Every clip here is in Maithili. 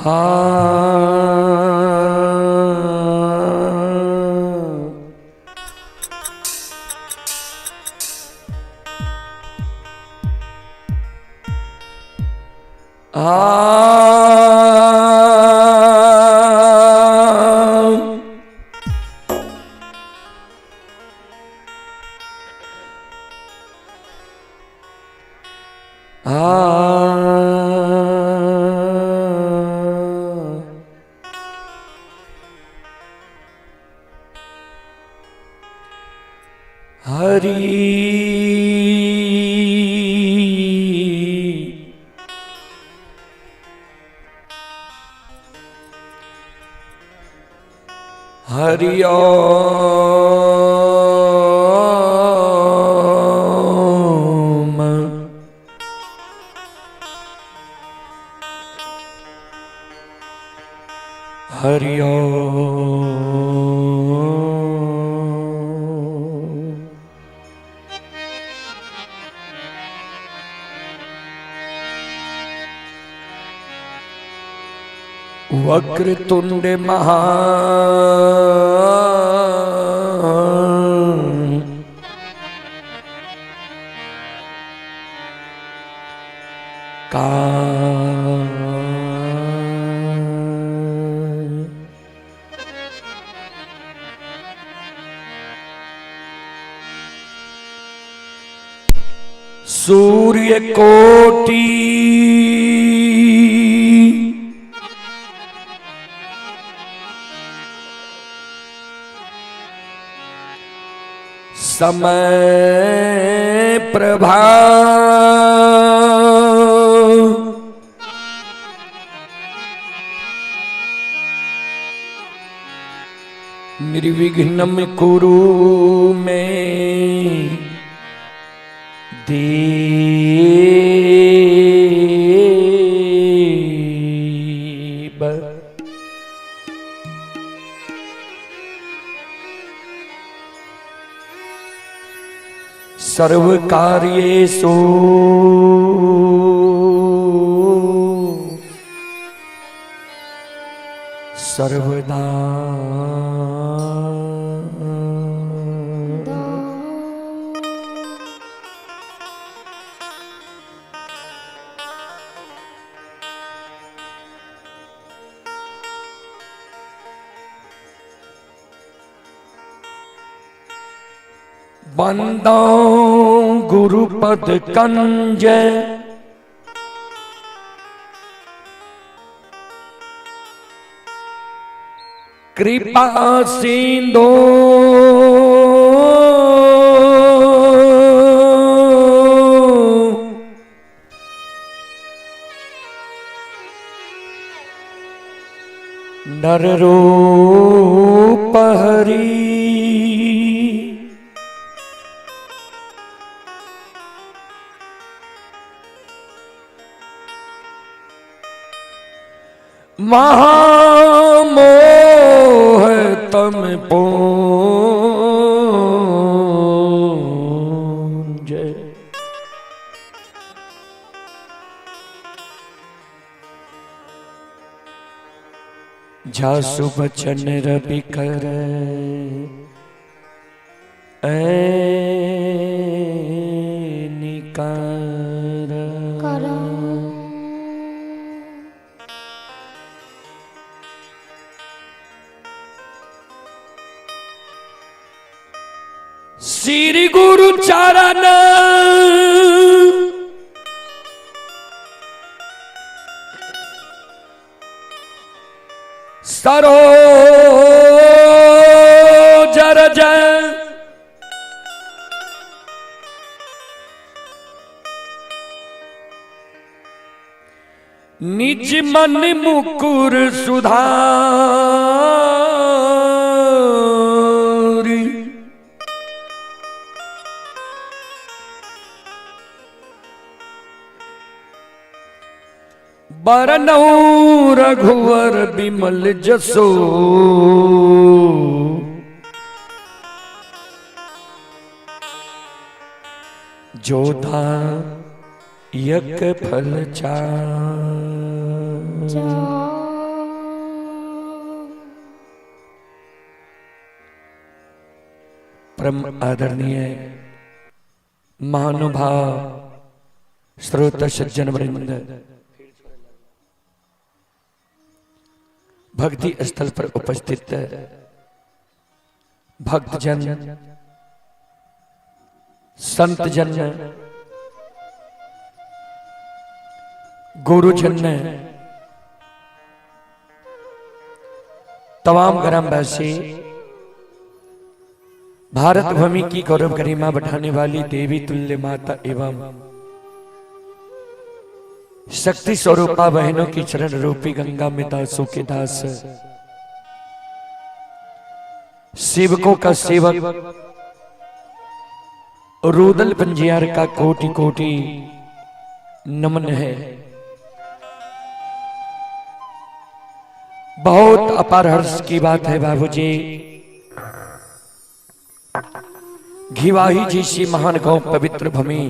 हा हरि हरि ओम हरि वक्रतुंड महा का सूर्य कोटि समय प्रभा निर्विघ्नं कुरु मे देव। सर्वकार्येषु सर्वदा बंदो गुरुपद कंज कृपा सिंधु नर रूप हरि महामोह तम पूंज जासु बचन रवि कर निकार श्री गुरु चरण सरोज रज निज मन मुकुर सुधारी बरनउँ रघुवर बिमल जसो जोधा यक फल चार। परम आदरणीय महानुभाव श्रोता सज्जन वृंद, भक्ति स्थल पर उपस्थित भक्तजन, संतजन, गुरुजन, तमाम ग्रामवासी, भारत भूमि की गौरव गरिमा बढ़ाने वाली देवी तुल्य माता एवं शक्ति स्वरूपा बहनों की चरण रूपी गंगा में दासों के दास, सेवकों का सेवक रूदल पंजियार का कोटि कोटि नमन है। बहुत अपार हर्ष की बात है बाबूजी, घिवाही जी सी महान गांव पवित्र भूमि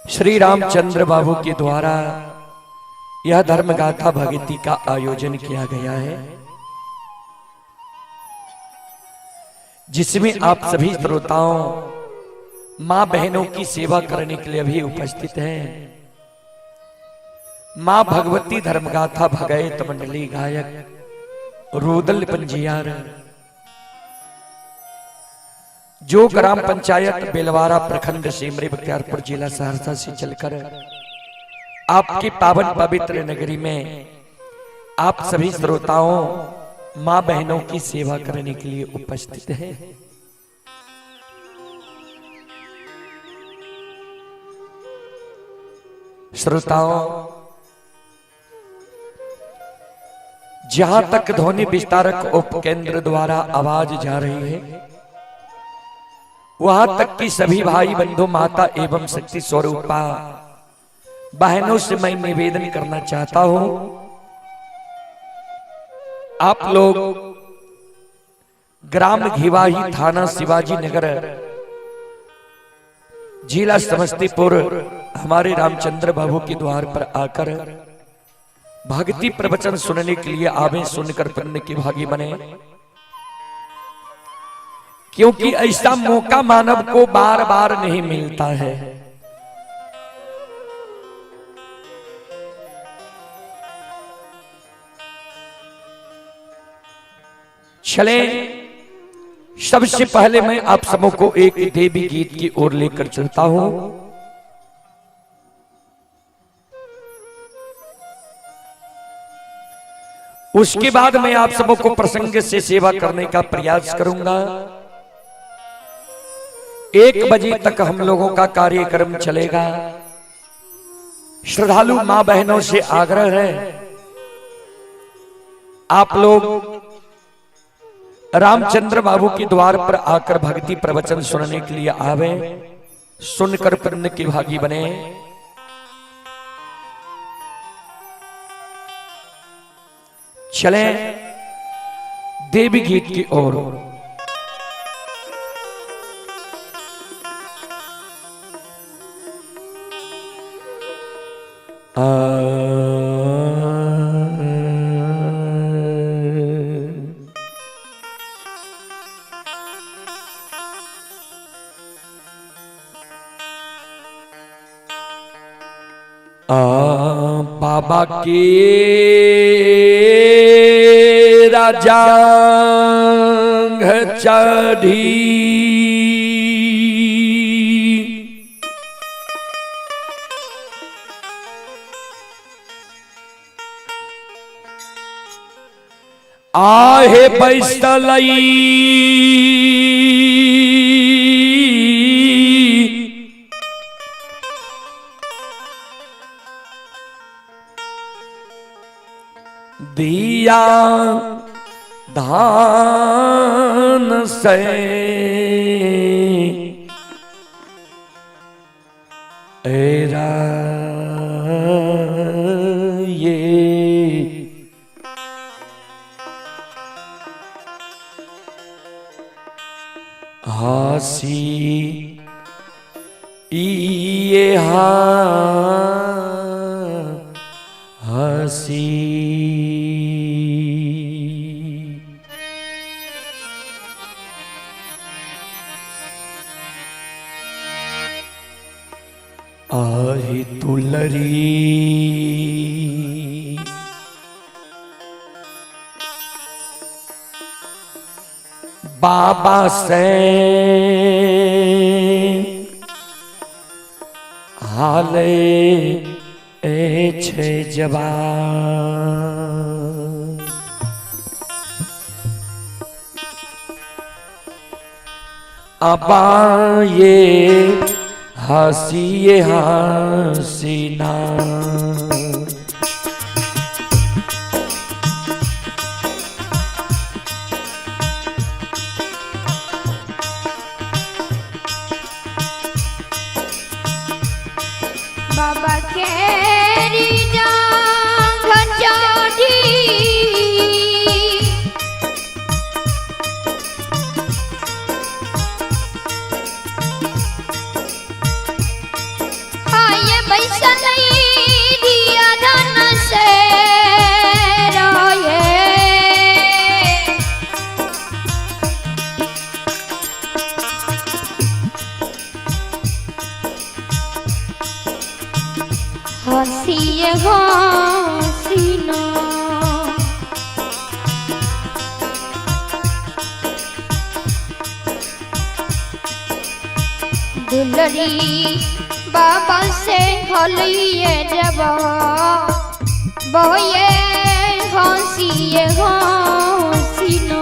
श्री रामचंद्र बाबू के द्वारा यह धर्म गाथा भगती का आयोजन किया गया है, जिसमें आप सभी श्रोताओं मां बहनों की सेवा करने के लिए भी उपस्थित हैं। मां भगवती धर्मगाथा भगैत मंडली गायक रूदल पंजियार, जो ग्राम पंचायत बेलवारा प्रखंड सिमरी बख्तियारपुर जिला सहरसा से चलकर आपकी पावन पवित्र नगरी में आप सभी श्रोताओं मां बहनों की सेवा करने के लिए उपस्थित हैं। श्रोताओं, जहां तक ध्वनि विस्तारक उपकेंद्र द्वारा आवाज जा रही है, वहां तक कि सभी भाई बंधु माता एवं शक्ति स्वरूपा बहनों से मैं निवेदन करना चाहता हूं, आप लोग ग्राम घिवाही, थाना शिवाजी नगर, जिला समस्तीपुर, हमारे रामचंद्र बाबू के द्वार पर आकर भक्ति प्रवचन सुनने के लिए आवे, सुनकर पुण्य के भागी बने, क्योंकि ऐसा मौका मानव को बार बार नहीं मिलता है। चले, सबसे पहले मैं आप सबों को एक देवी गीत की ओर लेकर चलता हूं। उसके बाद मैं आप सबों को प्रसंग से सेवा करने का प्रयास करूंगा। 1 बजे तक हम लोगों का कार्यक्रम चलेगा। श्रद्धालु मां बहनों से आग्रह है, आप लोग रामचंद्र बाबू के द्वार पर आकर भक्ति प्रवचन सुनने के लिए आवे, सुनकर पुण्य के भागी बने। चले देवी गीत की ओर। बाबा के राजा चढ़ी आहे बैसलई दिया धान से एरा ये हासी ये हसी। दुलरी बाबा से हाले ए छे जवान। अबा ये हसी हसीना बाबा केरी जांघ चढ़ी हाय बैसल दिया धन से रोये। हसीए हसीना दुलरी बाबा से हलिए जब बोये हसीए हसीना।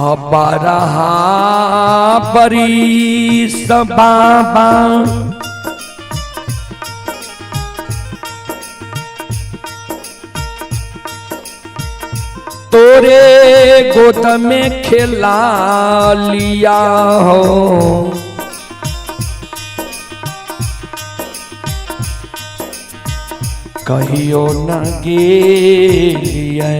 अबरहा बरीस बाबा तोरे गोद में खेला लिया हो। कहियो न गेलिए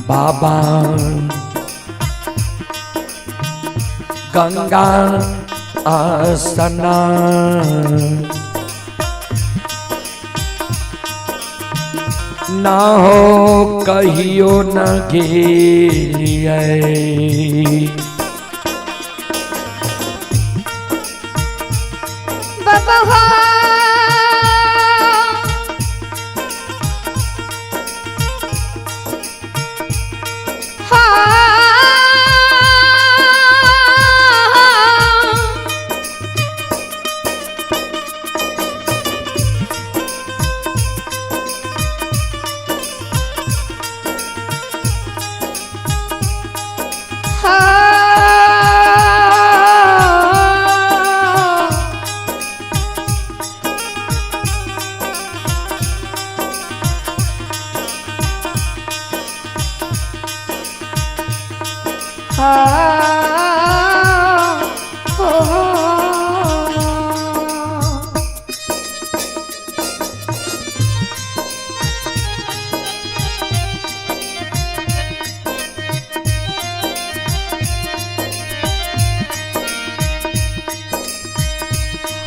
बाबा गंगा आसना ना हो कहियो न गेलिए। बाबा हो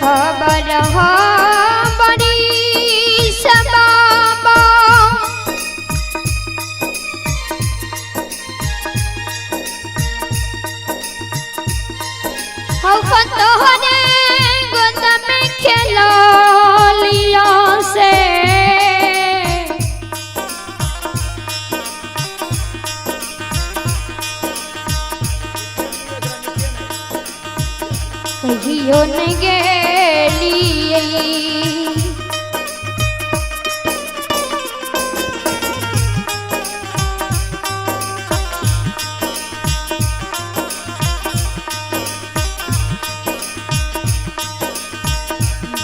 खबर बड़ी सबाबा हौ तोहरे गोद में खेलो लियो से। कहियो न गेलियै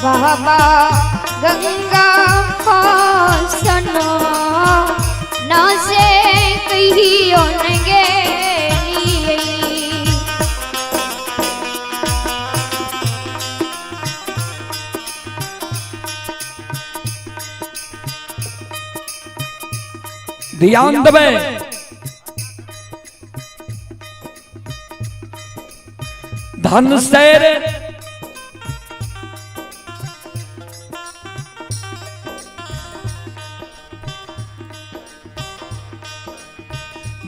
बाबा गंगा फासनो ना से कहियो न गेलियै। ध्यान देवे धनसैर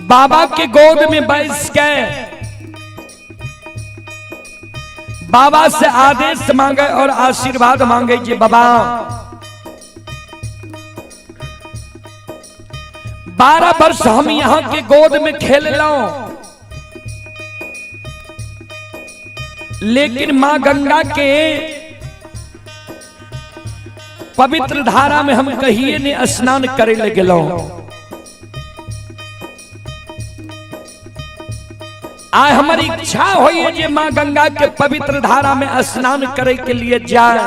बाबा के गोद में बैस के बाबा से आदेश मांगे और आशीर्वाद मांगे कि बाबा 12 वर्ष हम यहाँ के गोद में खेल लो, लेकिन मां गंगा के पवित्र धारा में हम कहिए ने स्नान करे ले गेलो। आय हमारी इच्छा होई जे मां गंगा के पवित्र धारा में स्नान करे के लिए जाए,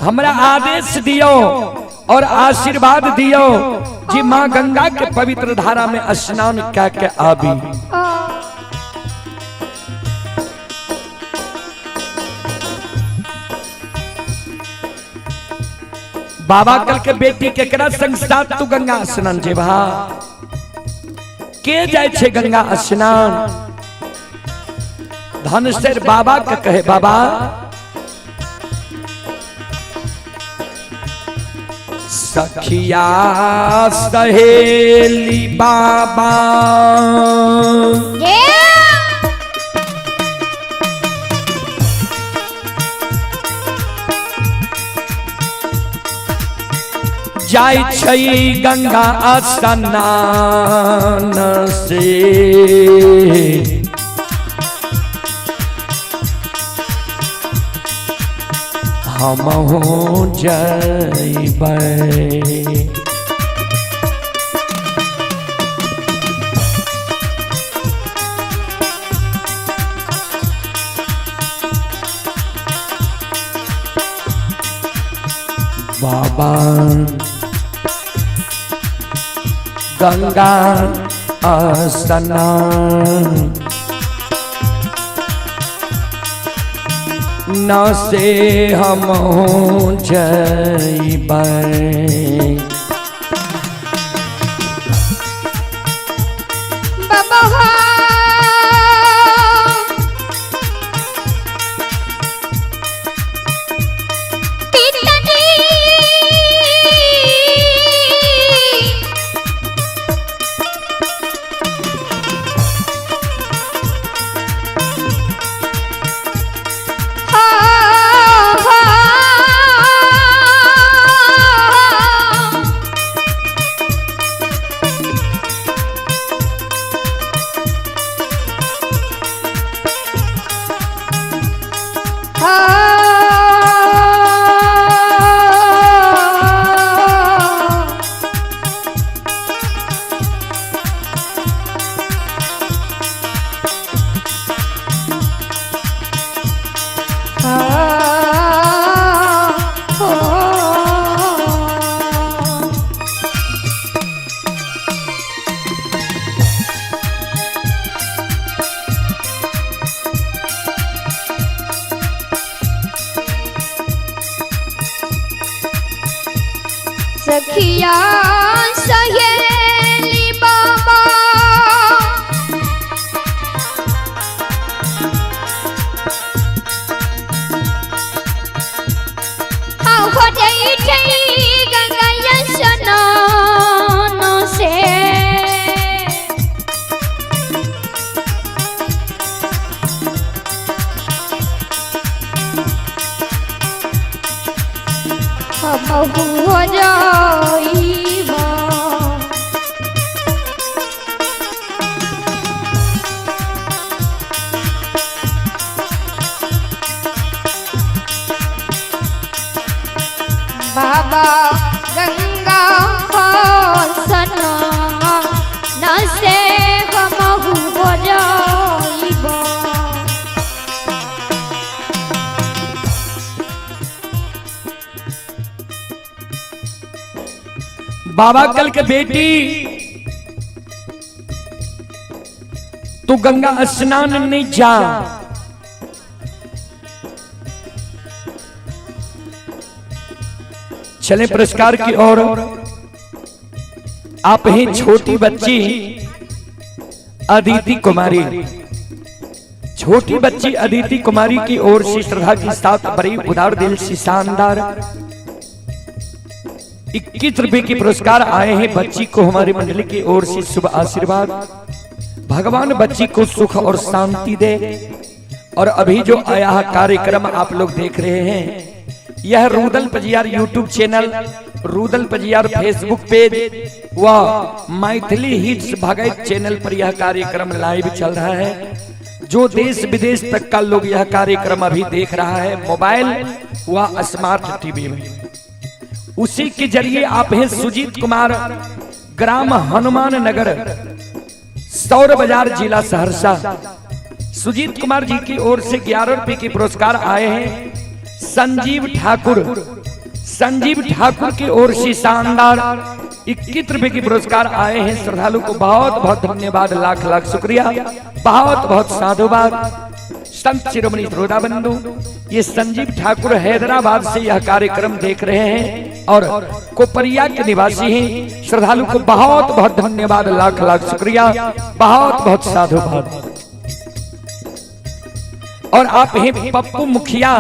हमरा आदेश दियो और आशीर्वाद दियो जी मां गंगा के पवित्र धारा में स्नान कै के आबी। बाबा कल के बेटी केकरा संग साथ तू गंगा स्नान जेबा? के जाय छे गंगा स्नान? धनसेर बाबा के कहे, बाबा सखिया सहेली बाबा जाय छै गंगा स्नान से, हमहु जइबै। बाबा गंगा स्नान न से हम जइबै। बाबा पिताजी सखिया सहेली बाबा हो जाइ छै गंगा स्नान से, हमहु हो जाइबा। बाबा गंगा स्नान से हमहु हो जाइबा। बाबा कल के बेटी तू गंगा स्नान नहीं जा, चले पुरस्कार की ओर। आप ही छोटी बच्ची अदिति कुमारी, छोटी बच्ची अदिति कुमारी की ओर से श्रद्धा के साथ बड़ी उदार दिल से शानदार 21 रुपए के पुरस्कार आए हैं। बच्ची को हमारी मंडली की ओर से शुभ आशीर्वाद। भगवान बच्ची को सुख और शांति दे। और अभी जो आया है कार्यक्रम आप लोग देख रहे हैं, यह Rudal Pajiyar YouTube channel, Rudal Pajiyar Facebook page व मैथिली हिट्स भगत चैनल पर यह कार्यक्रम लाइव चल रहा है। जो देश विदेश तक का लोग यह कार्यक्रम अभी देख रहा है मोबाइल व स्मार्ट टीवी में, उसी के जरिए आप हैं सुजीत कुमार, ग्राम हनुमान नगर, सौर बाजार, जिला सहरसा। सुजीत कुमार जी की ओर से 11 रुपए के पुरस्कार आए हैं। संजीव ठाकुर, संजीव ठाकुर की ओर से शानदार 21 रुपए के पुरस्कार आए हैं। श्रद्धालु को बहुत बहुत धन्यवाद, लाख लाख शुक्रिया, बहुत बहुत साधुवाद। संत शिरोमणि श्रोता बंधु, ये संजीव ठाकुर हैदराबाद से यह कार्यक्रम देख रहे हैं और कोपरिया के निवासी हैं। श्रद्धालु को बहुत बहुत धन्यवाद, लाख लाख शुक्रिया, बहुत बहुत साधुवाद। और आप हैं पप्पू मुखिया,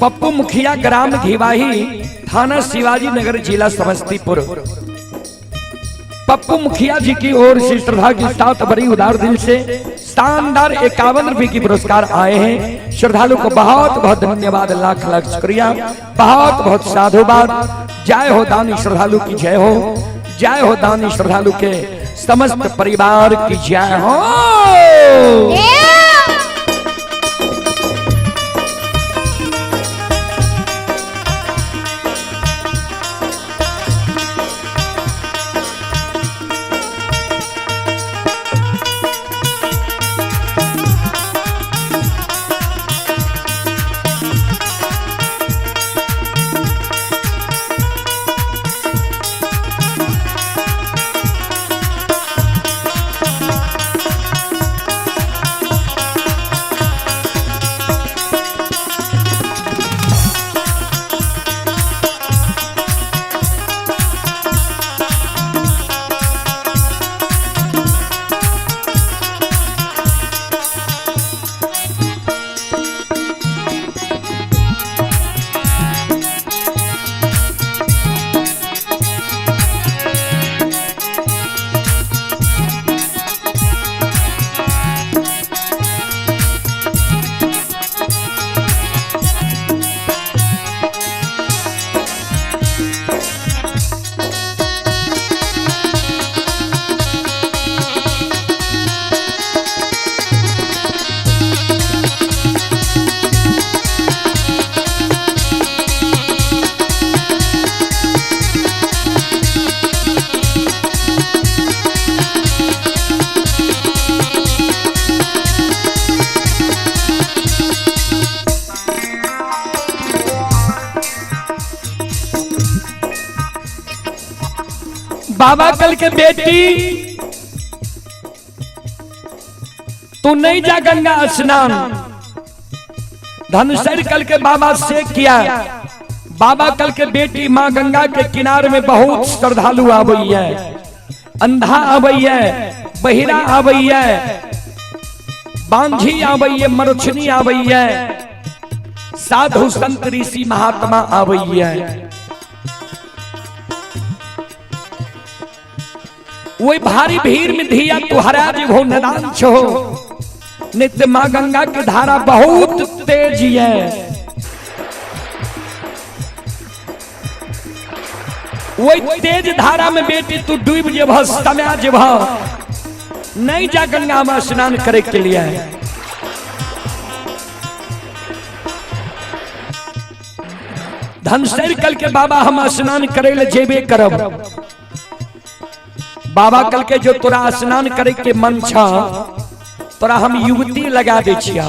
पप्पू मुखिया, ग्राम घिवाही, थाना शिवाजी नगर, जिला समस्तीपुर। पप्पू मुखिया जी की ओर से श्रद्धा के साथ बड़ी उदार दिल से शानदार 51 रुपए की पुरस्कार आए हैं। श्रद्धालु को बहुत बहुत धन्यवाद, लाख लाख शुक्रिया, बहुत बहुत साधुवाद। जय हो दानी श्रद्धालु की जय हो, जय हो दानी श्रद्धालु के समस्त परिवार की जय हो। बाबा कल के बेटी तू नहीं जा गंगा स्नान। धनसर कल के बाबा से किया। बाबा कल के बेटी माँ गंगा के किनारे में बहुत श्रद्धालु आवई है, अंधा आवई है, बहिरा आवई है, बांझी आवई है, मरुछनी आवई है, साधु संत ऋषि महात्मा आवई है। वही भारी भीड़ में धिया तुहरा जी हो नदान छो, नित्य माँ गंगा की धारा बहुत तेज है। वही तेज धारा में बेटी तू डूब जेब, समा जेब, नहीं जा गंगा में स्नान करे के लिए। धनसर कल के बाबा हम स्नान करे ले जेबे करब। बाबा कल के जो तोरा स्नान करे के मन छ, तोरा हम युवती लगा दे छिया,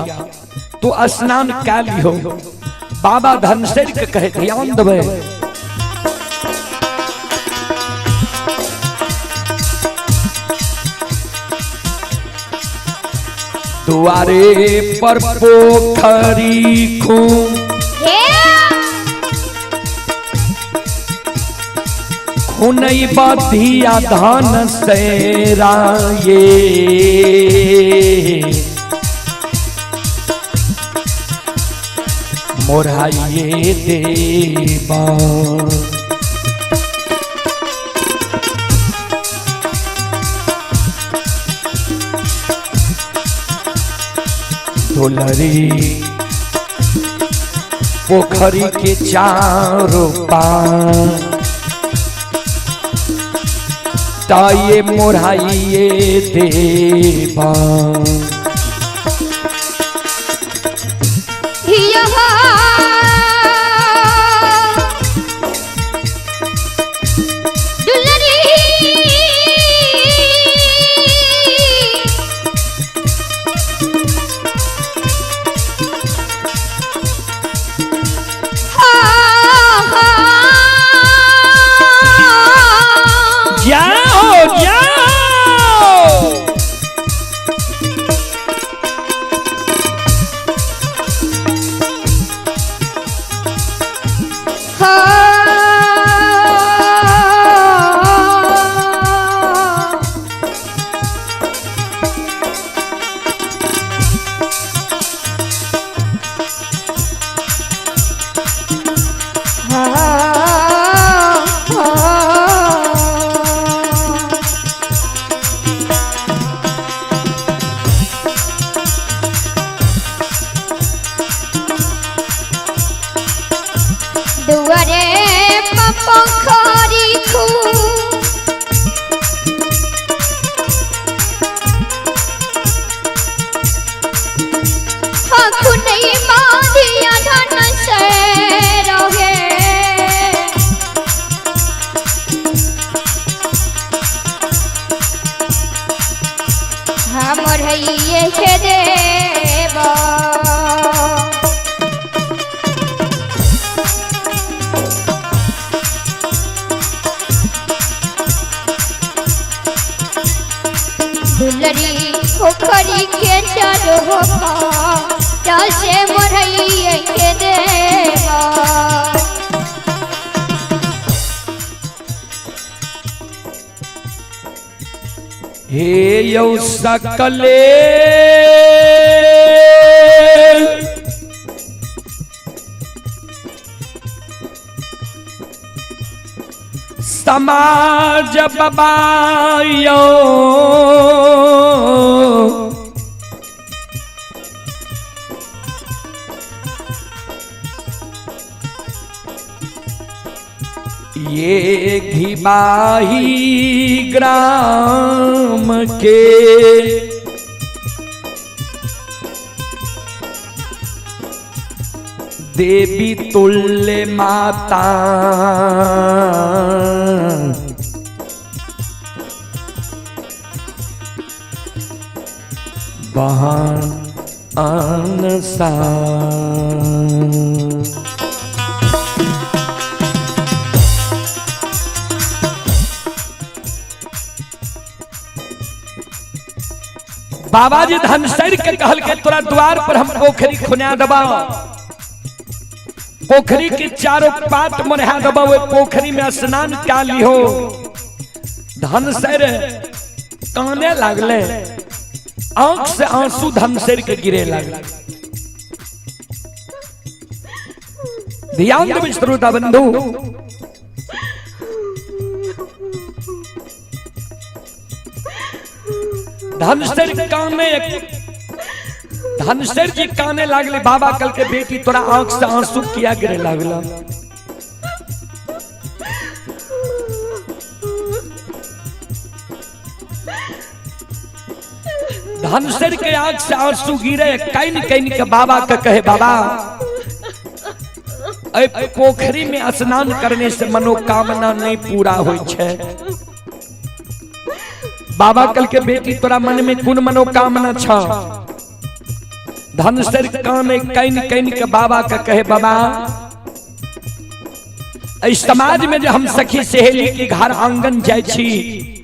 तू स्नान कै लिहो। बाबा धनसर के कहे ध्यान देबै। दुआरे पर पोखरी खूब खुनई बधिया धान से राये मोराइए देवा। दुलरी पोखरी के चारों पार ताये मोराइए देवा। जाओ जाओ। दुआरे पोखरी खू खुनई बाधिया धन से रहे हमर हइये हे देवा। दुलरी पोखरी के चारो से मोरैये के देवा। हे यौ सकले समाज बबायो ये घिबाही ग्राम के देवी तुल्य माता बहान सा। बाबा जी धनसर के कहल के तोरा द्वार पर हम पोखरी खुना दबा, पोखरी के चारों पात मरहा दबा, वो पोखरी में स्नान का लिहो। धनसर काने लागले, आंख से आंसू धनसर के गिरे लागले। ध्यान देवे श्रोता बंधु, धनसर काने, धनसर जी काने लागले। बाबा कल के बेटी तोरा आंख से आंसू किया गिरे लागला। धनसर के आंख से आंसू गिरे, can can के बाबा के कहे बाबा ए पोखरी में स्नान करने से मनोकामना नहीं पूरा होई छे। बाबा कल के बेटी तोरा मन में कोन मनोकामना छ। धनसर काने can can के बाबा के कहे बाबा इस समाज में जो हम सखी सहेली के घर आंगन जाय छी,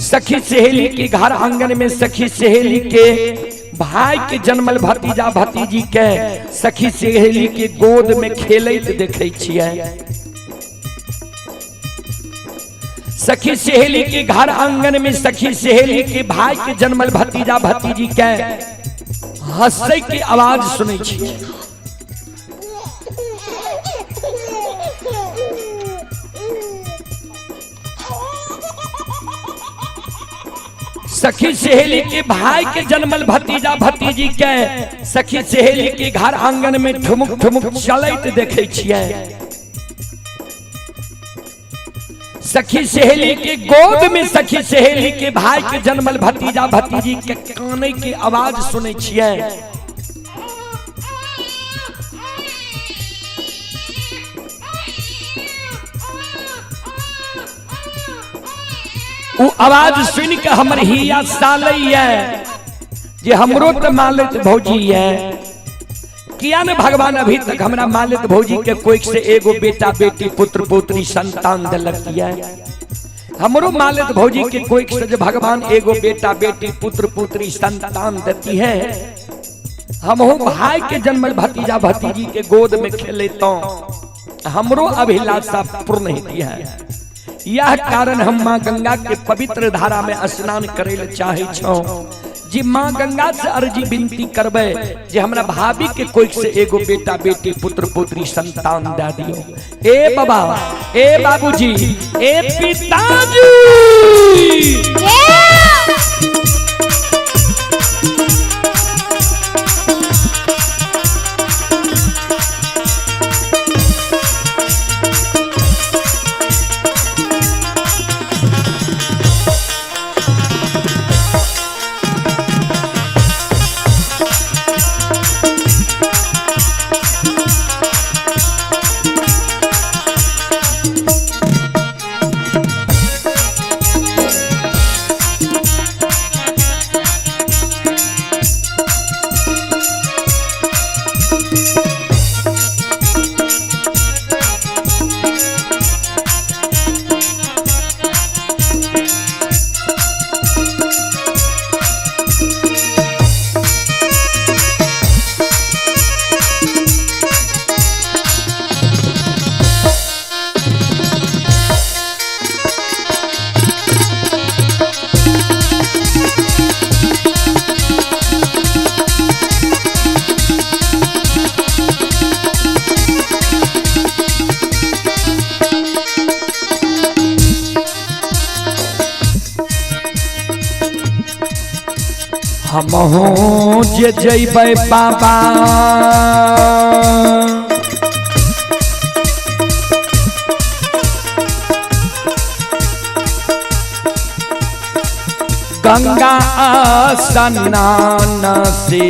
सखी सहेली के घर आंगन में सखी सहेली के भाई के जन्मल भतीजा भतीजी के सखी सहेली के गोद में खेलैत देखै छियै। सखी सहेली के घर आंगन में सखी सहेली के भाई के जन्मल भतीजा भतीजी के हंसै के आवाज सुनै छियै। सखी सहेली के भाई के जन्मल भतीजा भतीजी के सखी सहेली के घर आंगन में ठुमुक ठुमुक चलैत देखै छियै। सखी सहेली के गोद में सखी सहेली के भाई के जन्मल भतीजा भतीजी के कानै के आवाज सुनै छियै। उ आवाज सुन के हमर हिया सालैया जे हमरो त मालिक भौजी है। किया ने भगवान अभी तक हमरा मालिक भौजी के कोई से एगो बेटा बेटी पुत्र पुत्री संतान दिलक किया। हमरो मालिक भौजी के कोई से जे भगवान एगो बेटा बेटी पुत्र पुत्री संतान देती है, हमहू भाई के जन्मल भतीजा भतीजी के गोद में खेलेतों, हमरो अभिलाषा पूर्ण होती है। यह कारण हम माँ गंगा के पवित्र धारा में स्नान करे ले चाहे छो जी। माँ गंगा से अर्जी विनती करबे जे हमरा भाभी के कोई से एगो बेटा बेटी पुत्र पुत्री संतान दे दियो। ए बाबा, ए बाबूजी, ए पिताजी, हमहू जे जइबै बाबा गंगा स्नान से,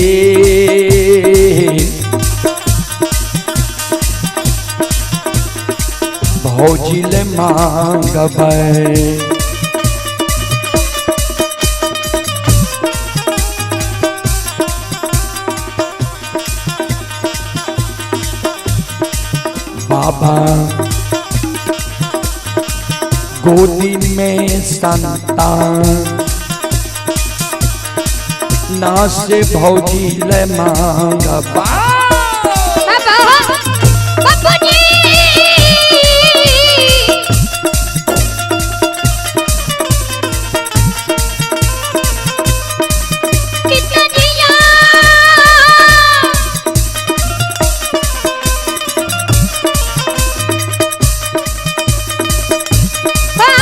भौजी ले मांगबै बाबा गोदी में संतान ना से भौजी ले मांगबा। बाबा बापूजी, पिताजिया, बाबा।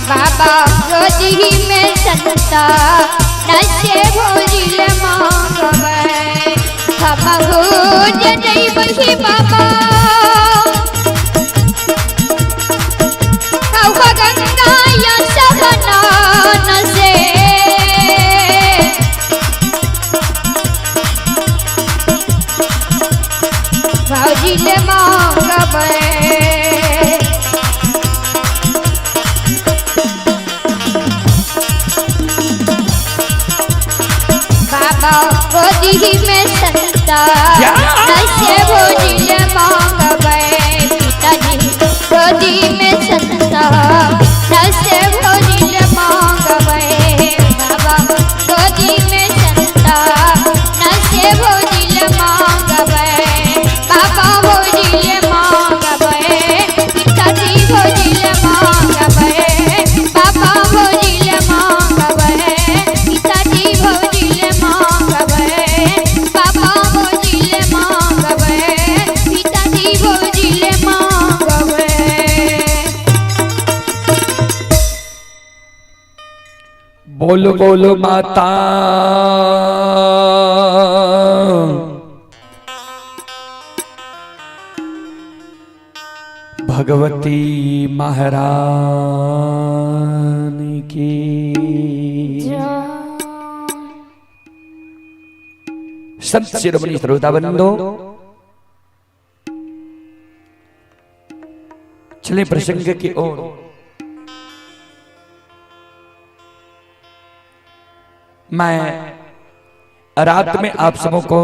बाबा गोदी में संता नशे भोजिल मांगबै हम हो जइबही बाबा कौआ गंगा या सहना से। भौजिल मांगबै। बाबा गोदी में संता नशे भोजिल मांगबै। पिताजी गोदी में संता नशे भोजिल मांगबै। बाबा गोदी में संता नशे भोजिल मांगबै। बाबा भोजिल मांगबै। पिताजी भोजिल मांगबै। बाबा भोजिल मांगबै। पिताजी भोजिल मांगबै। बाबा भोजिल मांगबै। पिताजी भोजिल मांगबै। बोलो बोलो माता भगवती महारानी की। संत शिरोमणि श्रोता बंधो, चले प्रसंग की ओर। मैं रात में आप सबों को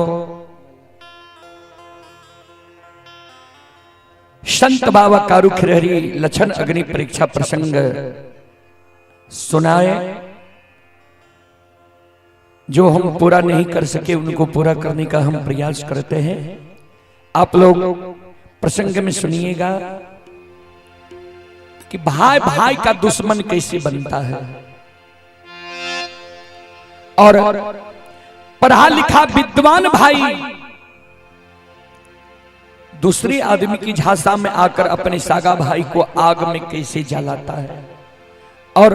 संत बाबा कारू खिरहरी लक्षण अग्नि परीक्षा प्रसंग सुनाए। जो हम पूरा नहीं कर सके उनको पूरा करने का हम प्रयास करते हैं। आप लोग प्रसंग में सुनिएगा कि भाई भाई का दुश्मन कैसे बनता है और पढ़ा लिखा विद्वान भाई दूसरे आदमी की झांसा में आकर अपने सागा भाई को आग में कैसे जलाता है और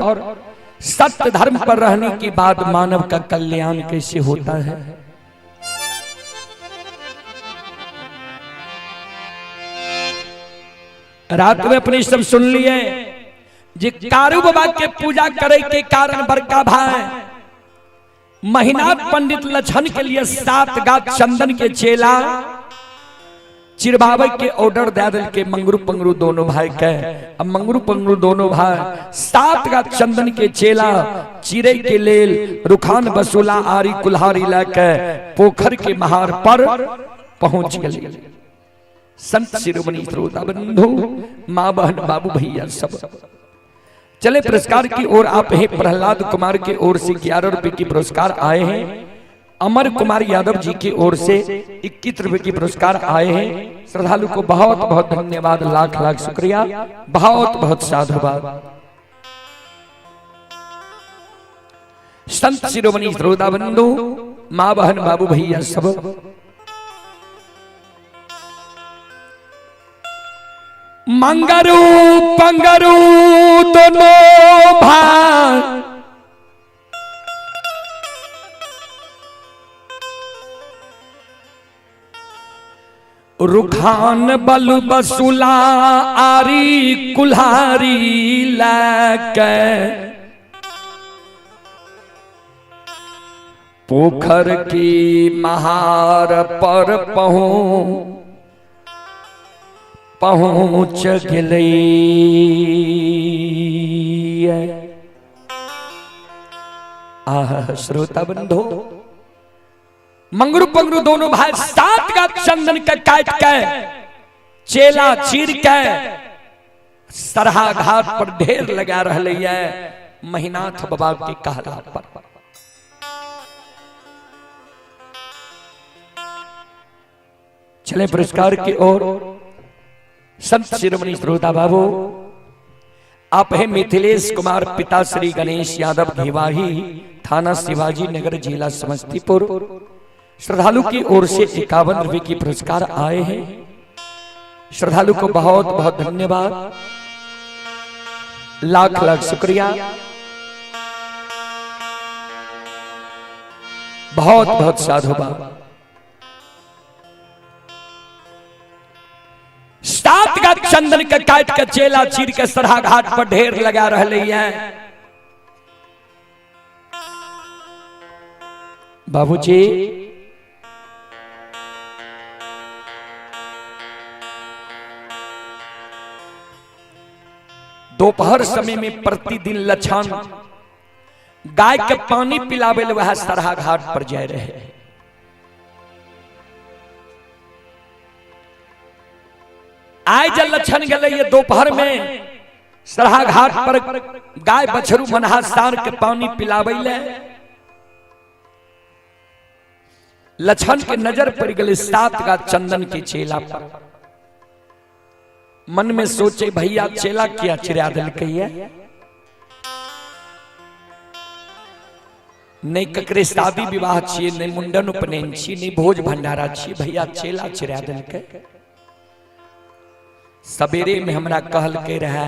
सत्य धर्म पर रहने के बाद मानव का कल्याण कैसे होता है। रात में अपने सब सुन लिए जे कारू बाबा के पूजा करे के कारण बड़का भाई महिनाथ पंडित लक्षण के लिए 7 गात चंदन के चेला चिरबावे के ऑर्डर दे दिल के मंगरू पंगरू दोनों भाई के। अब मंगरू पंगरू दोनों भाई 7 गात चंदन के चेला चिरे के लेल रुखान बसुला आरी कुल्हारी लेके पोखर के महार पर पहुंच गए। संत शिरोमणि श्रोता बंधु, माँ बहन बाबू भैया सब चले पुरस्कार की ओर। आप हैं प्रहलाद कुमार के ओर से 11 रुपए की पुरस्कार आए हैं। अमर कुमार यादव जी की ओर से 21 रुपए की पुरस्कार आए हैं। श्रद्धालु को बहुत बहुत धन्यवाद, लाख लाख शुक्रिया, बहुत बहुत साधुवाद। संत शिरोमणि श्रोता बंधु, माँ बहन बाबू भैया सब मंगरू पंगरू दोनों भाई रुखान बल बसुला आरी कुल्हारी लेके पोखर की महार पर पहुंच गई। आह श्रोता बंधो, मंगरू पंगरू दोनों भाई 7 का चंदन के काट के चेला चीर के सरहा घाट पर ढेर लगा रहे है महिनाथ बाबा के कहला पर। चले पुरस्कार की ओर। संत शिरोमणि श्रोता बाबू, आप हैं मिथिलेश कुमार, पिता श्री गणेश यादव, घेवाही, थाना शिवाजी नगर, जिला समस्तीपुर। श्रद्धालु की ओर से 51 रुपए की पुरस्कार आए हैं। श्रद्धालु को बहुत बहुत धन्यवाद। लाख लाख शुक्रिया, बहुत बहुत साधुवाद। 7 का चंदन के काट के चेला चीर के सरहा घाट पर ढेर लगा रहे हैं। बाबूजी दोपहर समय में प्रतिदिन लछन गाय के पानी पिलावे ले वह सरहा घाट पर जाए रहे। आय जब लछन गए ये दोपहर में सरहा घाट पर गाय बछरू मनहा सार के पानी पिलावे ले, लछन के नजर पड़ गए 7 का चंदन के चेला पर। मन में सोचे भैया चेला किया चिरा दिलकै है, नहीं ककरे शादी विवाह छिए, नहीं मुंडन उपनयन छिए, नहीं भोज भंडारा छिए, भैया चेला चिरा दिलकै। सवेरे में हमरा कहलकै रहे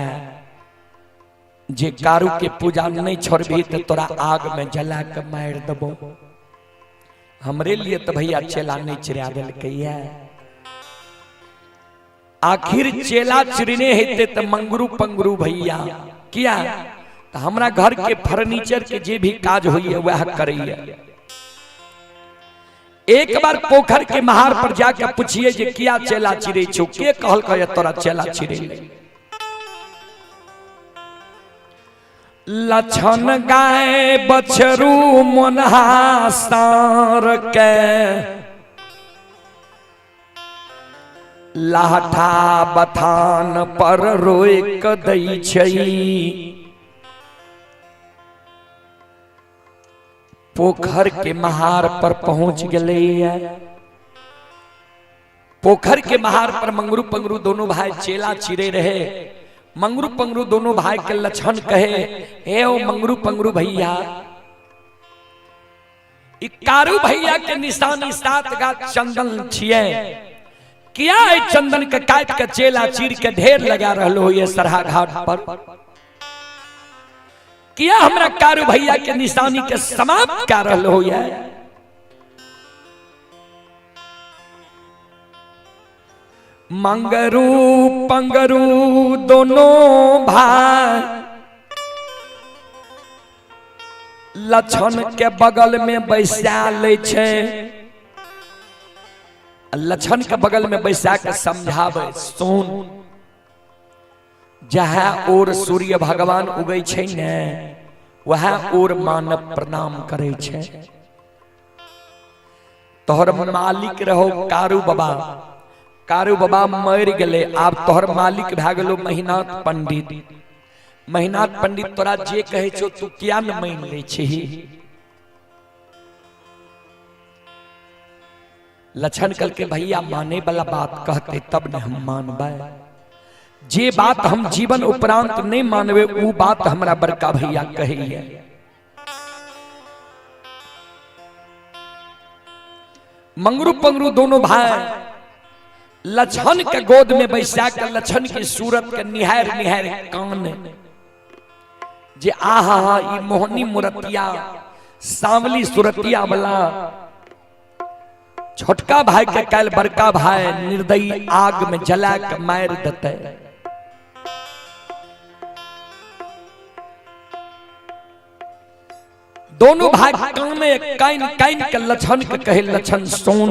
जे कारू के पूजा नहीं छोड़बी तो तोरा आग में जला के मार देबो। हमरे लिए तो भैया चेला नहीं चिरा दिलकै है। आखिर चेला चिरने हेते तो मंगरू पंगरू भैया किया तो हमरा घर के फर्नीचर के जे भी काज होइए वह करैए। एक बार पोखर के महार पर जाके पूछिए जे किया चेला चिरे छौ, के कहलकै तोरा चेला चिरे ले। लछन गाय बछरू मोनहा सार के लाठा बथान पर रोक दै छै। पोखर के महार पर पहुंच गए। पोखर के महार पर मंगरू पंगरू दोनों भाई चेला चिरे रहे। मंगरू पंगरू दोनों भाई के लक्षण कहे, हे ओ मंगरू पंगरू भैया, कारू भैया के निशानी 7 गा चंदन छिए, किया है चंदन के काट के चेला चीर के ढेर लगा रहलो ये सरहा घाट पर, किया हमरा कारू भैया के निशानी के समाप्त कर रहलो ये। मंगरू पंगरू दोनों भाई लछन के बगल में बैसा ले छै। लछन के बगल में बैसा के समझावे, सुन जहाँ और सूर्य भगवान उगै छै ने वहाँ और मानव प्रणाम करै छै। तोहर मालिक रहो कारू बाबा, कारू बाबा मर गए, आब तोहर मालिक भए गेलो महिनाथ पंडित। महिनाथ पंडित तोरा जे कहै छौ तू किया न मान लै छही। लछन कल के भैया माने वाला बात कहते तब न हम मानबै, जे बात हम जीवन उपरांत नहीं मानवे उ बात हमरा बड़का भैया कहैया। मंगरू पंगरू दोनों भाई लछन के गोद में बैसा के लछन की सूरत के निहार निहार कान जे आहा हा ई मोहनी मुरतिया सांवली सुरतिया वाला छोटका भाई के काल बड़का भाई निर्दयी आग में जला के मार देते। दोनों भाई काने काइन काइन के लछन के कहे, लछन सुन,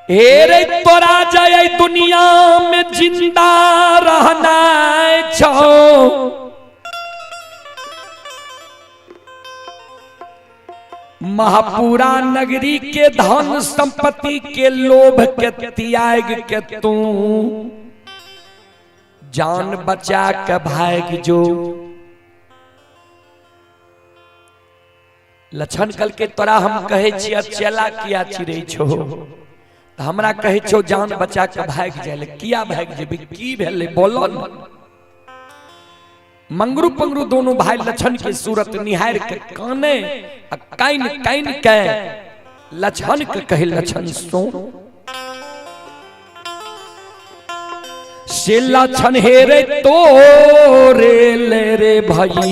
हे रे तोरा जय दुनिया में जिंदा रहना छो, महापुरा नगरी के धन संपत्ति के लोभ के त्याग के तू जान बचा के भाग जो। लछन कल के तोरा हम कहे छियै चेला किया चिरै छो, त हमरा कहे छो जान बचा के भाग जाय, किया भाग जेबी, की भेलै बोलो न। मंगरू पंगरू दोनों भाई लछन के सूरत निहार के काने आ काइन काइन के लछन के कहे, लछन सुन, चेला छनहेरे तोरे ले रे भाई।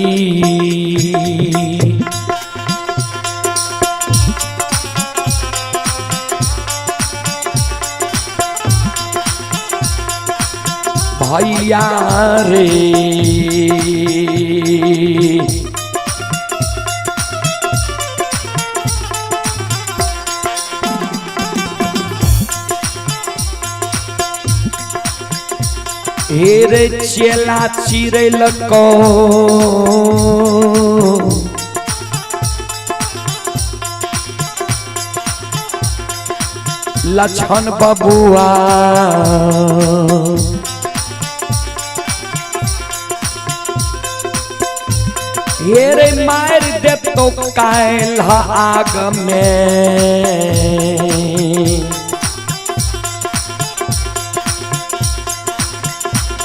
भैया रे हेरे चेला चिरैल को लक्षण बबुआ हेरे मार दे तो कायल आग में।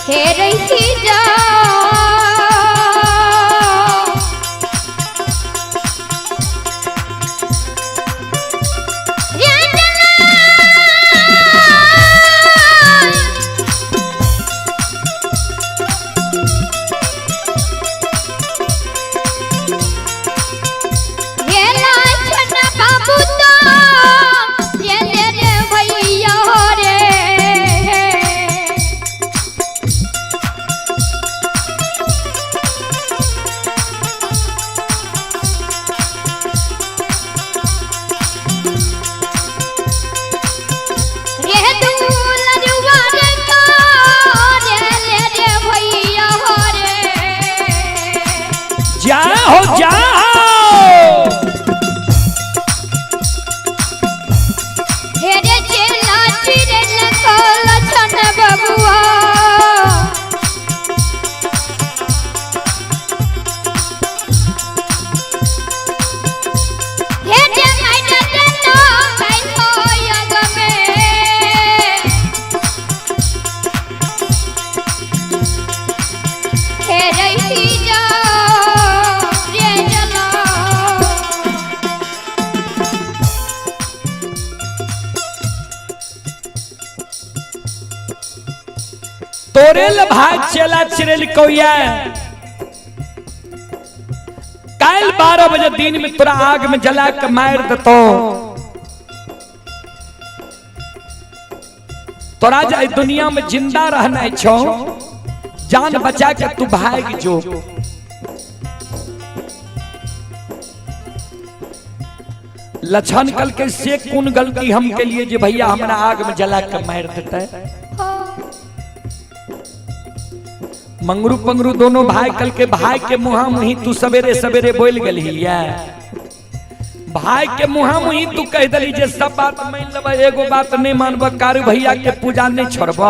हे रही जा बाबू तो ये ले रे भैया रे। रे दूलरुआ रे को रे ले रे भैया रे। जाओ जाओ हे रे चेला चिरल को लछन बबुआ। हे रे माइना रे तो काई हो यग में। हे रही जा रे जला। तोरे ल भाई चेला चिरेल कौया काल 12 बजे दिन में तोरा आग में जला के मार देतो। तोरा जे दुनिया में जिंदा रहना छो, जान बचा के तू भाग जो। लछन कल के से कौन गलती हम के लिए जे भैया हमरा आग में जला के मार देता है। मंगरू पंगरू दोनों भाई कल के भाई के मुहा मुही तू सवेरे सवेरे बोल गली है। भाई के मुहा मुही तू कह दली जे सब बात मान लेब, एगो बात नहीं मानब, कारू भैया के पूजा नहीं छोड़ब।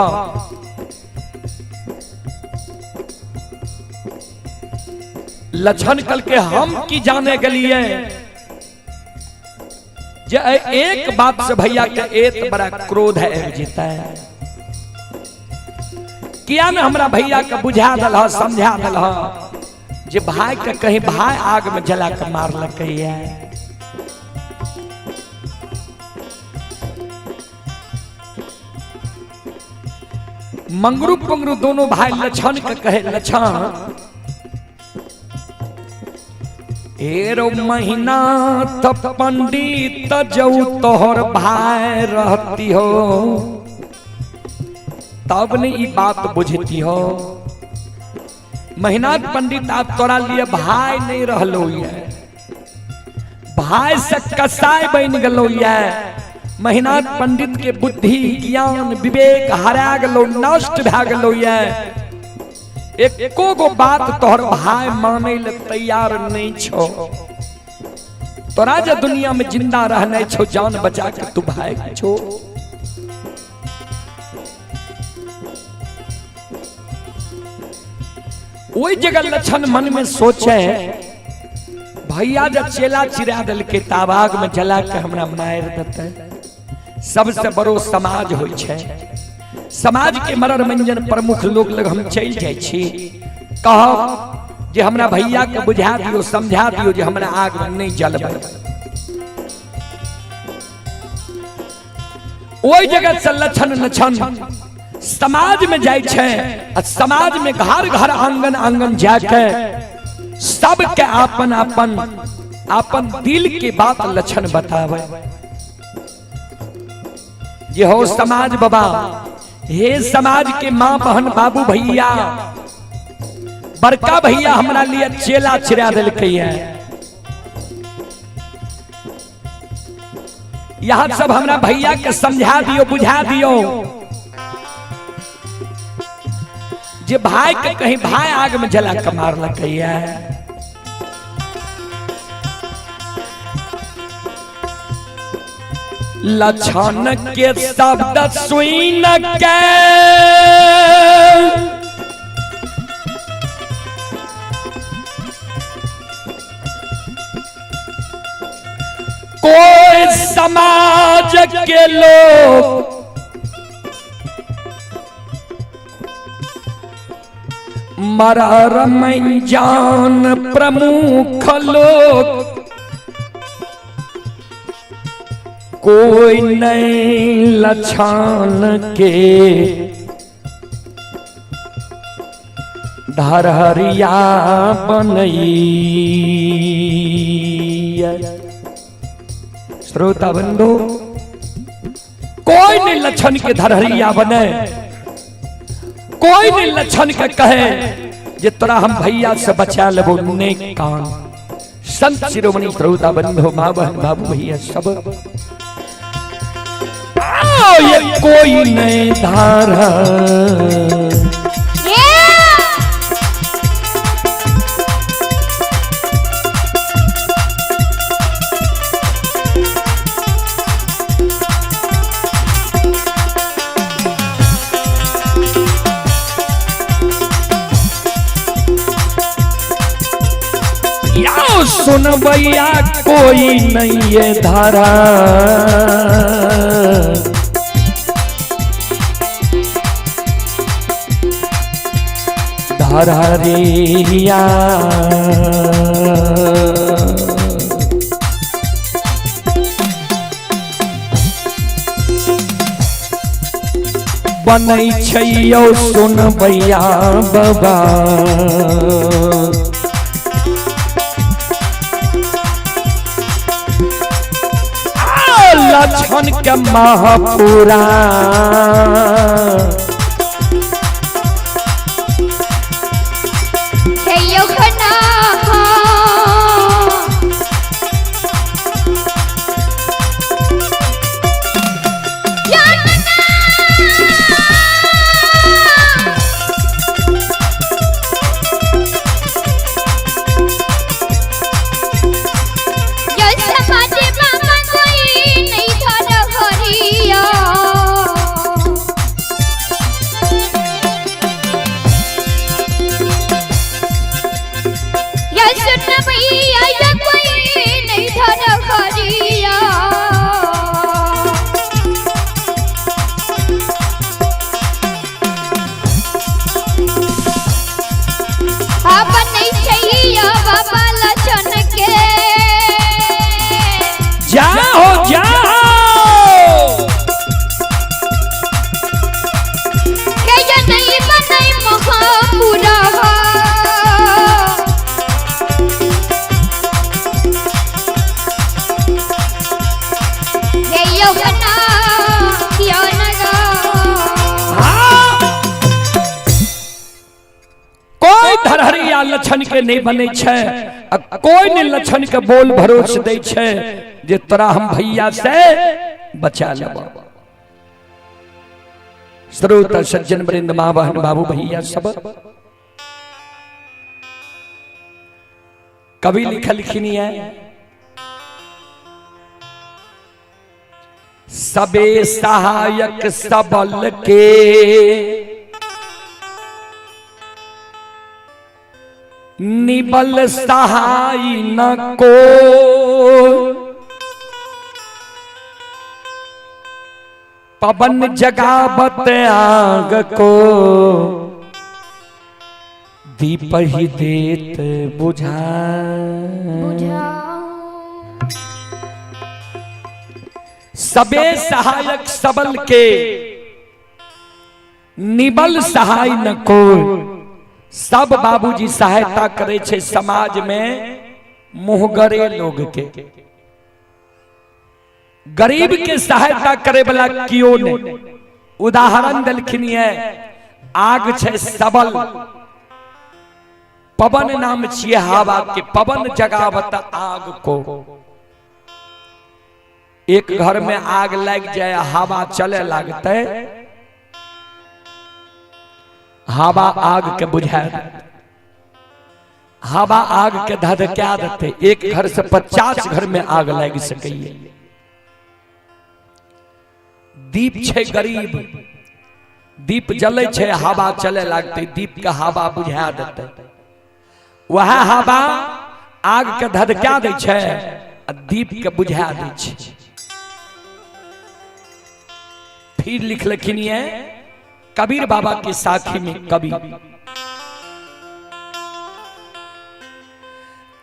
लछन कल के हम की जाने गलिए जे एक बात से भैया के एत बड़ा क्रोध है जीता है। किया न हमरा भैया के बुझा दल ह, समझा दल ह जे भाई के कहीं भाई आग में जला के मार लकैया। मंगरू पंगरू दोनों भाई लछन के कहे, लछन एरो महीना त पंडित जऊ तोहर भाई रहती हो तब ने ई बात बुझती हो। महीनाथ पंडित आप तोरा लिए भाई नहीं रहलो ये, भाई से कसाई बन गलो ये। महीनाथ पंडित के बुद्धि ज्ञान विवेक हरा गलो, नष्ट भा गलो ये। एको गो बात तोहर भाई माने ले तैयार नहीं छो। तोरा जे दुनिया में जिंदा रहने छो, जान बचा के तू भाई छो। वही जगह लक्षण मन में सोचे, भैया जब चेला चिरा दल के ताबाग में जला के हमरा मार देते। सबसे बड़ो समाज होइ छै, समाज के मरर मंजन प्रमुख लोग लग हम चल जाइ छी, कहब जे हमरा भैया के बुझा दियो, समझा दियो जे हमरा आग में नहीं जलबै। ओहि जगह से लक्षण लक्षण समाज में जाइ छै आ समाज में घर घर आंगन आंगन जाके सबके आपन आपन आपन दिल के बात लक्षण बतावे। जे हो समाज बाबा, हे समाज के माँ बहन बाबू भैया, बड़का भैया हमरा लिए चेला चिरा दिलकै है। यहाँ सब हमरा भैया के समझा दियो, बुझा दियो जे भाई के कहीं भाई आग में जला के मारलकै है। लक्षण के शब्द सुन के कोई समाज के लोग मरर जान प्रमुख लोग कोई नहीं लक्षण के धरहरिया बनई। श्रोता बंधु, कोई नहीं लक्षण के धरहरिया बने, कोई नहीं लक्षण के कहे जे तोरा हम भैया से बचा लेबो। नेक कान संत शिरोमणि श्रोता बंधु, माँ बहन बाबू भैया सब, आओ ये कोई नहीं धारा सुन भैया, कोई नहीं ये धारा। धारा रिया बनै छै यौ सुन भैया बाबा। लक्षण के महापुरा जाओ जाओ कोई धरहरिया लक्षण के नहीं बने छै, कोई नहीं लक्षण के बोल भरोस दे छै जे तोरा हम भैया से बचा लेब। श्रोता सज्जन वृंद, माँ बहन बाबू भैया सब, कवि लिखलखिन है सबे सहायक सबल के निबल सहाय न को, पवन जगावत आग को दीप ही देत बुझा। सबे सहायक सबल के निबल सहाय न कोई। सब बाबूजी सहायता करे छे समाज में मुहगरे लोग के, गरीब के सहायता करे वाला कियो नहीं। उदाहरण देलखिन ये, आग छे सबल, पवन नाम छिए हवा के, पवन जगावत आग को। एक घर में आग लग जाए, हवा चले लगते, हवा आग के बुझा देते, हवा आग के धधका देते। एक घर से 50 घर में आग लग सकैए। दीप छे गरीब, दीप जले छे, हवा चले लगते, दीप के हवा बुझा देते। वह हवा आग के धधका दै छे आ दीप के बुझा दै छे। फिर लिखलखिन ये कबीर बाबा के साखी में कवि,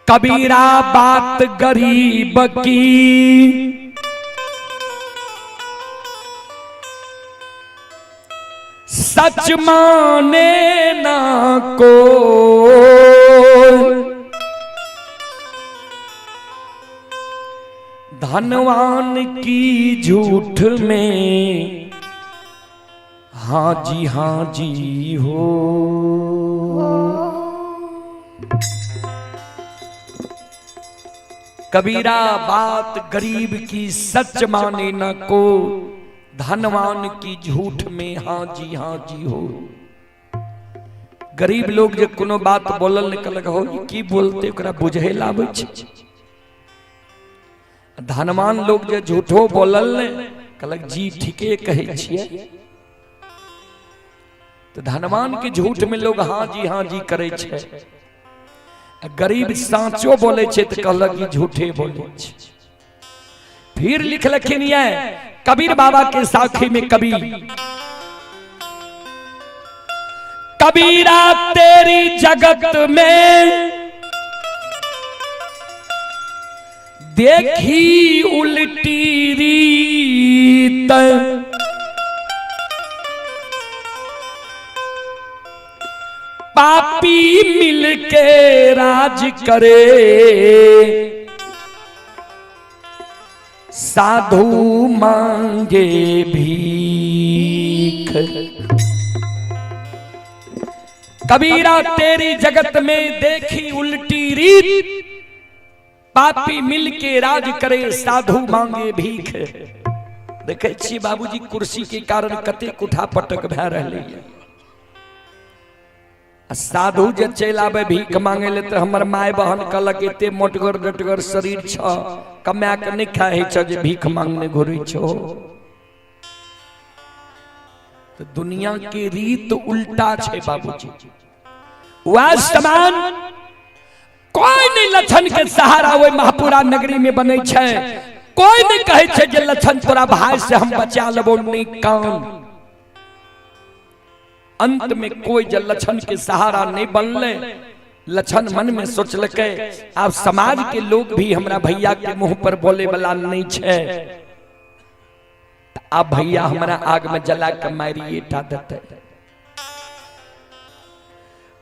कबीरा बात गरीब की, सच माने ना को, धनवान की झूठ में हाँ जी हाँ जी हो। कबीरा बात गरीब की सच माने न को, धनवान की झूठ में हाँ जी हाँ जी हो। गरीब लोग जे कोनो बात बोलल निकल हो, की बोलते ओकरा बुझे लाबै छै। धनवान लोग जे झूठो बोलल ने कहलक जी ठीके कहै छियै। तो धनवान के झूठ में लोग हाँ जी करे छै। गरीब साँचो बोले छै तो कहलक कि झूठे बोले छै। फिर लिखलखिन ये कबीर बाबा के साखी में कवि, कबीरा तेरी जगत में देखी उल्टी रीत, पापी मिलके राज करे, साधु मांगे भीख। कबीरा तेरी जगत में देखी उल्टी रीत, पापी मिलके राज करे, साधु मांगे भीख। देखे छी बाबूजी कुर्सी के कारण कतेक उठा पटक भए रहलै। आ साधु जे चलि आबे भीख मांगे ले तो हमर my बहन कहलक एते मोटगर डटगर शरीर छ, कमा के नहीं खाए छ जे भीख मांगने घुरै छो। तो दुनिया के रीत उल्टा छे बाबूजी। वह समान कोई नहीं लछन के सहारा ओहि महपुरा नगरी में बनै छै। कोई नहीं कहै छै जे लछन तोरा भाई से हम बचा लेबो, नहीं कान। अंत में कोई जे लछन के सहारा नहीं बनले, लछन मन में सोचलकै आब समाज के लोग भी हमरा भैया के मुंह पर बोले वाला नहीं छै, आब भैया हमरा आग में जला के मारिए टा देते।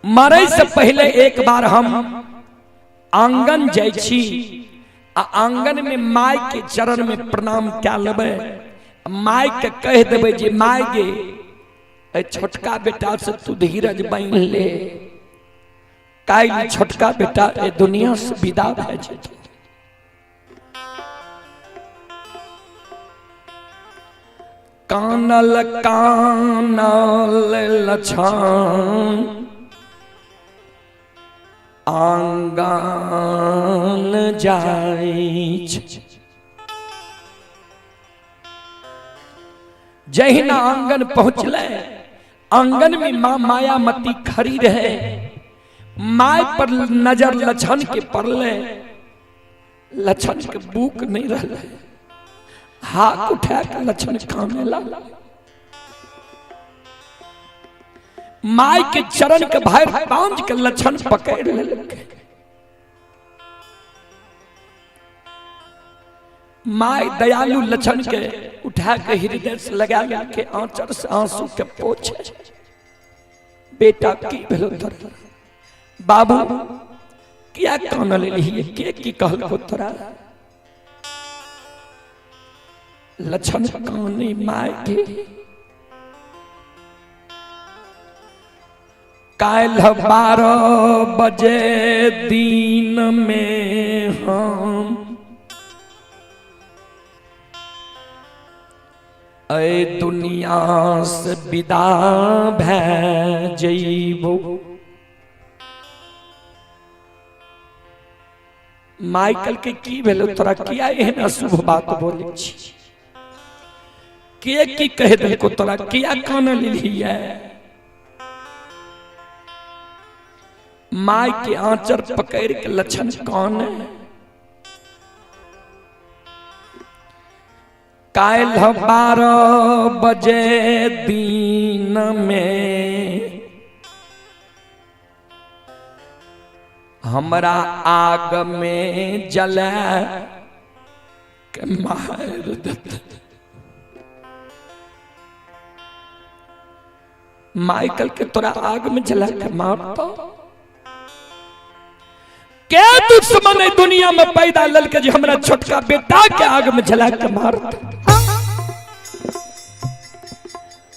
मरे से पहले एक बार हम आंगन जाइ छी आ आंगन में माय के चरण में प्रणाम कए लेबै, माय के कह देबै जे my गे ए छोटका बेटा से तू धीरज बान्हि ले, काल्हि छोटका बेटा ए दुनिया से विदा भए जेतै। कानल कानल लछन आंगन जाइ छै। जहिना आंगन पहुँचले, आंगन में माँ मायामती खड़ी रहे, my पर नजर लछन के पड़ले, लछन के बुक नहीं रहले, हाथ उठा के लछन काने लागल। My के चरण के भर पांच के लछन पकड़ लेलकै। My दयालु लछन के उठा उठा के हृदय से लगा के आंचर से आंसू के पोछे। बेटा की भेलो तोरा? बाबू किया कान लेलिए? के की कहलको तोरा? लक्षण काने माय के, काल्हि 12 बजे दिन में हम ऐ दुनिया से विदा भै जइबो। माइकल के की भेलो तोरा? किया एहन अशुभ बात बोलै छी? के की कह देलको तोरा? किया कान लेलिए? My के आंचर पकड़ के लक्षण कान, काल्हि 12 बजे दिन में हमरा आग में जला के मार देते। माइकल के तोरा आग में जला के मारतो? के दुश्मन है दुनिया में पैदा ललके जे हमरा छोटका बेटा के आग में जला के मारतो?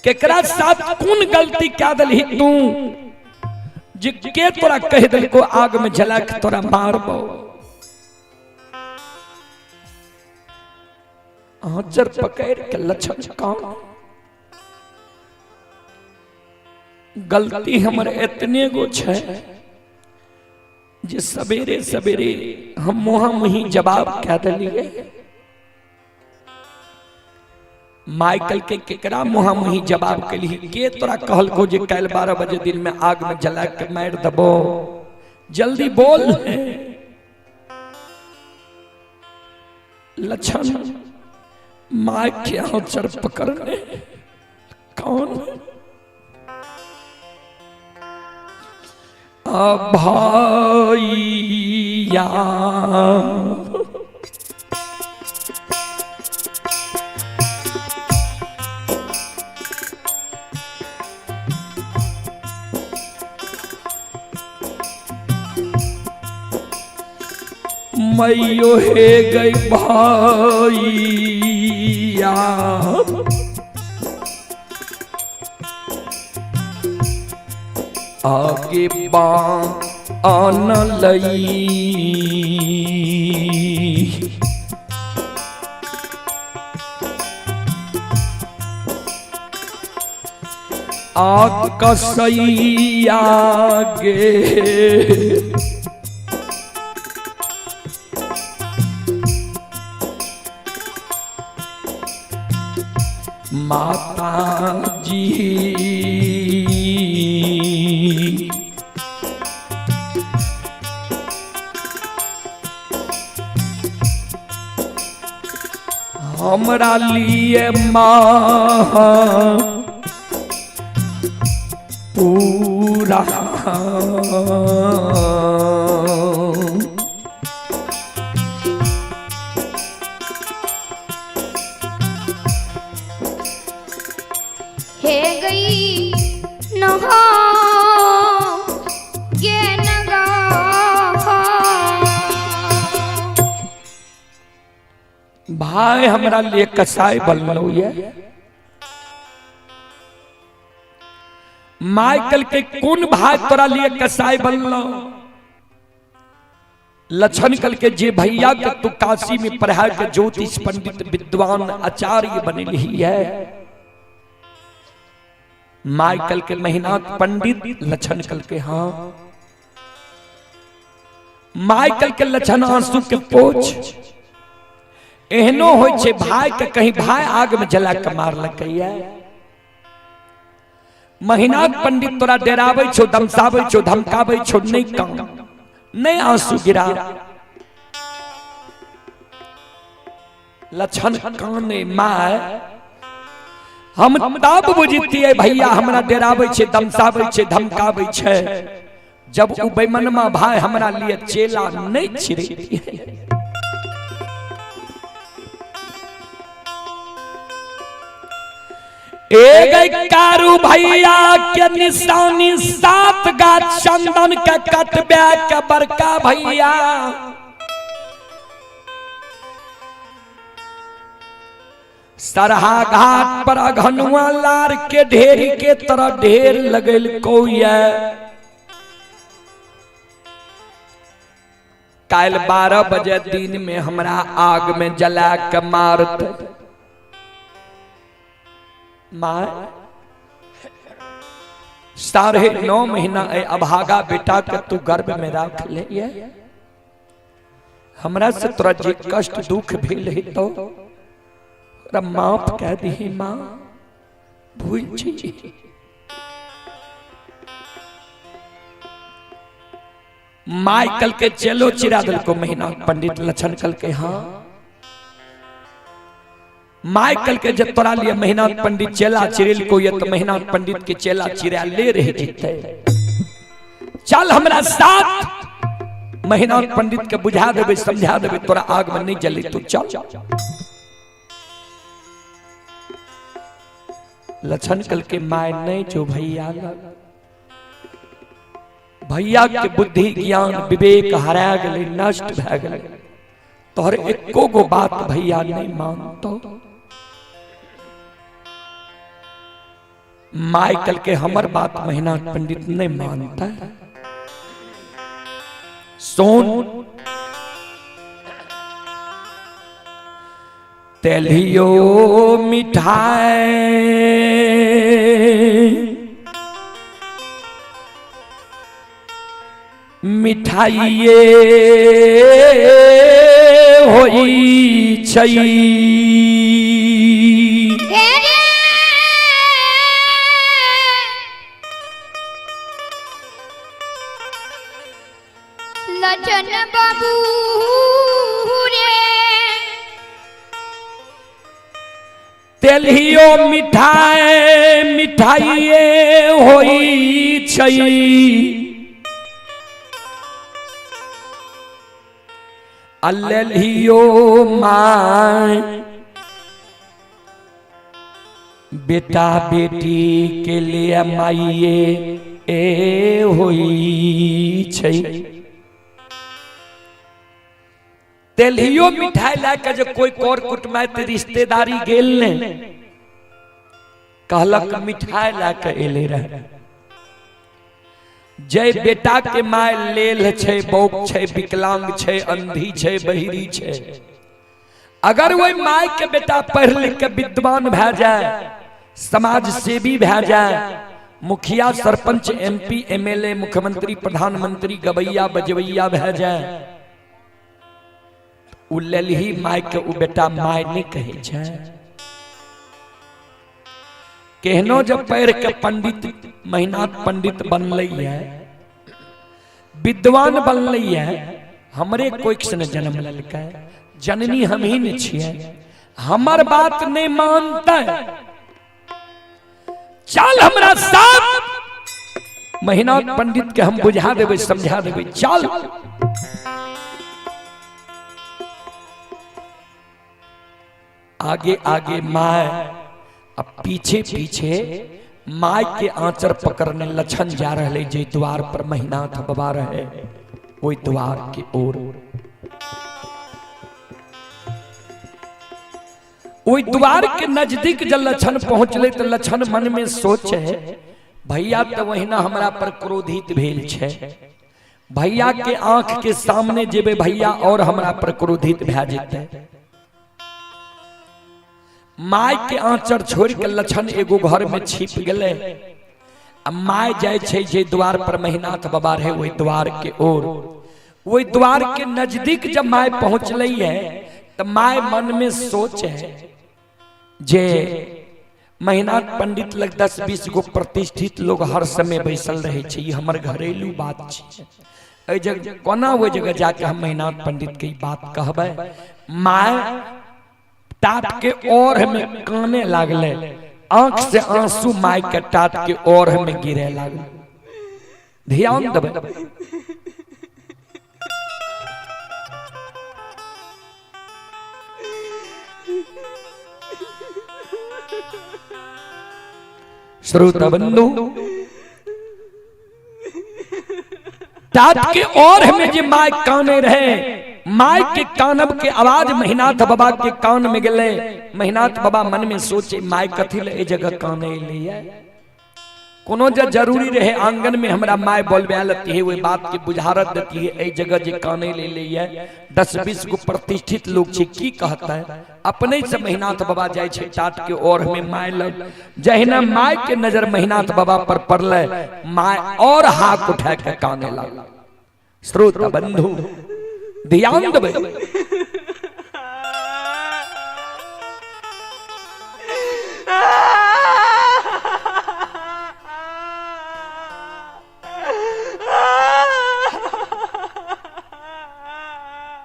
केकरा साथ कोन गलती क्या दलही तू जे के तोरा कह देलको आग में जला के तोरा मारबो? आंचर पकड़ के लक्षण काम, गलती हमर एतने गो छै जे सवेरे सवेरे हम मुहा मुही जवाब कह देलिए। माइकल के केकरा मुहा मुही जवाब केलही? के तोरा कहलको जे काल्हि 12 बजे दिन में आग में जला के मार देबो? जल्दी बोल। लक्षण my के आंचर पकड़ने कौन भाइया? मैयो हे गई भैया, आगे बान लई आ कसैया गे माता जी, हमरा लिए माँ पूरा हे गई नहा गे नगा। भाई हमरा लिए कसाई बनलो ये। माइकल के कोन भाई तोरा लिए कसाई बनलो? लक्षण कल के जे भैया के तू काशी में पढ़ा के ज्योतिष पंडित विद्वान आचार्य बनेली है। माइकल के महिनाथ पंडित? लक्षण कल के हाँ। माइकल के लक्षण आंसू के पोछ, एहनो होइ छै भाई के कहीं भाई आग में जला के मारलकैया? महिनाथ पंडित तोरा डराबै छौ, दमसाबै छौ, धमकाबै छौ, नहीं काम नहीं आंसू गिरा। लक्षण काने, my हम तब बुझतियै भैया हमरा डराबै छै, दमसाबै छै, धमकाबै छै, जब उ बेमनमा भाई हमरा लिए चेला नहीं छिड़ैतियै। ए गई कारू भैया के निशानी 7 गाछ चंदन के कटबे के बड़का भैया। सरहा घाट पर अघनुआ लार के ढेरी के तरह ढेर लगल कौया। काल्हि 12 बजे दिन में हमरा आग में जला के मारत। माँ 9.5 महीना ए अभागा बेटा के तू गर्भ में राख ले, हमरा से तोरा जे कष्ट दुख भेल है तो माफ कह दी माँ, भूल छी। माँ कल के चलो चिरा दिल को महीना पंडित लक्षण कल के हाँ my कल के जब तोरा लिए महीना पंडित चेला चिरेल को ये तो महीना पंडित के चेला चिरा ले रहे जीते। चल हमरा साथ महीना पंडित के बुझा देबे समझा देबे तोरा आग में नहीं जली तू चल। लक्षण कल के my नहीं जो भैया भैया के बुद्धि ज्ञान विवेक हरा गए नष्ट भै गए, तोहर एको गो बात भैया नहीं मानतो। My कल के हमर बात महीना पंडित नहीं मानता। सोन तेलियो मिठाई मिठाइये होई छई। लचन बाबू रे तेलियो मिठाई मिठाइये होई छई। अल्लियो my बेटा बेटी के लिए माइये ए होई छई। तेलियो मिठाई लाके जो कोई कोर कुटमैत रिश्तेदारी गेल ने कहलक मिठाई लाके एले रहे। जय बेटा के my लेल छे बौक छे विकलांग छे अंधी छे बहिरी छे, अगर वही my के बेटा पढ़ लिख के विद्वान भै जाए समाज सेवी भै जाए मुखिया सरपंच एमपी एमएलए मुख्यमंत्री प्रधानमंत्री गवैया बजवैया भै जाए, उ लेलही my के उ बेटा my नहीं कहे छे। केहनो जब पढ़ के पंडित महीना पंडित बनलै है विद्वान बनलै है, हमरे कोई ने जन्म ललकै जननी हम ही ने छियै, हमर बात नहीं मानता। चल हमरा साथ महीना पंडित के हम बुझा देबै समझा देबै चल। आगे आगे my अब पीछे पीछे my के आंचर पकड़ने लक्षण जा रहे जे द्वार पर महिनाथ बाबा रहे वही द्वार के ओर। वही द्वार के नजदीक जब लक्षण पहुंचले तो लक्षण मन में सोचे भैया तो वही ना हमरा पर क्रोधित भेल छे, भैया के आंख के सामने जेबे भैया और हमरा पर क्रोधित भै जेते। My के आंचर छोड़ के लक्षण एगो घर में छिप गए। My जाय छे जे द्वार पर महिनाथ बाबा रहे वही द्वार के ओर। वही द्वार के नजदीक जब my पहुंचल है तो my मन में सोच है जे महिनाथ पंडित लग 10-20 गो प्रतिष्ठित लोग हर समय बैसल रहे छे, हमर घरेलू बात छे, एहि जगह कोना ओहि जगह जाके हम महिनाथ पंडित के बात कहबै। My टाट के ओर में काने लागले, आंख से आंसू my के टाट के ओर में गिरे लागले। ध्यान देबै। श्रोता बंधु, तात के और हमें जे my काने रहे, my के कानब के आवाज महिनाथ बाबा के कान में गेले। महिनाथ बाबा मन में सोचे my कथी ले ए जगह काने लिए, कोनो जे जरूरी रहे आंगन में हमरा my बोलबे लती है, वही बात के बुझारत देती है, ए जगह जे काने ले लिए 10-20 गो प्रतिष्ठित लोग छे की कहता है। अपने से महिनाथ बाबा जाय छे टाट के और में my लग, जहिना my के नजर महिनाथ बाबा पर पड़ले, my और हाथ उठा के काने लग। श्रोता बंधु ध्यान देबै,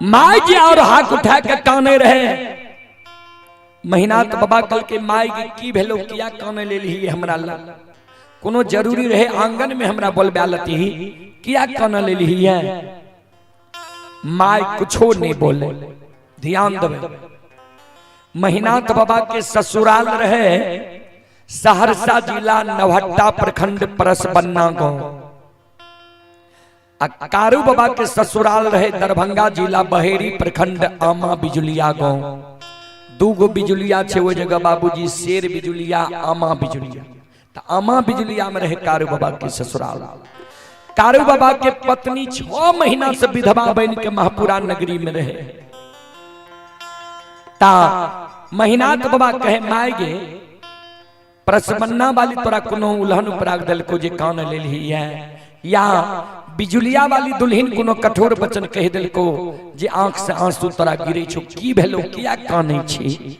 my जी और हाथ उठा के काने रहे। महिनाथ बाबा कल के my के की भेलो, किया काने ले ली हमरा लग, कोनो जरूरी रहे आंगन में हमरा बोलबे लती ही, किया काने ले ली है। My कुछो नहीं बोले। ध्यान देवे, महिनाथ बाबा के ससुराल रहे सहरसा जिला नवहट्टा प्रखंड परसबन्ना गांव, आ कारू बाबा के ससुराल रहे दरभंगा जिला बहेरी प्रखंड आमा बिजुलिया गांव। दू गो बिजुलिया छे वो जगह बाबूजी, शेर बिजुलिया आमा बिजुलिया। तो आमा बिजुलिया में रहे कारू बाबा के ससुराल। कारू बाबा के पत्नी 6 महीना से विधवा बन के महपुरा नगरी में रहे। ता महिनाथ बाबा कहे my गे परसबन्ना वाली तोरा कोनो उल्हन उपराग देलको जे कान लेलही है, या बिजुलिया वाली दुल्हन कोनो कठोर वचन कह देलको जे आंख से आंसू तोरा गिरे छो, की भेलो किया कानै छी।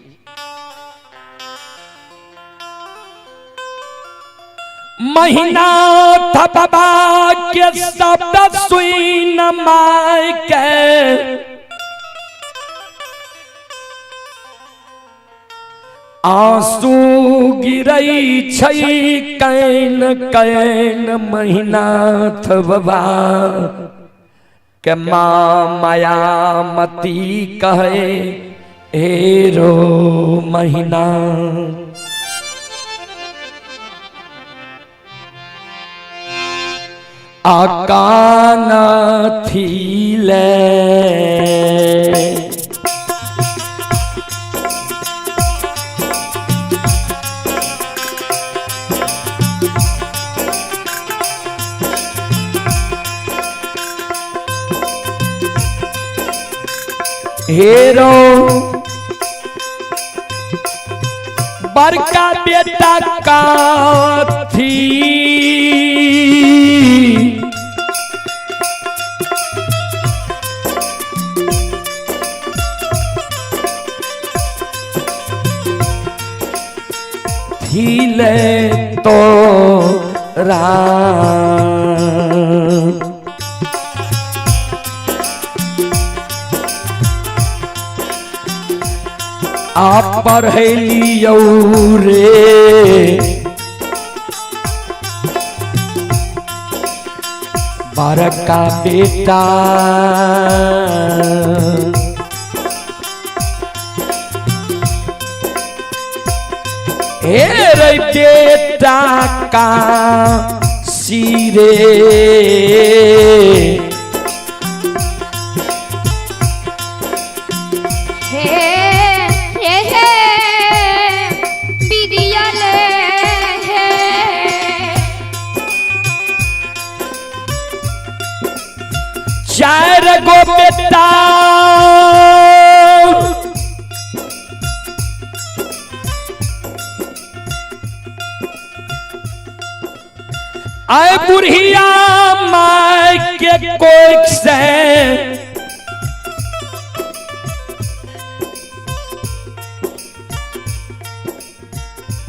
महिनाथ बाबा के शब्द सुन my के आंसू गिरई छै can can Mahinath बाबा के माँ मायामती कहे हे रो महीना। आकाना थीले हेरो बड़का बेटा का थी ले तो राम आप पढ़लियौ रे बड़का बेटा हे रे बेटा का सिरे हे हे बिरियल हे चार गो बेटा आए बुढ़िया my के कोख से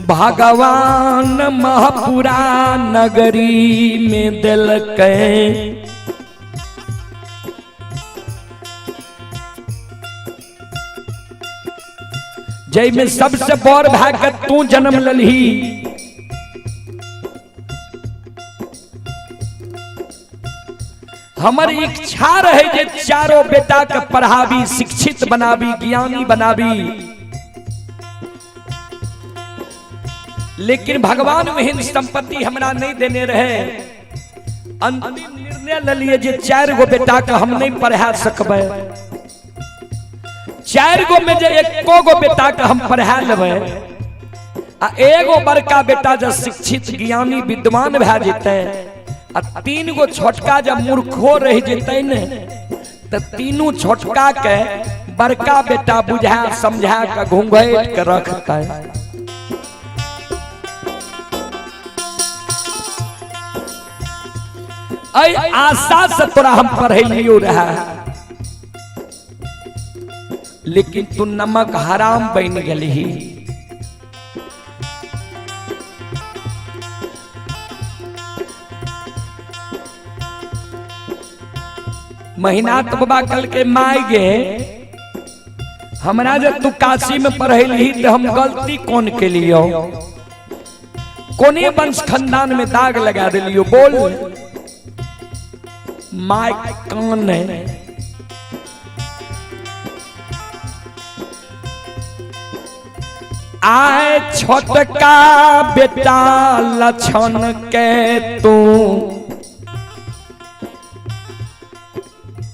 भगवान महापुरा नगरी में दिलकै। जय में सबसे बड़ भाग तू जन्म ललही, हमर इच्छा रहे जे चारों बेटा के पढ़ाबी, शिक्षित बनाबी, ज्ञानी बनाबी, लेकिन भगवान एहन संपत्ति हमरा नहीं देने रहे। अंतिम निर्णय लेलिए जे 4 गो बेटा के हम नहीं पढ़ा सकबै। 4 गो में जे एको गो बेटा के हम पढ़ा लेबै आ एगो बड़का बेटा जब शिक्षित ज्ञानी विद्वान भए जेतै आ 3 गो छोटका जब मूर्खो रह जेतै ने, तऽ तीनू छोटका के बड़का बेटा बुझा समझा के घूंघट के रखतै। ऐ आशा से तोरा हम पढ़ेलियो रहा, लेकिन तू नमक हराम बन गेलही। महीना तो बाबा कल के माय गे, हमरा जब तू काशी में पढ़ेलही तो हम गलती कौन के लियो, कोने वंश खानदान में दाग लगा दिलियो? बोल my कान है। आए छोटका बेटा लक्षण के तू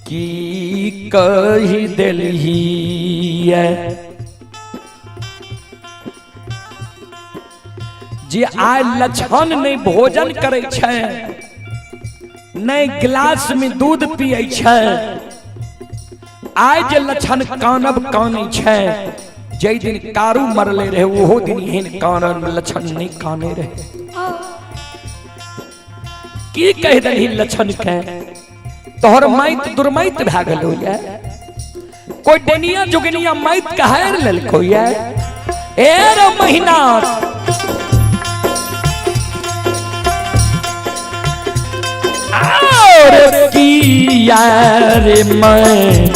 की कही देलही, जे आय लक्षण नहीं भोजन करे छै, नहीं गिलास में दूध पिए छै, आय जे लक्षण कानब कानै छै, जै दिन कारू मरले रहे ओहो दिन एहन कानब लक्षण नहीं काने रहे। की कह दही लक्षण के, तोहर माइत दुर्माइत भए गेलो ये, कोई डेनिया जुगनिया माइत कहार लेलको ये? ए रे महीना और की यार मैं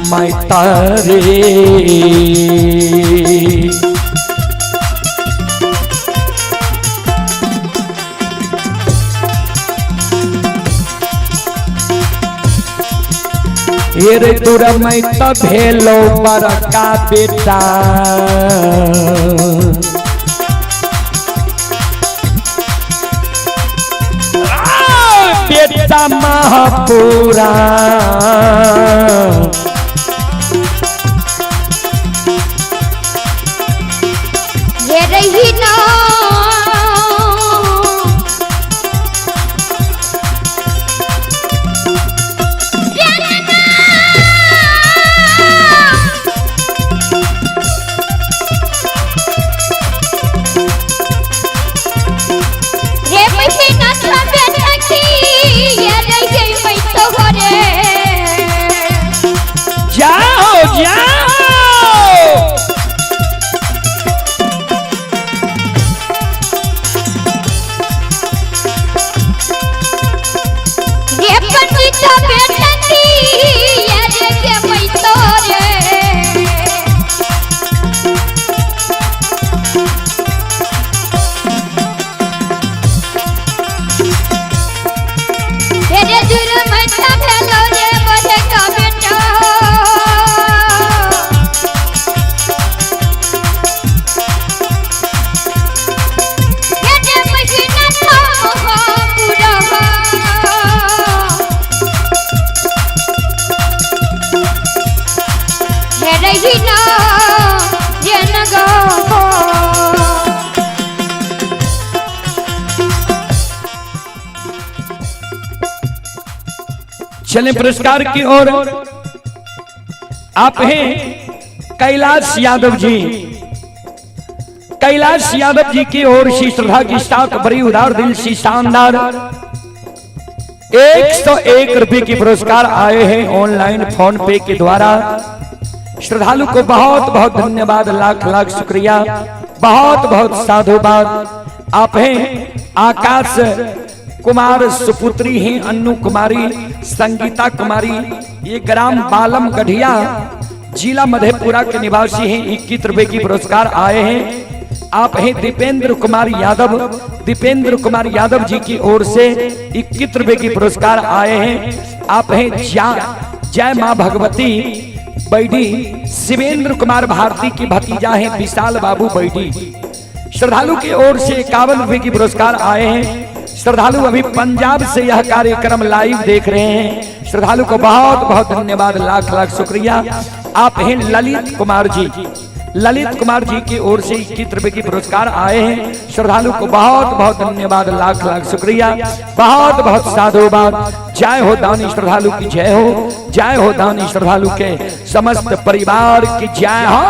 मैं तारे रे तोरा मैं त भेलो बड़का बेटा, बेटा महापुरा। ये रही ना रे महीना था बेटा की, ये रही मैं तो हो रे। जाओ जाओ रे पंडित बेटा की, ये रे मैं तो रे। रे दूर मत भेलो रे बड़े का बेटा, ये रे महीना था महापुरा। हे रही ना ये नगा। चलें पुरस्कार की ओर। आप हैं कैलाश यादव जी, कैलाश यादव जी की ओर से श्रद्धा के साथ बड़ी उदार दिल से शानदार 101 रुपए के पुरस्कार आए हैं ऑनलाइन फोन पे के द्वारा। श्रद्धालु को बहुत बहुत धन्यवाद, लाख लाख शुक्रिया, बहुत बहुत साधुवाद। आप हैं आकाश कुमार सुपुत्री हैं अन्नू कुमारी, संगीता कुमारी, ये ग्राम बालम गढ़िया जिला मधेपुरा के निवासी हैं। 21 रुपए की पुरस्कार आए हैं। आप हैं दीपेंद्र कुमार यादव, दीपेंद्र कुमार यादव जी की ओर से 21 रुपए की पुरस्कार आए हैं। आप हैं जय मां भगवती बैडी, शिवेंद्र कुमार भारती की भतीजा हैं विशाल बाबू बैडी। श्रद्धालु की ओर से 51 रुपए की पुरस्कार आए हैं। श्रद्धालु अभी पंजाब से यह कार्यक्रम लाइव देख रहे हैं। श्रद्धालु को बहुत बहुत धन्यवाद, लाख लाख शुक्रिया। आप हैं ललित कुमार जी, ललित कुमार जी की ओर से 21 रुपए की पुरस्कार आए हैं। श्रद्धालु को बहुत बहुत धन्यवाद, लाख लाख शुक्रिया, बहुत बहुत साधुवाद। जय हो दानी श्रद्धालु की जय हो, जय हो दानी श्रद्धालु के समस्त परिवार की जय हो।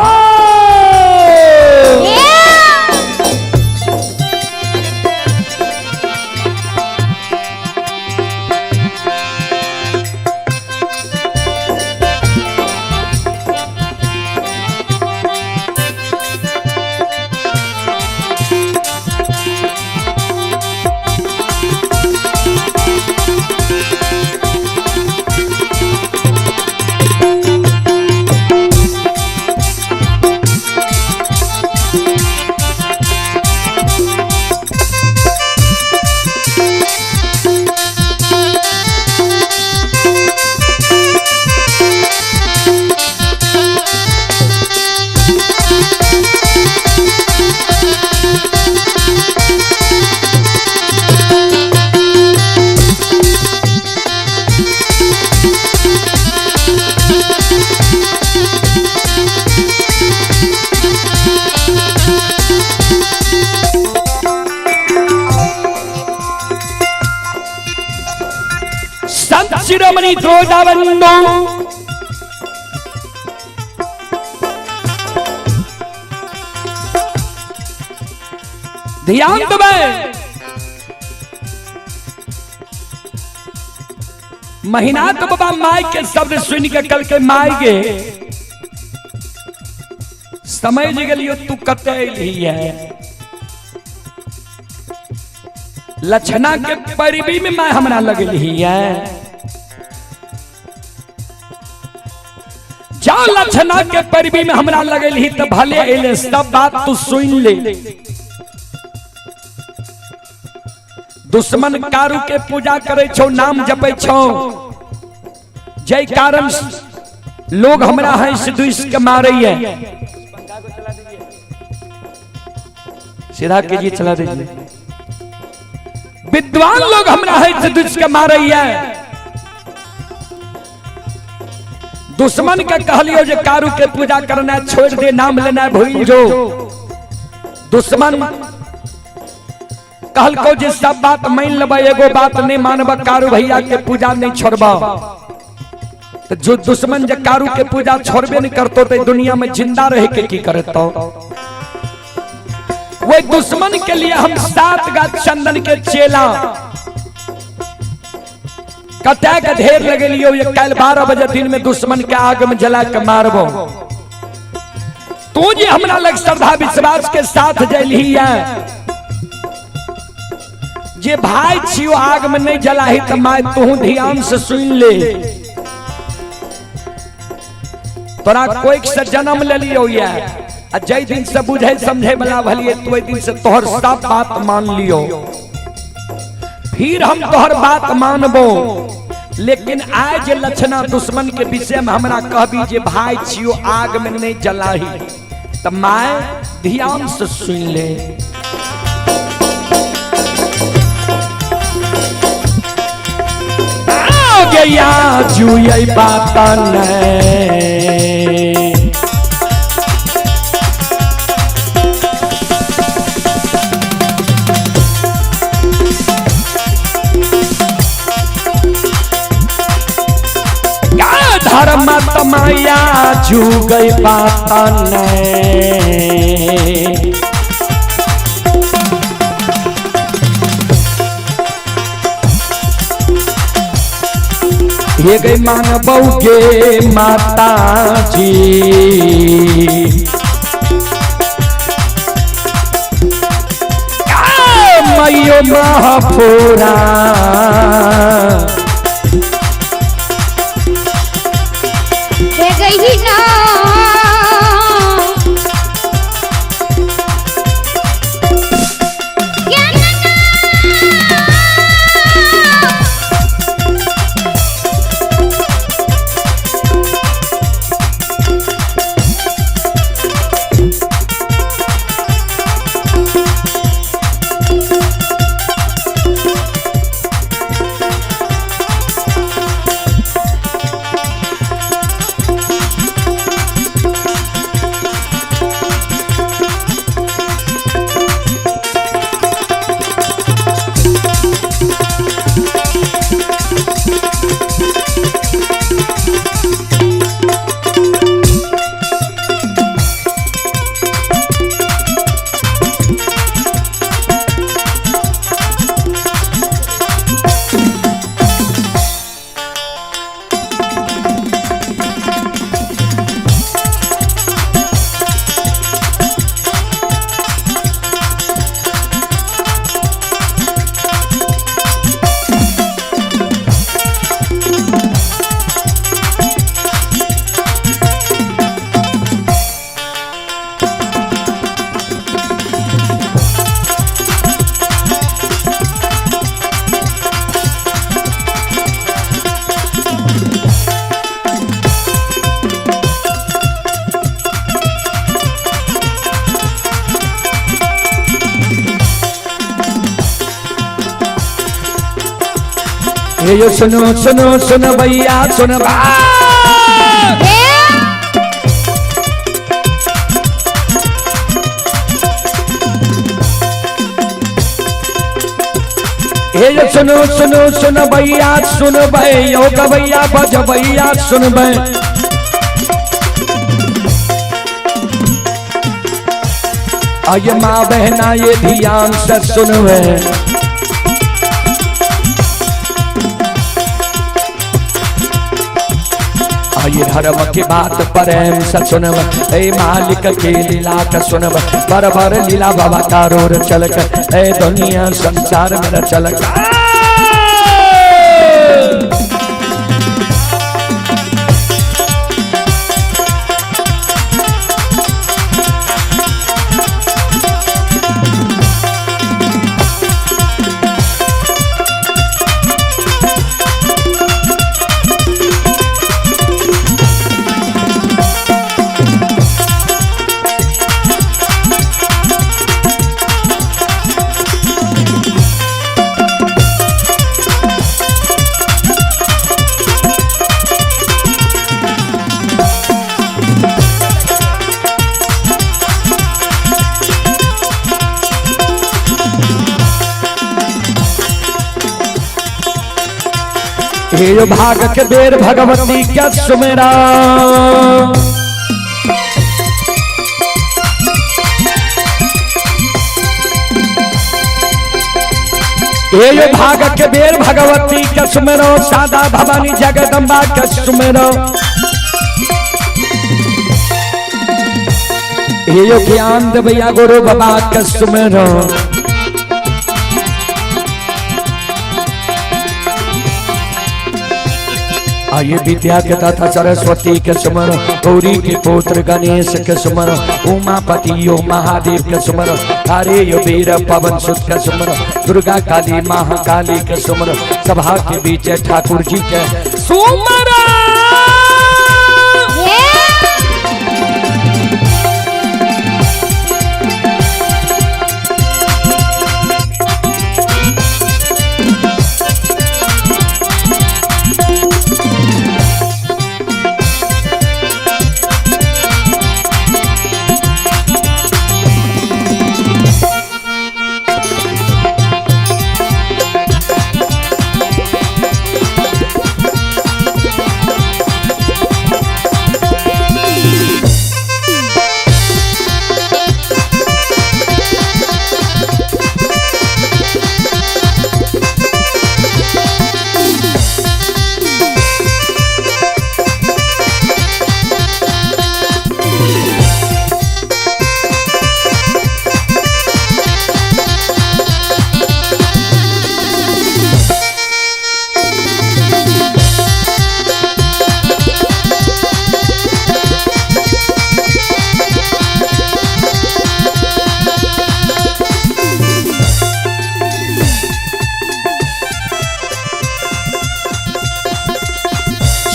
संत शिरोमणि द्रोजाबंधु ध्यान देबै। महीना तो बाबा माई के शब्द सुन के कल के माई गे समझ गेलियो तू कते अयली है। लक्षणा के पैरवी में मैं हमरा लगली है। जा लक्षणा के पैरवी में हमरा लगली तो भले अयले, सब बात तू सुन ले। दुश्मन कारू के पूजा करे छो, नाम जपे छो, जय कारण लोग हमरा है से दुष्ट के मारे है। सीधा कीजिए, चला दीजिए। विद्वान लोग हमरा है से दुष्ट के मारे है। दुश्मन के कहलियो जे कारू के पूजा करना छोड़ दे, नाम लेना भूल जो। दुश्मन कहलको जे सब बात मान लेबै, एगो बात नहीं मानब, कारू भैया के पूजा नहीं छोड़ब। तो जो दुश्मन जे कारू के पूजा छोड़बे नहीं करतो तो दुनिया में जिंदा रह के की करतो। वही दुश्मन के लिए हम 7 गाछ चंदन के चेला कटा के ढेर लगेलियो। ये कल 12 बजे दिन में दुश्मन के आग में जला के मारबो। तू जे हमरा लग श्रद्धा विश्वास के साथ जलही है, जे भाई छियो आग में नहीं जलाही तो my तू ध्यान से सुन ले। तोरा कोई से जन्म ले लियो ये, आ जै दिन से बुझे समझे वाला भलिए तो दिन से तोहर सब बात मान लियो। फिर हम तोहर बात मानबो, लेकिन आज लक्षणा दुश्मन के विषय में हमरा कहबी जे भाई छियो आग में नहीं जलाही तो my ध्यान से सुन ले। गया जुई बात नहीं धर्म तमाया जू गई बात नहीं। हे गई मानबऊ के माता जी, मैयो महापुरा हे गई ना। ये सुनो सुनो सुन भैया सुन हे सुनो सुनो सुन भैया सुन भैया गवैया बज भैया सुन भै। आये माँ बहना ये ध्यान से सुनवे। आये धर्म की बात प्रेम से सुनब, ए मालिक के लीला का सुनब, बर बर लीला बाबा का रोर चलक, ए दुनिया संसार में चलक। हे भाग के बेर भगवती क्या सुमेरा, हे भाग के बेर भगवती क्या सुमेरो, सादा भवानी जगदम्बा के सुमेरो। हे ज्ञान देवैया गुरु बाबा के सुमेरो। आये विद्या के दाता सरस्वती के सुमर, गौरी के पुत्र गणेश के सुमर, उमापति यो महादेव के सुमर, हरे यो वीर पवन सुत के सुमर, दुर्गा काली महाकाली के सुमर, सभा के बीच ठाकुर जी के सुमर।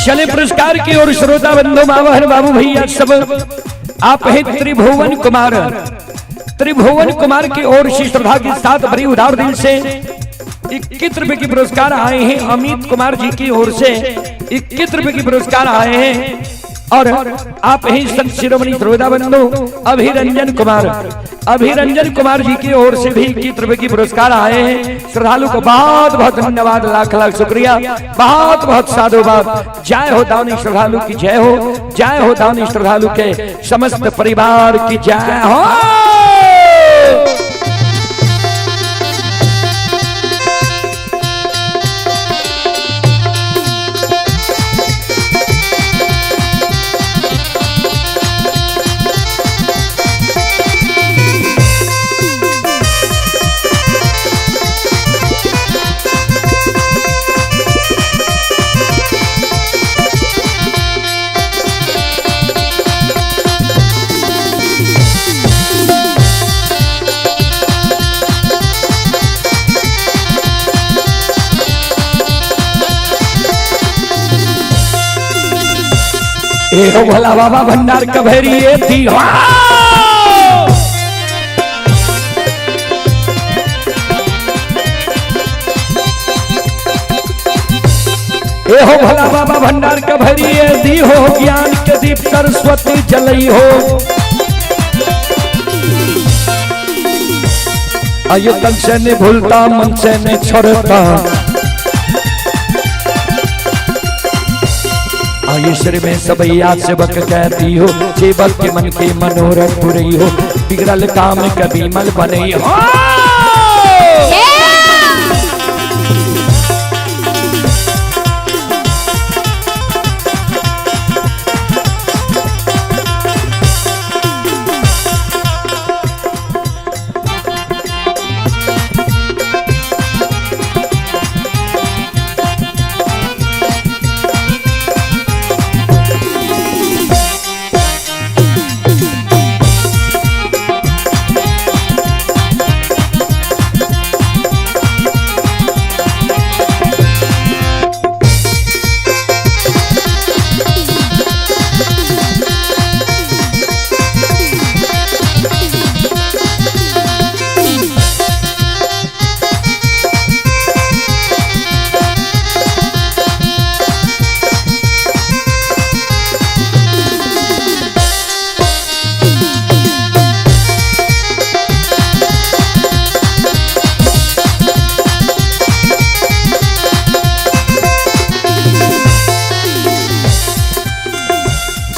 चले पुरस्कार की ओर श्रोता बंधु मावहन बाबू भैया सब आप है त्रिभुवन कुमार, त्रिभुवन कुमार की ओर से श्रद्धा के साथ बड़ी उदार दिल से 21 रुपए की पुरस्कार आए हैं। अमित कुमार जी की ओर से 21 रुपए की पुरस्कार आए हैं। और आप ही संत शिरोमणि श्रोता बंधु अभिरंजन कुमार, अभिरंजन कुमार जी की ओर से भी 21 रुपए की पुरस्कार आए हैं। श्रद्धालु को बहुत बहुत धन्यवाद, लाख लाख शुक्रिया, बहुत बहुत साधुवाद। जय हो दानी श्रद्धालु की जय हो, जय हो दानी श्रद्धालु के समस्त परिवार की जय हो। ए भोला बाबा भंडार कभेरी थी। ए हो भोला बाबा भंडार के भरिए दी हो ज्ञान के दीप सरस्वती जलई हो। आयु तन से नहीं भूलता मन से नहीं छोड़ता, आयुष्य में सबैया सेवक कहती हो, सेवक के मन के मनोरथ पुरई हो, बिगड़ल काम कभी मल बनई हो।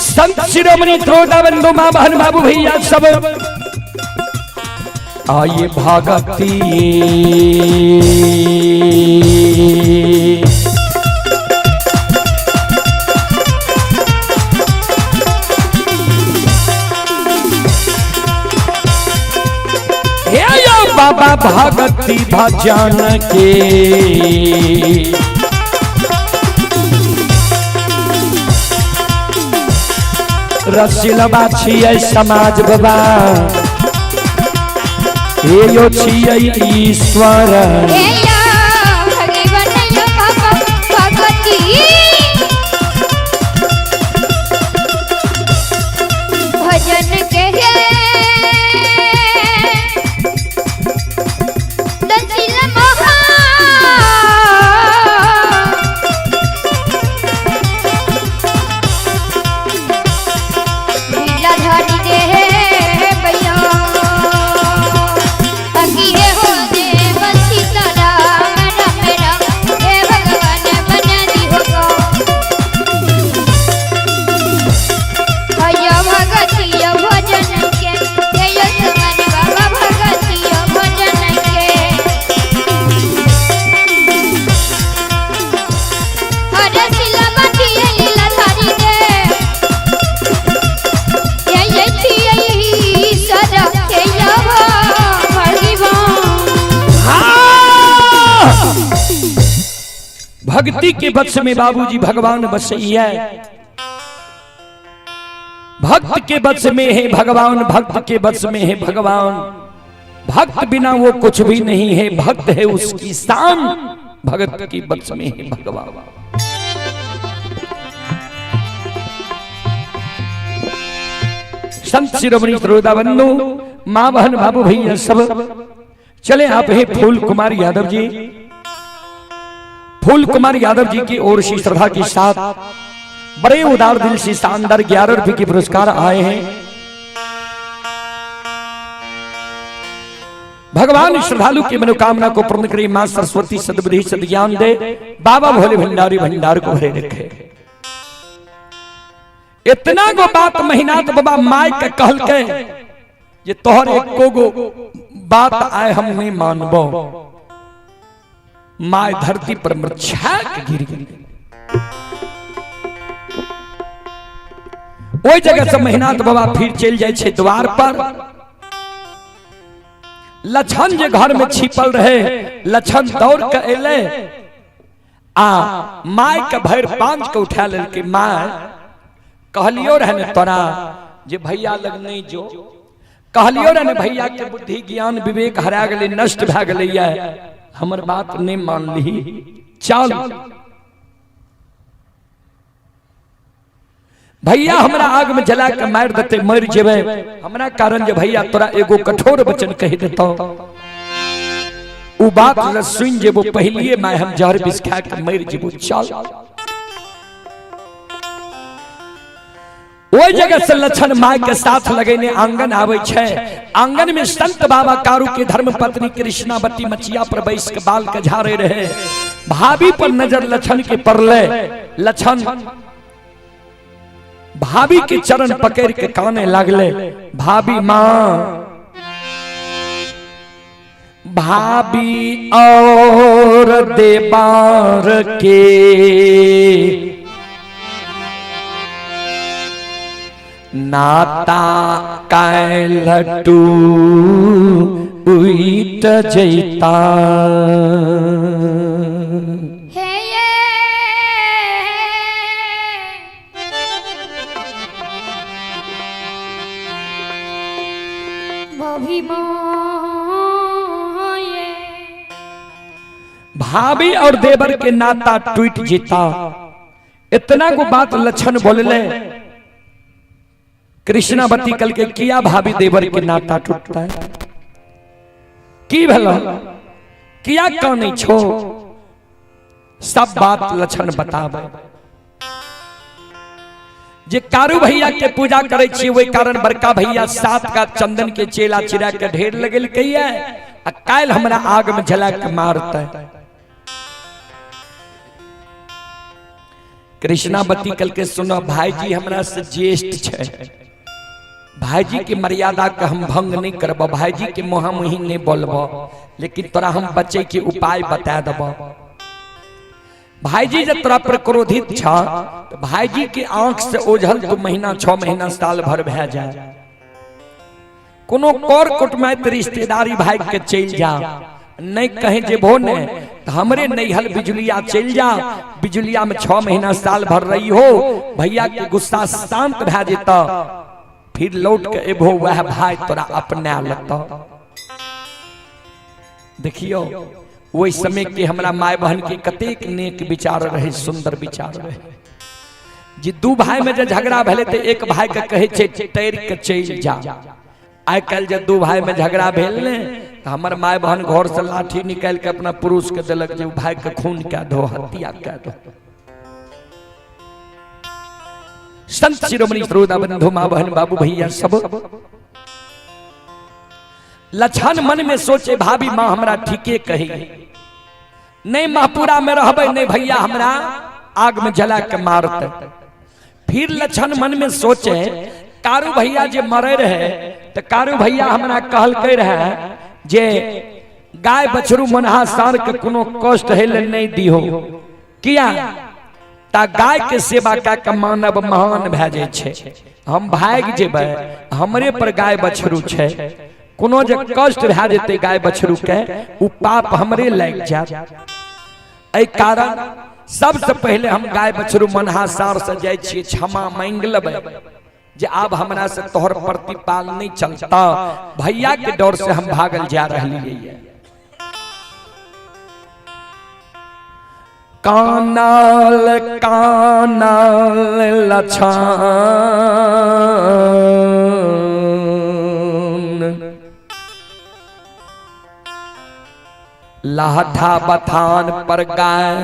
संत शिरोमणि त्रोता बंधु माँ बहन बाबू भैया सब आइए भागती हे यो बाबा भागती भजन के। रसिलबा छियै समाज बाबा, हे यो छियै ईश्वर। हे यो भगवान यो बाबा भगती भजन के हे दंसिल महा लीलाधारी दे भैया बाकी हे हो देव सीताराम राम राम हे भगवान बना दी हो भैया भगतिय भजन के जय समान बाबा भगतिय भजन के हरे शिला बाटिए लीलाधारी दे जय जय ईश्वर हे भगवान। हाँ! भक्ति के वश में बाबूजी भगवान बसैया, भक्त के वश में है भगवान, भक्त के वश में है भगवान। भक्त बिना वो कुछ भी नहीं है, भक्त है उसकी शान, भगत के वश में है भगवान। संत शिरोमणि श्रोता बंधु माँ बहन बाबू भैया सब चले आप हैं फूल कुमार यादव जी। फूल कुमार यादव जी की ओर से श्रद्धा के साथ बड़े उदार दिल से शानदार 11 रुपए के पुरस्कार आए हैं। भगवान श्रद्धालु की मनोकामना को पूर्ण करे, मां सरस्वती सद्बुद्धि सद्ज्ञान दे, बाबा भोले भंडारी भंडार को भरे रखे। इतना गो बात महीनाथ बाबा my के कहल के ये तोहर एको गो बात आए हम नहीं मानबो। My धरती पर मृच्छा के गिर गई। ओहि जगह से महीनाथ बाबा फिर चल जाए छे द्वार पर। लछन जे घर में छिपल रहे, लछन दौड़ के एले आ my के भर पांच के उठा लेलकै। My कहलियो रहे ने तोरा जे भैया लग नहीं जो, कहलियो रहे ने भैया के बुद्धि ज्ञान विवेक हरा गेलै, नष्ट भए गेलै, हमर बात नहीं मानली। चल भैया हमरा आग में जला के मार देते, मर जेबे हमरा कारण जे भैया तोरा एगो कठोर वचन कह देतो, उ बात ल सुन जेबो पहलिए मैं हम जहर विष खा के मर जेबो। चल ओहि जगह से लक्षण माय के साथ लगेने आंगन आवे छै। आंगन में संत बाबा कारू के धर्म पत्नी कृष्णावती मचिया पर बैस के बाल के झाड़े रहे। भाभी पर नजर लक्षण के पड़ले। लक्षण भाभी के चरण पकड़ के काने लागले, भाभी माँ, भाभी और देबार के नाता कायल टू उठ जैता। हे ये भाभी माँ ये। भाभी और देवर के नाता टूट जीता। इतना को बात लक्षण बोलले। कृष्णावती कल के किया भाभी देवर के नाता टूटता है की भला किया काने छो, सब बात लक्षण बतावे। जे कारू भैया के पूजा करे छी वही कारण बड़का भैया 7 का चंदन के चेला चिरा के ढेर लगल कहिए आ काल हमरा आग में जला के मारते। कृष्णावती कल के सुनो भाई जी हमरा से ज्येष्ठ छे, भाई जी के मर्यादा के हम भंग नहीं करब, भाई जी के मुँह मुही नहीं बोलब, लेकिन तोरा हम बचे के उपाय बता देब। भाई जी जब तोरा पर क्रोधित छ तो भाई जी के आंख से ओझल तो महीना 6 महीना साल भर भै जाए। कोनो कर कुटमैत रिश्तेदारी भाई के चल जा, नहीं कहीं जेबो ने तो हमरे नैहल बिजुलिया चल जा, बिजुलिया में 6 महीना साल भर रही हो, भैया के गुस्सा शांत भै जेता, फिर लौट के एबो वह भाई तोरा अपना लता। देखियो वही समय के हमरा माय बहन के कतेक नेक विचार रहे, सुंदर विचार रहे। जे दू भाई में जे झगड़ा भेले तो एक भाई के कहे छे तैर के चल जा। आइ काल्हि जे दू भाई में झगड़ा भेल ने तो हमर माय बहन घर से लाठी निकाल के अपना पुरुष के देलक जे भाई के खून कह दो, हत्या कह दो। संत शिरोमणि श्रोता बंधु माँ बहन बाबू भैया सब लक्षण मन में सोचे भाभी माँ हमरा ठीके कही, नहीं महपुरा में रहबे नहीं भैया हमरा आग में जला के मारते। फिर लक्षण मन में सोचे कारू भैया जे मरे रहे तो कारू भैया हमरा कहलकै रहे जे गाय बछरू मनहा सार के कोनो कष्ट हेले नहीं दिहो, किया ता गाय के सेवा का के मानव महान भए जाइ छै। हम भागि जेबै हमरे पर गाय बछरू छै, कोनो जे कष्ट भए जेतै गाय बछरू के उ पाप हमरे लागि जायत। एहि कारण सबसे पहले हम गाय बछरू मनहा सार से जाइ छियै क्षमा मांगि लेबै जे आब हमरा से तोहर प्रतिपाल नहीं चलता, भैया के डर से हम भागल जा रहलियै। कानल कानल लछन लाठा बथान पर गाय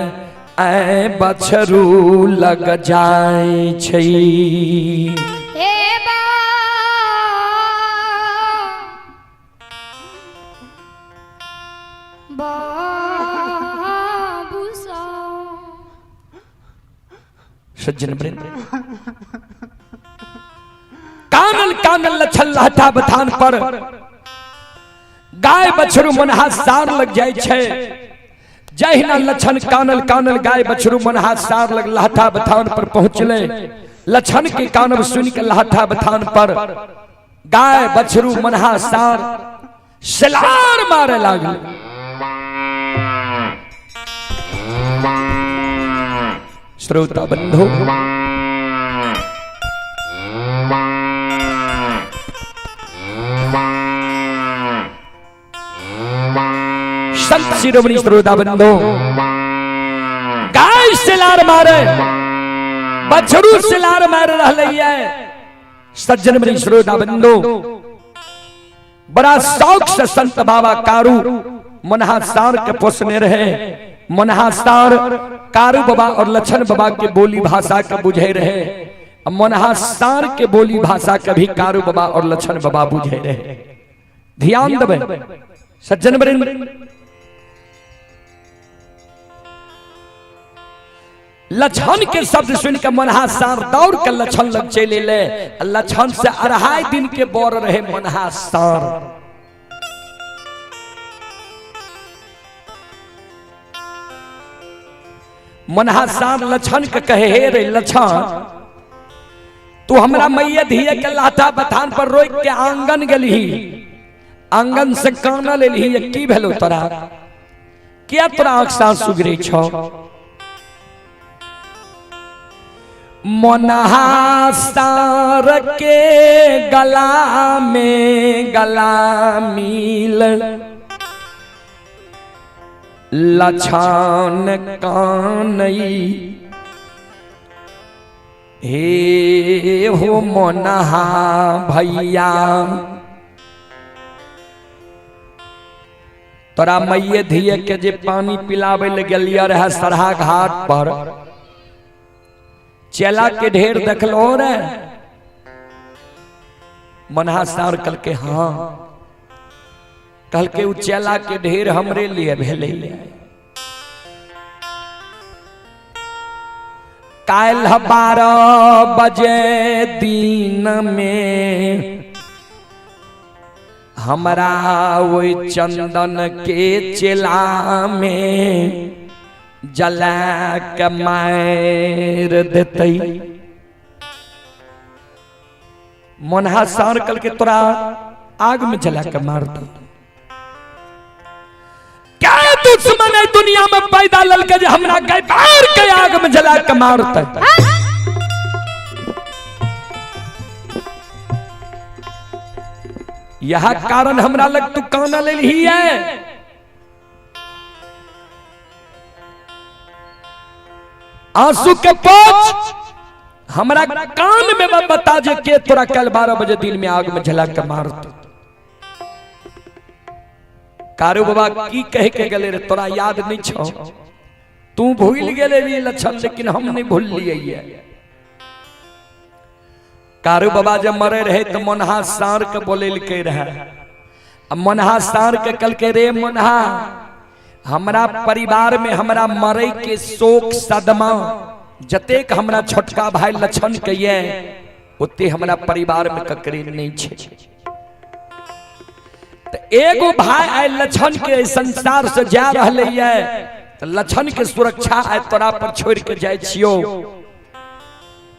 ऐ बछरू लग जाय छै। हे बा बाबू सा सज्जन वृंद कानल कानल लछन लाठा बथान पर गाय बछरू मनहा सार लग जाय छै। जहिना लछन कानल कानल गाय बछरू मनहा सार लग लाठा बथान पर पहुंचले, लछन के कानब सुन के लाठा बथान पर गाय बछरू मनहा सार सलार मारे लागल। श्रोता बंधु संत शिरोमणि श्रोता बंधु गाय सिलार मारे बछरू सिलार मार रहे है। सज्जन मणि श्रोता बंधु बड़ा शौक से संत बाबा कारू मनहा सार के पोसने रहे। मनहा सार कारू बाबा और लछन बाबा के बोली भाषा के बुझे रहे। मनहा सार के बोली भाषा कभी कारू बाबा और लक्षण बाबा बुझे रहे। ध्यान देबै सज्जन वृंद, लक्षण के शब्द सुन के मनहा सार दौड़ के लक्षण लग चले ले। लक्षण से 2.5 दिन के बोर रहे मनहा सार। मनहा सार लक्षण के कहे, हे रे लक्षण, तू हमरा मैया धिया के लाठा बथान पर रोक के आंगन गेलही, आंगन से काना लेलही, की भेलो तोरा, किया तोरा आंख से सुगरे छौ? मनहा सार के गला में गला मिल लछन कानई, हे हो मनहा भैया, तोरा मैये धिये के जे पानी पिलावे ले गेलियै रहे सरहा घाट पर, चेला के ढेर देखलो रे? मनहा सार कल के हाँ, कहलके उ चेला के ढेर हमरे लिए भेलै। काल्हि 12 बजे दिन में हमरा ओहि चंदन के चेला में जला के मार देतै। मनहा सार कल के तोरा आग में जला के मार दे। क्या दुश्मन है दुनिया में पैदा ललके जे हमरा के मार के आग में जला के मारतै? यह कारण हमरा लग तू काना लेलही है। आंसू के पोछ हमरा कान में बता जे के तोरा कल 12 बजे दिन में आग में जला के मारत। कारू बाबा की कह के गेले रे, तोरा याद नहीं छौ? तू भूल गेले रे लक्षण, लेकिन हम नहीं भूल लिए। कारू बाबा जब मरे रहे तो मनहा सार के बोलेलकै रहे। आ मनहा सार के कहलकै, रे मनहा, हमरा परिवार में हमरा मरे के शोक सदमा जतेक हमरा छोटका भाई लक्षण के ये, ओते हमरा परिवार में ककरे नहीं छे। तो एगो भाई आइ लक्षण के संसार से जा रहले ये, तो लक्षण के सुरक्षा आइ तोरा पर छोड़ के जाय छियो।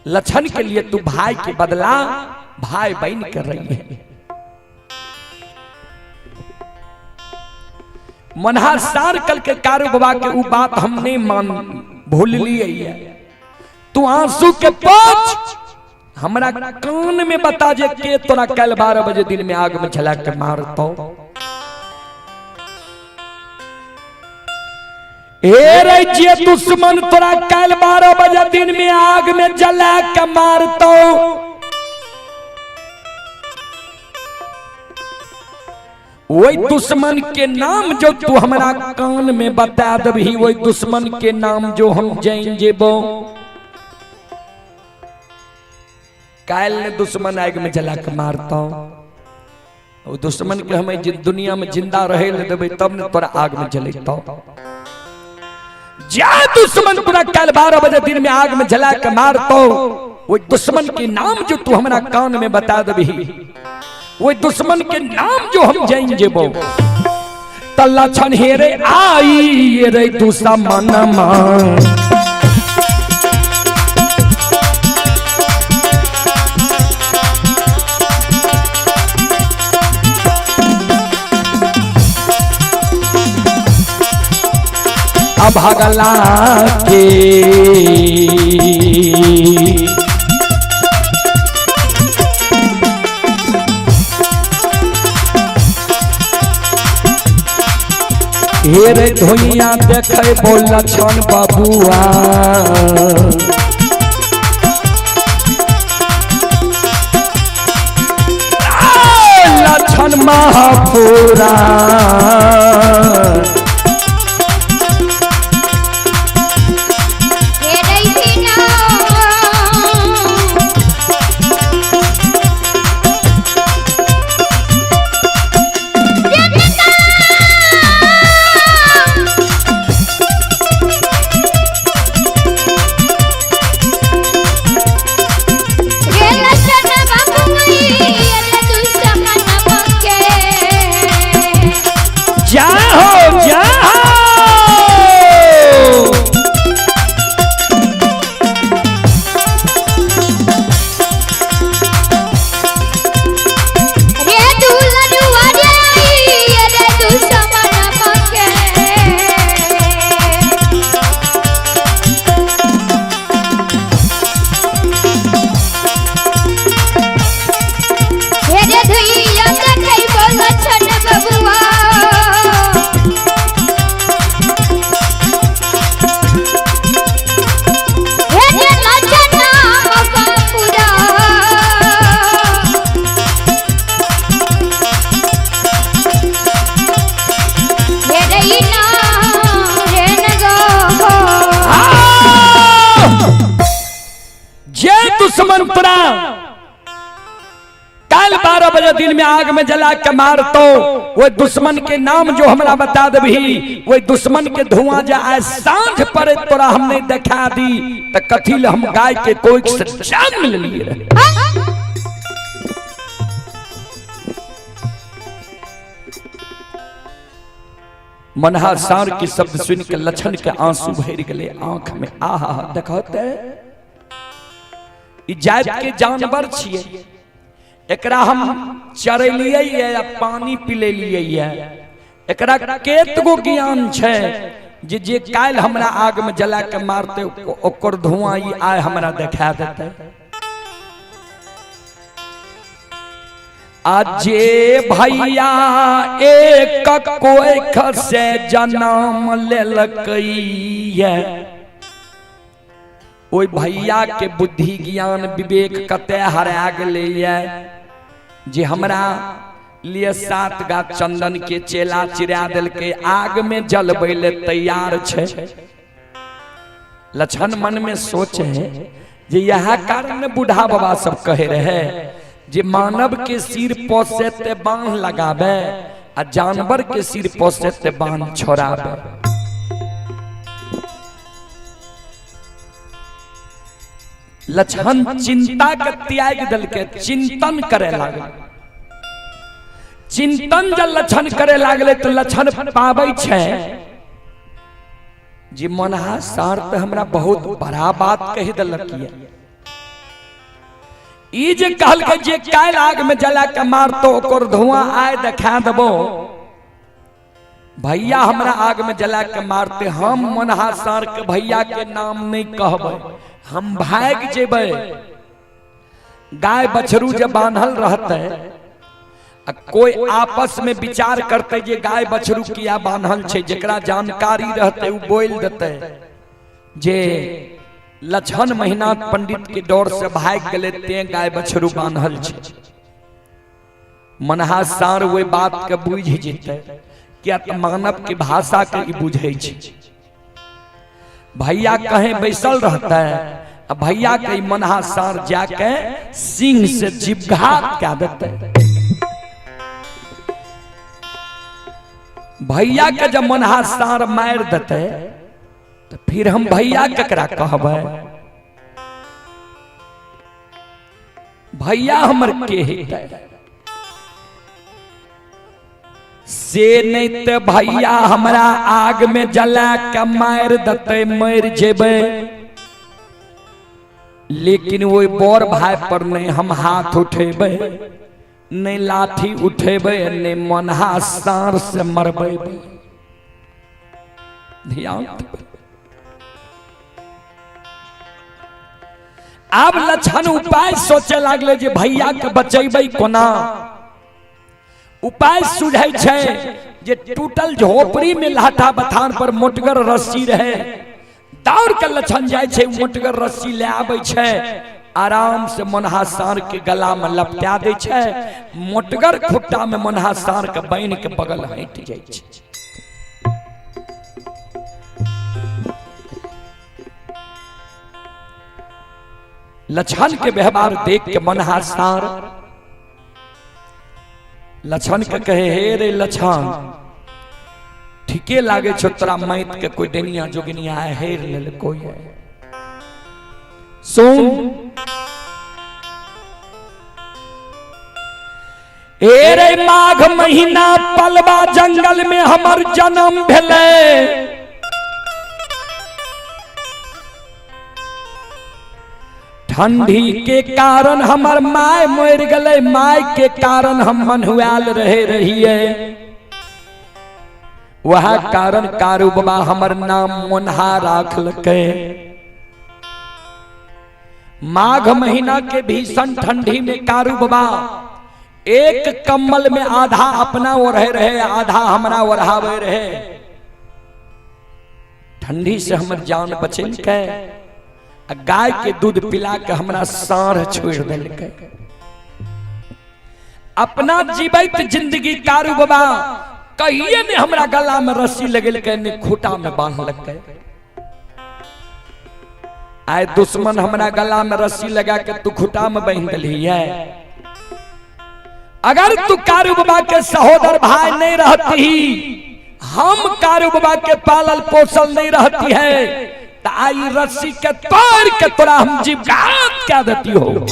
लक्षण के लिए तू भाई के बदला भाई बन कर रही है। मनहा सार कल के कारू बाबा के उ बात हम नहीं मान भूल लिए। तू आंसू के पोछ हमरा कान में बता जे के तोरा कल 12 बजे दिन में आग में जला के मारतो। हे रे जे दुश्मन तोरा कल 12 बजे दिन में आग में जला के मारतो, वही दुश्मन के नाम जो तू हमरा कान में बता दबही, वही दुश्मन के नाम जो हम जान जेबो। काल ने दुश्मन आग में जला के मारतो, वो दुश्मन के हमें दुनिया में जिंदा रहे ले देबै तब ने तोरा आग में जलेतो। जा दुश्मन तोरा कल 12 बजे दिन में आग में जला के मारतो, वो दुश्मन के नाम जो तू हमरा कान में बता दबही, वो दुश्मन के नाम जो हम जान जेबो। त लक्षण हेरे आई रे दुश्मन मा, अभगला के हेरे धुइया देखे बोल लक्षण बबुआ, लक्षण महापुरा। हे रे बिना दुश्मन तोरा काल 12 बजे दिन में आग में जला के मारतो, वो दुश्मन के नाम जो हमरा बता देबही, वो दुश्मन के धुआं जा आए सांझ पड़े तोरा हम नहीं देखा दी त कथी ले हम गाय के कोई से जान लेलिए रहे। मनहा सार के शब्द सुन के लछन के आंसू भर गए आंख में। आहा देखते ई जात के जानवर छिए, एकरा हम चरेलिए या पानी पिलेलिए, एकरा केतगो ज्ञान छै जे जे काल्हि हमरा आग में जला के मारते ओकर धुआं ई आय हमरा देखा देते। आ जे भैया एक कोख से जन्म लेलकैया, ओहि भैया के बुद्धि ज्ञान विवेक कते हरा गेलैया जे हमरा लिए 7 गाछ चंदन के चेला चिरा देलकै, आग में जलबै ले तैयार छै। लछन मन में सोचे जे यह कारण बूढ़ा बाबा सब कहे रहे जे मानव के सिर पोसे ते बांध लगावे आ जानवर के सिर पोसे ते बांध छोड़ावे। लछन चिंता के त्याग देलकै, चिंतन करे लागल। चिंतन जब लछन करे लागले तो लछन पाबै छै जे मनहा सार त हमरा बहुत बड़ा बात कहि देलक। ई जे कहलकै जे काल्हि आग में जला के मारतो ओकर धुआं आय देखा देबो, भैया हमरा आग में जला के मारते हम मनहा सार के भैया के नाम नहीं कहबै, हम भाग जेबै। गाय बछरू जब बांधल रहते आ कोई आपस में विचार करते जे गाय बछरू किया बांधल छै, जेकरा जानकारी रहते उ बोल देते जे लछन महीना पंडित के डर से भाग गेले ते गाय बछरू बांधल छै। मनहा सार ओहि बात के बुझि जेतै, किया तऽ मानव के भाषा के ई बुझै छै। भैया कहे बैसल रहते आ भैया के मनहा सार जाके सिंह से जीवघात कए देते। भैया के जब मनहा सार मारि देते तो फिर हम भैया केकरा कहबै, भैया हमर के हेतै? से नहीं ते भैया हमरा आग में जला के मारि देते, मरि जेबै, लेकिन ओहि बड़ भाई पर नहीं हम हाथ उठेबै, नहीं लाठी उठेबै, नहीं मनहा सार से मरबै। ध्यान देबै। आब लछन उपाय सोचे लागले जे भैया के बचेबै कोना। उपाय सुझै छै जे टूटल झोपड़ी में लाठा बथान पर मोटगर रस्सी रहे, दौड़ के लछन जाइ छै, मोटगर रस्सी ले आबै छै, आराम से मनहा सार के गला में लपटा दै छै, मोटगर खुट्टा में मनहा सार के बान्हि के बगल हटि जाइ छै। लछन के व्यवहार देख के मनहा सार लछन के कहे, हे रे लछन, ठीके लागे छौ तोरा माइत के कोई डनिया जोगिनिया हेर लेल कोई है। सुन हे रे माघ महीना पलवा जंगल में हमर जन्म भेलै, ठंडी के कारण हमर my मरि गेलै, my के कारण हम मन्हुआल रहे रहिए, वह कारण कारू बाबा हमर नाम मोनहा राखलकै। माघ महीना के भीषण ठंडी में कारू बाबा एक कम्बल में आधा अपना ओढ़े रहे, आधा हमरा ओढ़ावे रहे। ठंडी से हमर जान बचेलकै आ गाय के दूध पिला के हमरा साँढ़ छोड़ देलकै। अपना जीवित जिंदगी कारू बाबा कहिए ने हमरा गला में रस्सी लगेलकै, ने खूटा में बांधलकै। आइ दुश्मन हमरा गला में रस्सी लगा के तू खुटा में बांध देली है। अगर तू कारू बाबा के सहोदर भाई नहीं रहती, हम कारू बाबा के पालल पोसल नहीं रहती है, तो आई रस्सी के तोड़ के तोरा हम जीवघात क्या देती हो।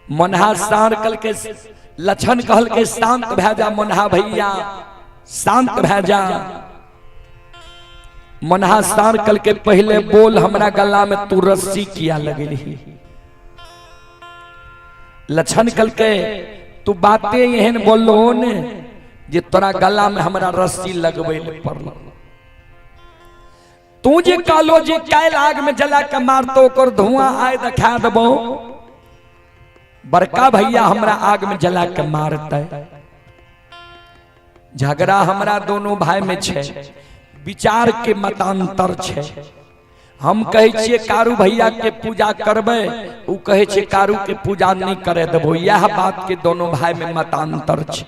मनहा सार कल के लक्षण कहल के शांत भै जा मनहा भैया, शांत भै जा। मनहा सार कल के पहले बोल हमरा गला में तू रस्सी किया लगली। लक्षण कल के तू बातें एहन बोलो ने जे तोरा गला में हमरा रस्सी लगबै ले पड़ल। तू जे कहलो जे काल्हि आग में जला के मारतो ओकर धुआं आय देखा देबो, बड़का भैया हमरा आग में जला के मारते। झगड़ा हमरा दोनों भाई में छे, विचार के मतांतर छे। हम कहै छियै कारू भैया के पूजा करबै, उ कहै छै कारू के पूजा नहीं करे देबो। यह बात के दोनों भाई में मतांतर छे।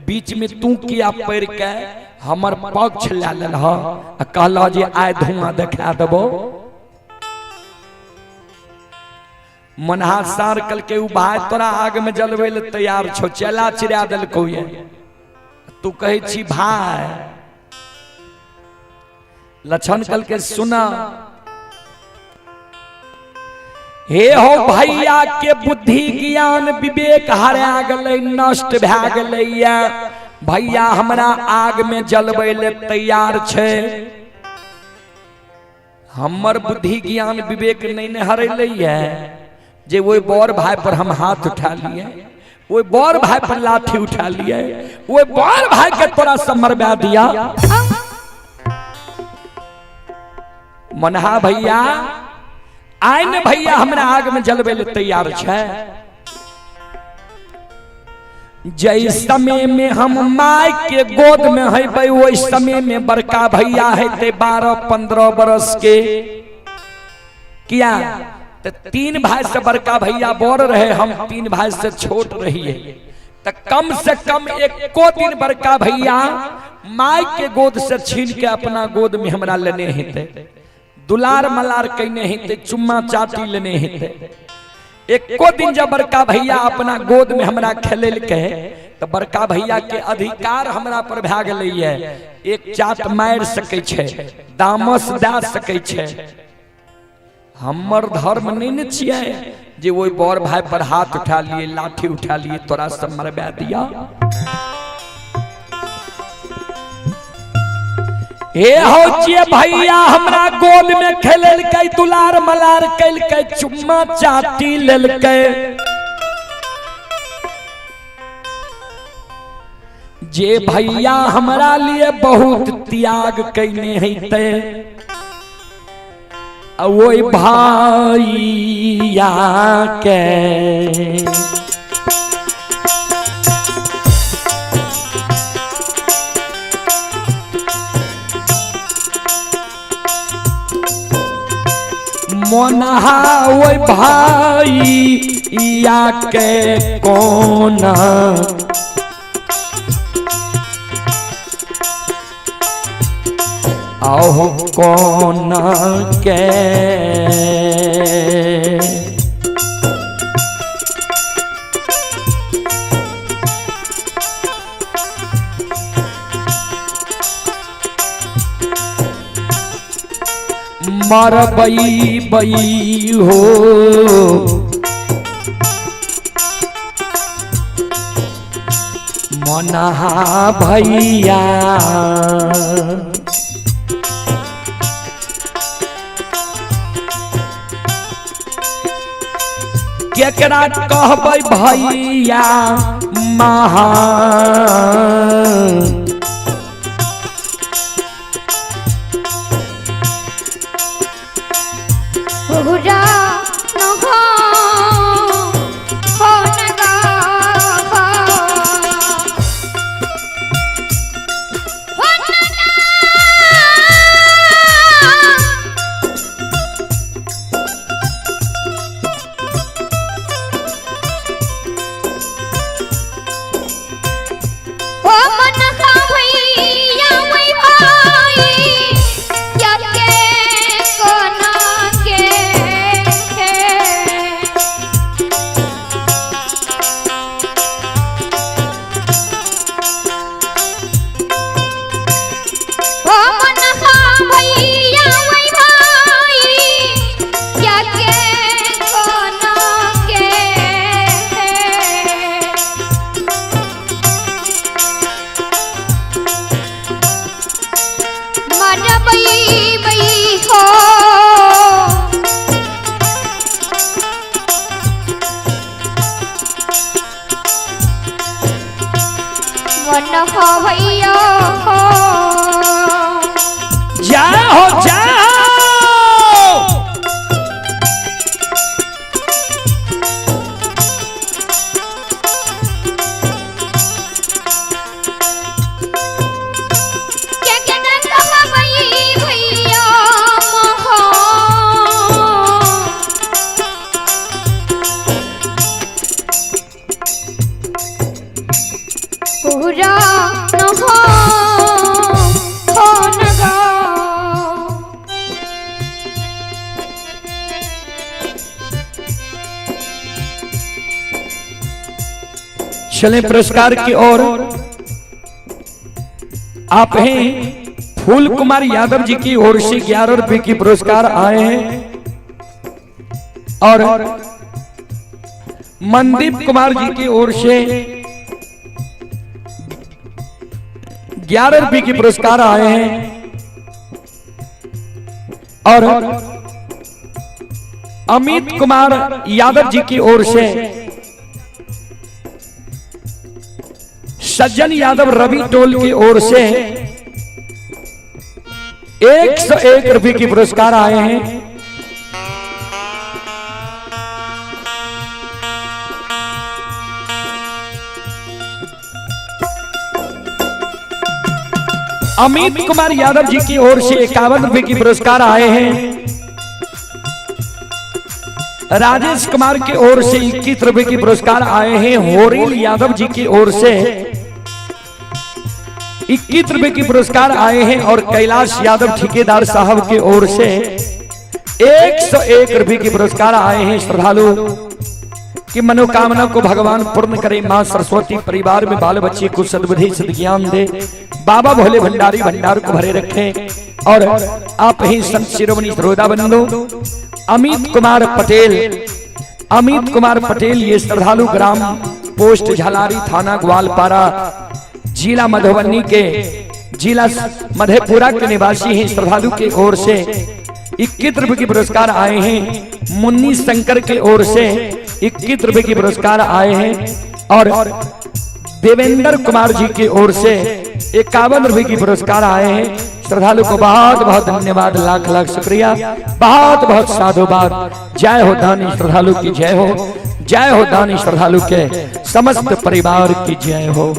बीच में तू किया पड़ के हमर पक्ष लै लेलह आ कहलह जे आइ धुआं देखा देबो। मनहा सार कल के उ भाई तोरा आग में जलबै ले तैयार छौ, चेला चिड़ा देलकौ ये, तू कहै छी भाई। लक्षण कल के सुना, हे हो भैया के बुद्धि ज्ञान विवेक हरा गेलै, नष्ट भए गेलै। भैया हमरा आग में जलबै ले तैयार छै, हमर बुद्धि ज्ञान विवेक नहीं ने हरेलै है जे ओहि बड़ भाई पर हम हाथ उठा लिए, ओहि बड़ भाई पर लाठी उठा लिए, ओहि बड़ भाई के तोरा से मरवा दिया। मनहा भैया आइ ने भैया हमरा आग में जलबै ले तैयार छै। जै समय में हम my के गोद में हेबै ओहि समय में बड़का भैया हेतै 12-15 बरस के। किया तो 3 भाई से बड़का भैया बड़ रहे, हम 3 भाई से छोट रहिए। तो कम से कम एको दिन बड़का भैया my के गोद से छीन के अपना गोद में हमरा लेने हेतै, दुलार मलार कैने हेतै, चुम्मा चाटी लेने हेतै। एको दिन जब बड़का भैया अपना गोद में हमरा खेलेलकै तो बड़का भैया के अधिकार हमरा पर भए गेलै। एक चाट मारि सकै छै, दामस दए सकै छै। हमर धर्म नहीं ने छियै जे ओहि बड़ भाई पर हाथ उठा लिए, लाठी उठा लिए, तोरा सब मरवा दिया। हे हो जे भैया हमरा गोद में खेलेलकै, दुलार मलार कैलकै, चुम्मा चाटी लेलकै, जे भैया हमरा लिए बहुत त्याग कैने हेतै, ओहि भैया के मोनहा ओहि भैया के कोना आहो कोना के मरबई बई हो मनहा भैया। केकरा कहबै भैया महा जय हो जय हो। के के कमाई भैया महा पूरा न हो हो न गा। चलें पुरस्कार की ओर। आप हैं फूल कुमार यादव जी की ओर से 11 रुपए की पुरस्कार आए हैं और मनदीप कुमार जी की ओर से 11 रुपए की पुरस्कार आए हैं और अमित कुमार यादव जी की ओर से सज्जन यादव रवि टोल की ओर से 101 रुपए की पुरस्कार आए हैं। अमित कुमार यादव जी की ओर से 51 रुपए की पुरस्कार आए हैं। राजेश कुमार की ओर से 21 रुपए की पुरस्कार आए हैं। होरिल यादव जी की ओर से 21 रुपए की पुरस्कार आए हैं और कैलाश यादव ठेकेदार साहब की ओर से 101 रुपए की पुरस्कार आए हैं। श्रद्धालु की मनोकामना को भगवान पूर्ण करे। मां सरस्वती परिवार में बाल बच्चे को सद्बुद्धि सद्ज्ञान दे। बाबा भोले भंडारी भंडार को भरे रखें। और आप ही संत शिरोमणि श्रोता बंधु अमित कुमार पटेल, अमित कुमार पटेल ये श्रद्धालु ग्राम पोस्ट झलारी थाना ग्वालपारा जिला मधुबनी के जिला मधेपुरा के निवासी हैं। श्रद्धालु की ओर से 21 रुपए की पुरस्कार आए हैं। मुन्नी शंकर के ओर से 21 रुपए की पुरस्कार आए हैं और देवेंद्र कुमार जी की ओर से 51 रुपए की पुरस्कार आए हैं। श्रद्धालु को बहुत बहुत धन्यवाद, लाख लाख शुक्रिया, बहुत बहुत साधुवाद। जय हो दानी श्रद्धालु की जय हो, जय हो दानी श्रद्धालु के समस्त परिवार की जय हो।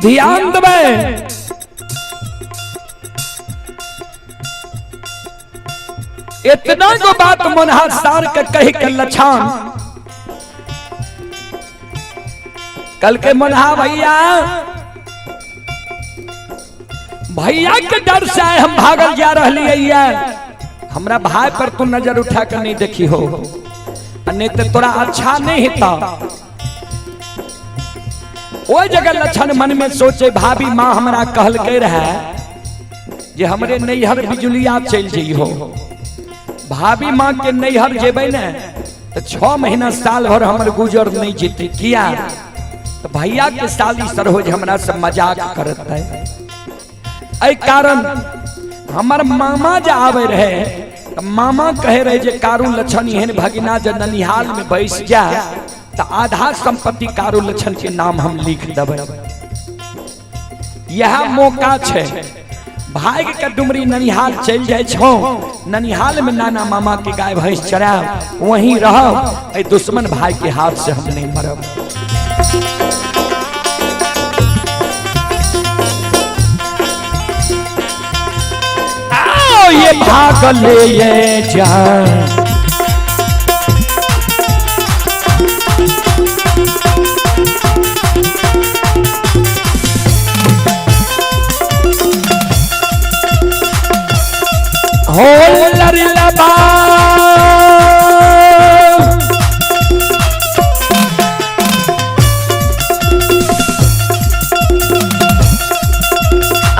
ध्यान देबै, इतना गो बात मोनहा सार के कही के लछान कल के मोनहा भैया भैया के डर से आए हम भागल जा रही है, हमरा भाई पर तू नजर उठा के नहीं देखी हो, नहीं तो तोरा अच्छा नहीं होता। ओहि जगह लक्षण मन में सोचे भाभी माँ हमरा कहलकै रहे जे हमरे नैहर बिजुलिया चलि जइहो। भाभी माँ के नैहर जेबै ने तो 6 महीना साल भर हमर गुजर नहीं जेतै। किया तो भैया के साली सरोज हमरा से मजाक करत है। एहि कारण हमर मामा जे आबै रहे तो मामा कहे रहे जे कारू लक्षण एहन भगिना जे ननिहाल में बैस जाए तो आधा संपत्ति कारू लक्षण के नाम हम लिख देबै। यह मौका छै भाग के डुमरी ननिहाल चलि जाइ छौ, ननिहाल में नाना मामा के गाय भैंस चराब, वहीं रहब, ए दुश्मन भाई के हाथ से हम नहीं मरब। आओ ये भागल ये जान हो लरलबा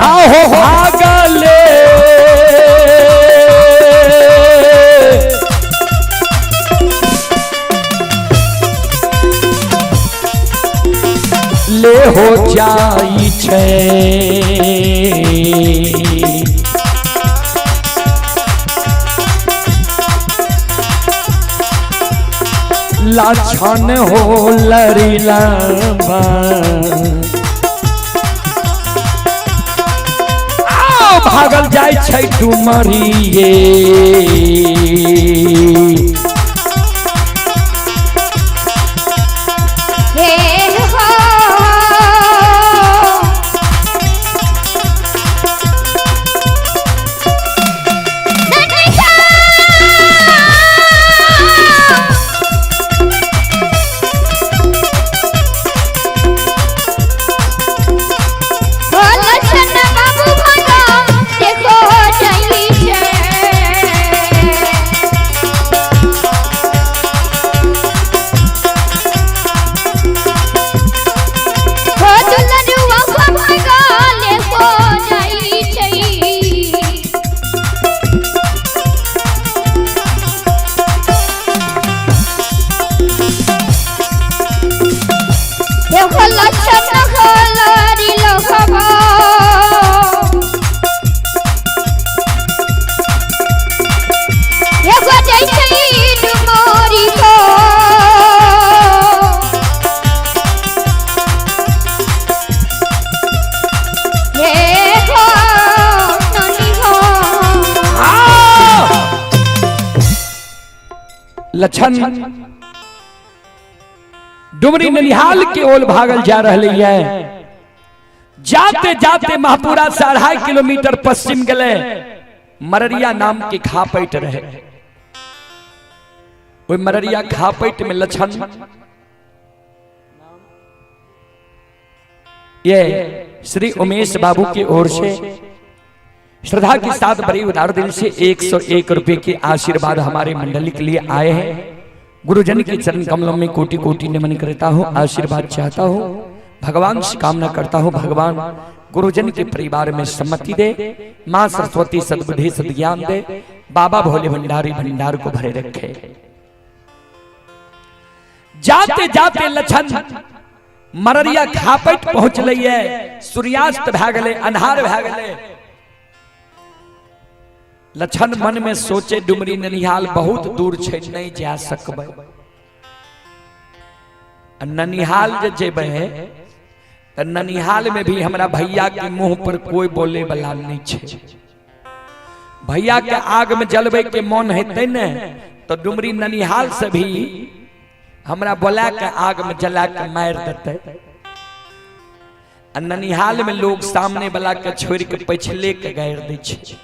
आहो भागले ले हो जाई छै। लाछन हो लरिला आओ भागल जाय छै डुमरिये। हे हो लक्षण बाबू भागा देखो जाई छै। हो दुलरुआ भागा देखो जाई छै। देखो लक्षण खलरी लोखबा देखो जाई छै डुमरी को। हे हो नानी हो। लक्षण डुमरी ननिहाल के ओल भागल जा रही है। जाते जाते महपुरा से 2.5 किलोमीटर पश्चिम गले मररिया नाम के खापैट रहे। ओहि मररिया खापैट में लक्षण ये श्री उमेश बाबू की ओर से श्रद्धा के साथ बड़ी उदार दिल से 101 रुपए के आशीर्वाद हमारे मंडली के लिए आए हैं। गुरुजन के चरण कमलों में कोटि कोटि नमन करता हूँ, आशीर्वाद चाहता हूँ, भगवान से कामना करता हूँ, भगवान गुरुजन के परिवार में सम्मति दे, माँ सरस्वती सद्बुद्धि सद्ज्ञान दे, बाबा भोले भंडारी भंडार को भरे रखे। जाते जाते लक्षण मररिया खापैट पहुंच है। सूर्यास्त भै गेलै, अन्हार भै गेलै। लक्षण मन में सोचे डुमरी ननिहाल बहुत दूर छै, नहीं जा सकबै। आ ननिहाल जे जेबै त ननिहाल में भी हमरा भैया के मुंह पर कोई बोले वाला नहीं छै। भैया के आग में जलबै के मन हेतै ने तो डुमरी ननिहाल से भी हमरा बोला के आग में जला के मार देतै। आ ननिहाल में लोग सामने वाला के छोड़ के पछले के गारि दै छै।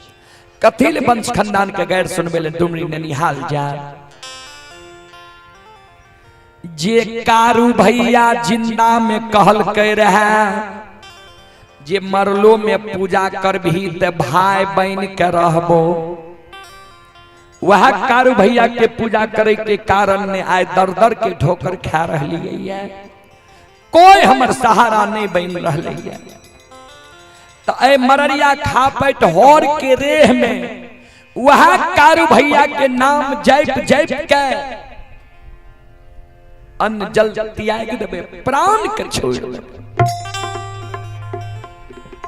कथिल वंश खानदान के गैर सुनबे ले डुमरी ननिहाल जा। जे कारू भैया जिंदा में कहलकै रहे जे मरलो में पूजा करबही त भाई बन के रहबो, वह कारू भैया के पूजा करे के कारण ने आय दर दर के ठोकर खा रही है। कोई हमर सहारा नहीं बन रही है। तो ए मररिया खापैट होर के रेह में वह कारू भैया के नाम जप जप के अन्न जल त्याग देबे, प्राण के छोड़ देबे।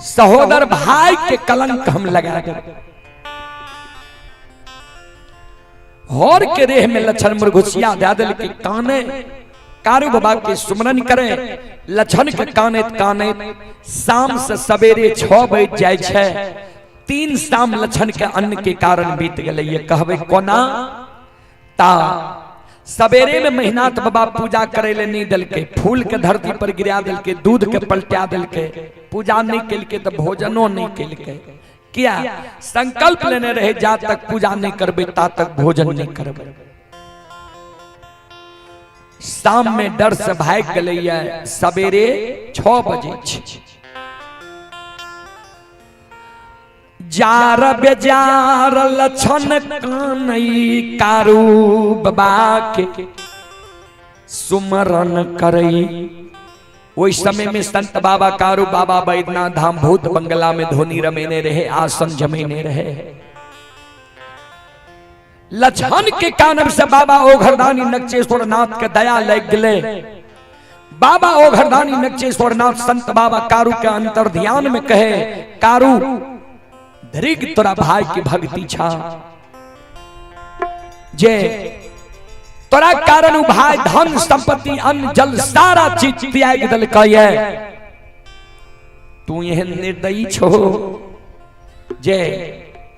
सहोदर भाई के कलंक हम लगा देबे। होर के रेह में लक्षण मुरघुसिया दे दिल के काने कारू बाबा के सुमरन करे। लक्षण के काने काने शाम से सवेरे 6 बज जाय छै। 3 शाम लक्षण के अन्न के कारण बीत गेलै। ये कहबै कोना ता सवेरे में महिनाथ बाबा पूजा करे ले नहीं देलकै, फूल के धरती पर गिरा देलकै, दूध के पलटा देलकै, पूजा नहीं केलकै तो भोजनो नहीं केलकै। किया? संकल्प लेने रहे जा तक पूजा नहीं करबै ता तक भोजन नहीं करबै। शाम में डर से भाग गेलै। सवेरे 6 बजे छै। जार बेजार लक्षण कानई कारू बाबा के सुमरन करई। ओहि समय में संत बाबा कारू बाबा बैद्यनाथ धाम भूत बंगला में धोनी रमेने रहे, आसन जमेने रहे। लक्षण के कानब से बाबा ओघरदानी नक्शेश्वर नाथ के दया लग गए। बाबा ओघरदानी नक्शेश्वर नाथ संत बाबा कारू के अंतर ध्यान में कहे, कारू धरिग तोरा भाई की भक्ति छा, जे तोरा कारण उ भाई धन संपत्ति अन्न जल सारा चीज त्याग देलकै। तू एहन निर्दयी छो जे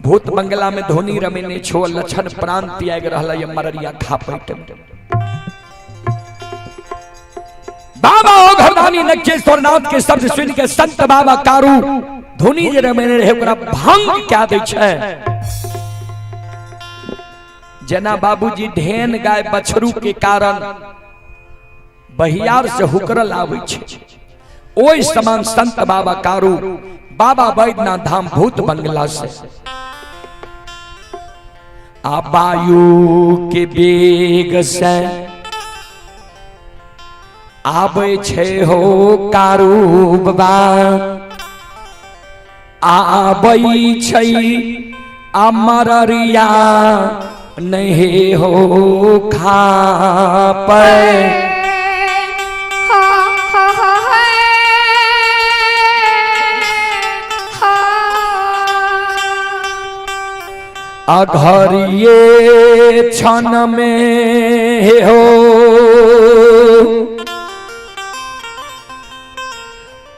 भूत बंगला में धोनी रमेने छो, लक्षण प्राण त्याग रहल ये मररिया खापैट में। बाबा ओघरदानी नक्शेश्वर नाथ के शब्द सुन के संत बाबा कारू धुनी जे रमेने रहे ओकरा भंग क्या दै छै। जेना बाबूजी ढेन गाय बछरू के कारण बहियार से हुकरल आबै छै, ओहि समान संत बाबा कारू बाबा बैद्यनाथ धाम भूत बंगला से आ वायु के वेग से आबै छै हो कारू बाबा, आबै छै अमरिया नहीं हो खापै। अघरिये क्षण में हो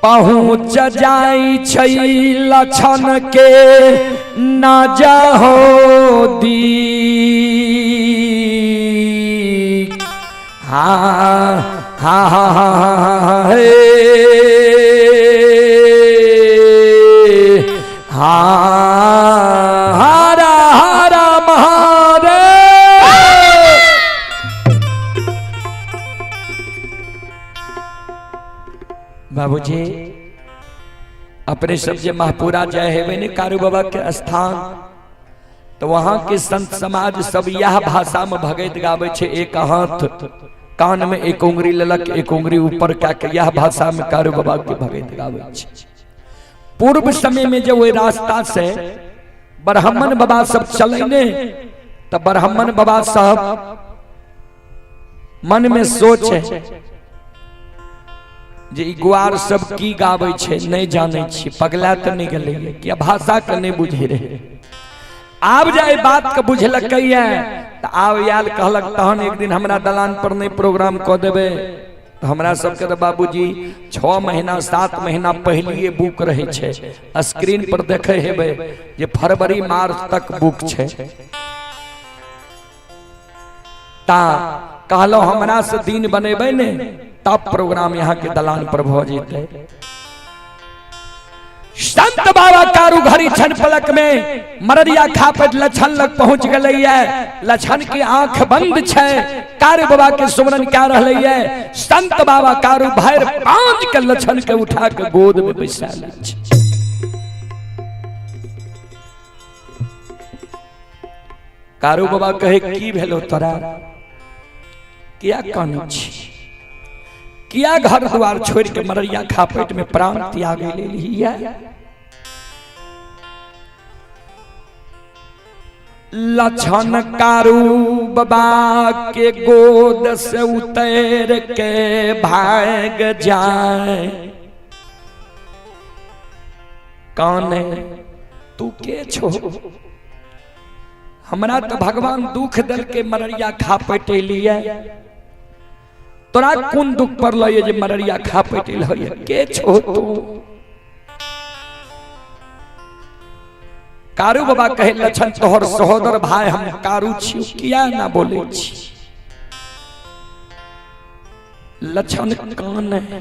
पहुँच जाई छै लक्षण के ना जाहो दी। हाँ हाँ हाँ हाँ हे हाँ हरा हरा महादेव। बाबूजी अपने सब जे महपुरा जाए हेबे ने कारू बाबा के स्थान, तो वहां के संत समाज सब यह भाषा में भगत गावे छे। एक हाथ कान में एक उंगली ललक एक उंगली ऊपर क्या के यह भाषा में कारू बाबा के भगत गावे छे। पूर्व समय में जब वही रास्ता से ब्राह्मण बाबा सब चले ने, तो ब्राह्मण बाबा साहब मन में सोच है जे ई गुआर सब की गावे छे नहीं जाने छी, पगला तो नहीं गेलै कि भाषा के नहीं बुझे रहे। आब जाए बात के बुझलकै तो आब आयल कहलक तहन एक दिन हमरा दलान पर नहीं प्रोग्राम कऽ देबै। तो हमरा सबके तो बाबूजी 6 महीना 7 महीना पहलिए बुक रहे छे, स्क्रीन पर देखे हेबै जे फरवरी मार्च तक बुक छे। ता कहलो हमरा से दिन बनेबै ने तब प्रोग्राम यहाँ के दलान पर भ जेतै। संत बाबा कारू घड़ी क्षण पलक में मररिया खापट लक्षण लग पहुंच गए। लक्षण की आंख बंद छे, कारू बाबा के सुमरन क्या रहले है। संत बाबा कारू भैर पांच के लक्षण के उठा के गोद में बैसा ले छे। कारू बाबा कहे की भेलो तोरा, किया कानै छी, किया घर द्वार छोड़ के मररिया खापेट में प्राण त्याग लेलियै। लक्षण कारू बाबा के गोद से उतर के भाग जाए। काने तू के छो, हमरा तो भगवान दुख दल के मररिया खापेट लिए, तोरा कोन दुख पड़ल जे मररिया खापेट के छो तू। कारू बाबा कहे लछन तोहर सहोदर भाई हम कारू छी, किया ना बोले छी? लछन कान है।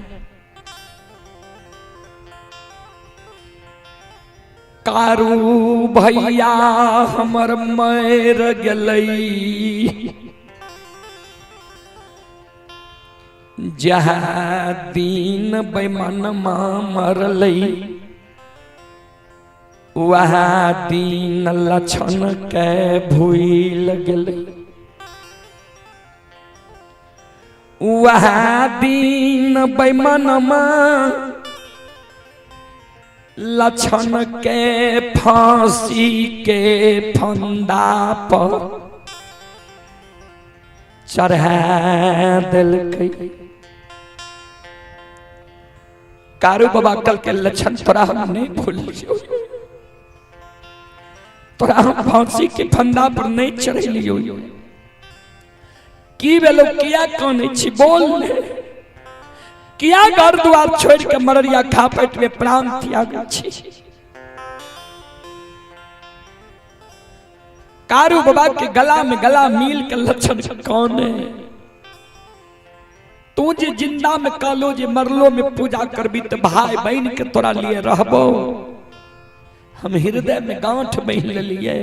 कारू भैया हमर मर गेलै, जहाँ दिन बेमनमा मरलै वहाँ दिन लछन के भूल गेलै, वहाँ दिन बेमनमा लछन के फांसी के फंदा पर चढ़ा देलकै। कारू बाबा कल के लक्षण तोरा हम नहीं भूलियो, तोरा हम फांसी के फंदा पर नहीं चढ़ेलियो। की भेलो, किया कानै छी बोल ने, किया घर द्वार छोड़ के मररिया खापट में प्राण त्याग छी? कारू बाबा के गला में गला मिल के लक्षण कौन है? तू जे जिंदा में कालो जे मरलो में पूजा करबी तो भाई बहन के तोरा लिए रहबो। हम हृदय में गांठ बहन लिए,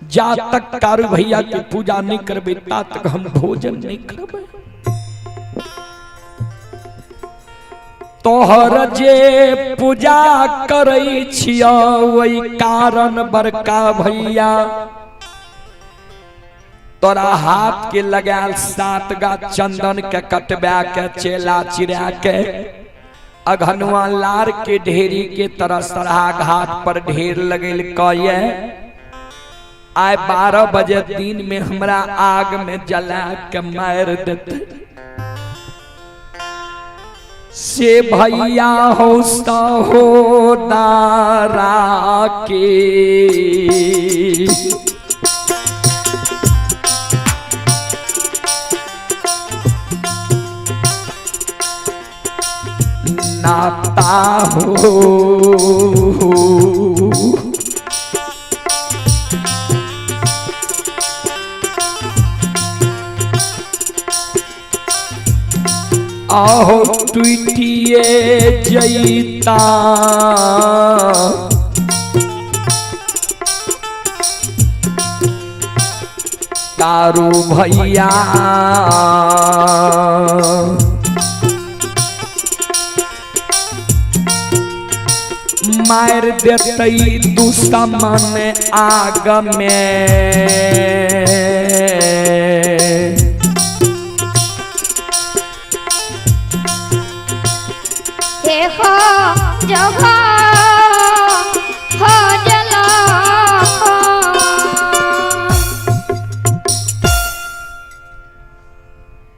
जा तक कारू भैया के पूजा नहीं करबे ता तक हम भोजन नहीं करबे। तोहर जे पूजा करै छियो ओहि कारण बड़का भैया तोरा हाथ के लगायल 7 गा चंदन के कटबा के चेला चिरा के अघनुआ लार के ढेरी के तरह सरहा घाट पर ढेर लगेल कये आय 12 बजे दिन में हमरा आग में जला के मार देते। से भैया हो सहोदरा के नाता हो, आहो टूटिए जैता कारू भैया मार देतई दुश्मन आग में। देखो जब हो जला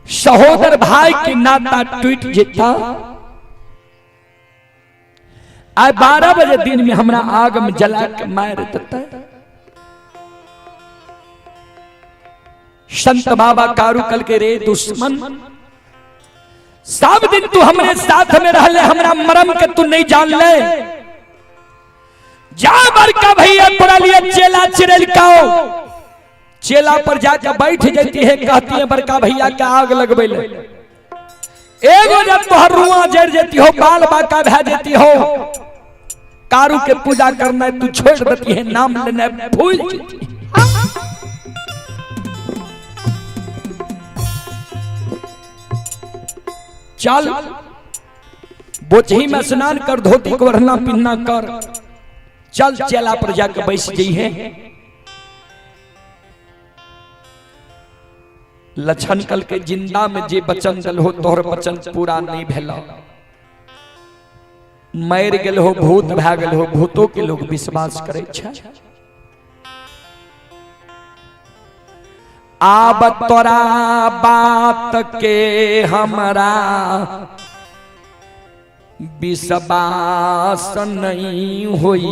सहोदर भाई के नाता टूट जेता। आय 12 बजे दिन में हमरा आग में जला के मार देता। संत बाबा कारू कल के रे दुश्मन, सब दिन तू हमरे साथ में रहले, हमरा मरम के तू नहीं जान ले। जा बड़का भैया तोरा लिए चेला चिरल काओ, चेला पर जाके बैठ जाती है, कहती है बड़का भैया के आग लगबे ले। एगो जब तोहर रुआ जर जाती हो, बाल बाका भै जाती हो, कारू के पूजा करना तू छोड़ देती है, नाम लेना भूल जाती है। चल बोचही में स्नान कर, धोती को ओढ़ना पिन्ना कर, चल चेला पर जाके बैस गई है। लछन कल के जिंदा में जे बचन दल हो तोहर बचन पूरा नहीं भेल, मर गेल हो, भूत भै गेल हो, भूतों के लोग विश्वास करे छै। आब तोरा बात के हमरा विश्वास नहीं होई।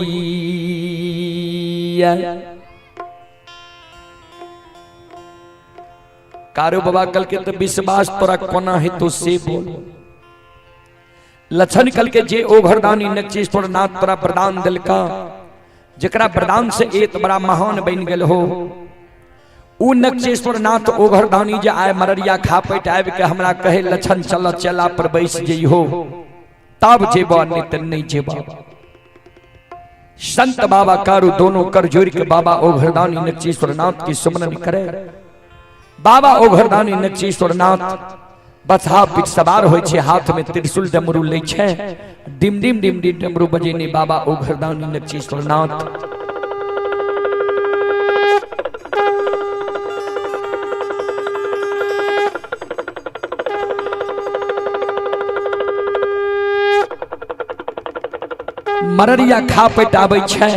कारू बाबा कल के तो विश्वास तोरा कोना है तो से बोल। लछन कल के जे ओघरदानी नक्चेश्वर नाथ तोरा प्रदान दिलका, जकरा वरदान से एक बड़ा महान बन गेल हो, उ नक्शेश्वर नाथ ओघर दानी जे आए मररिया खा पैट आबि के हमरा कहे लछन चल चला पर बैस जइहो, तब जेब नहीं त नहीं जेब। संत बाबा कारू दोनों कर जोड़ के बाबा ओघरदानी नक्शेश्वर नाथ की सुमरन करे। बाबा ओघरदानी नक्शेश्वर नाथ बसहा पीठ सवार होइ छै, हाथ में त्रिशूल डमरू लै छै, डिम डिम डिम डिम डमरू बजेने बाबा ओघरदानी नक्शेश्वर नाथ। मररिया खा पेट आबै छै।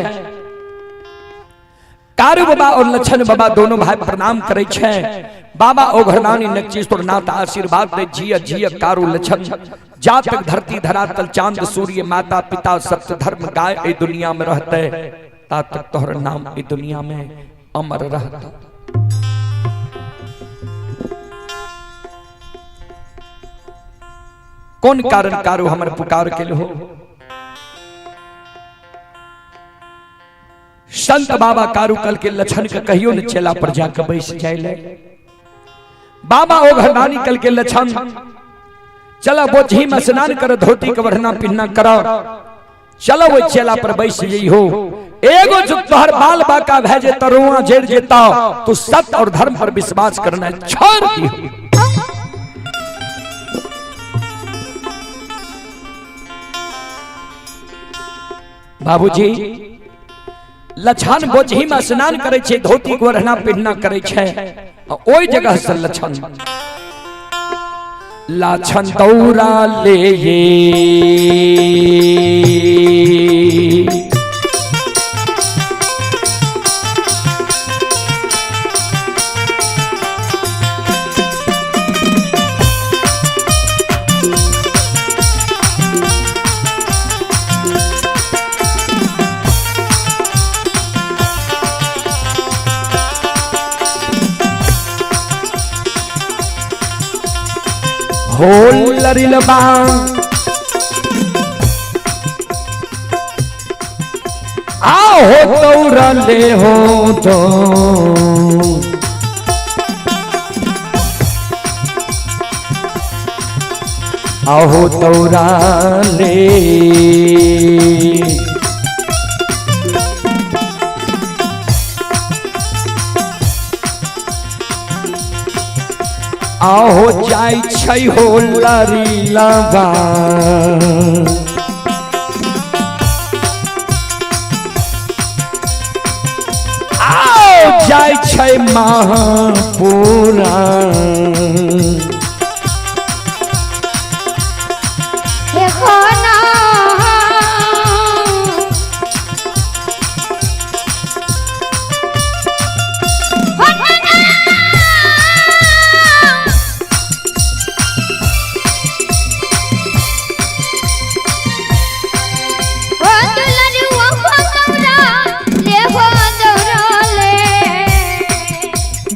कारू बाबा और लछन बाबा दोनों भाई प्रणाम करे छै। बाबा ओघरदानी नक्शेश्वर नाथ आशीर्वाद दे, जिय जिय कारू लछन, जा तक धरती धरातल चांद सूर्य माता पिता सत्य धर्म गाय ए दुनिया में रहते, ता तक तोहर नाम ए दुनिया में अमर रहता। कौन कारण कारू हमर पुकार के हो? संत बाबा कारू कल के लछन के कहियो न चेला पर जाके बैस जाए। बाबा ओघरदानी कल के लछन चला बोझी में स्नान कर, धोती के बढ़ना पिन्ना कर, चलो वो चेला पर बैस जइहो। एगो जो तोहर बाल बाका भै जे तरुआ जेड़ जेता, तो सत्य और धर्म पर विश्वास करना छोड़ दियो। बाबूजी लछन बोझी में स्नान करे छे, धोती के ओढ़ना पिन्ना करे छे, ओई जगह से लछन लाछन दौरा ले ये आओ दौरा ले हो तो आओ दौरा ले आहो जाय छै हो लरी लबा आओ जाय छै महापुरा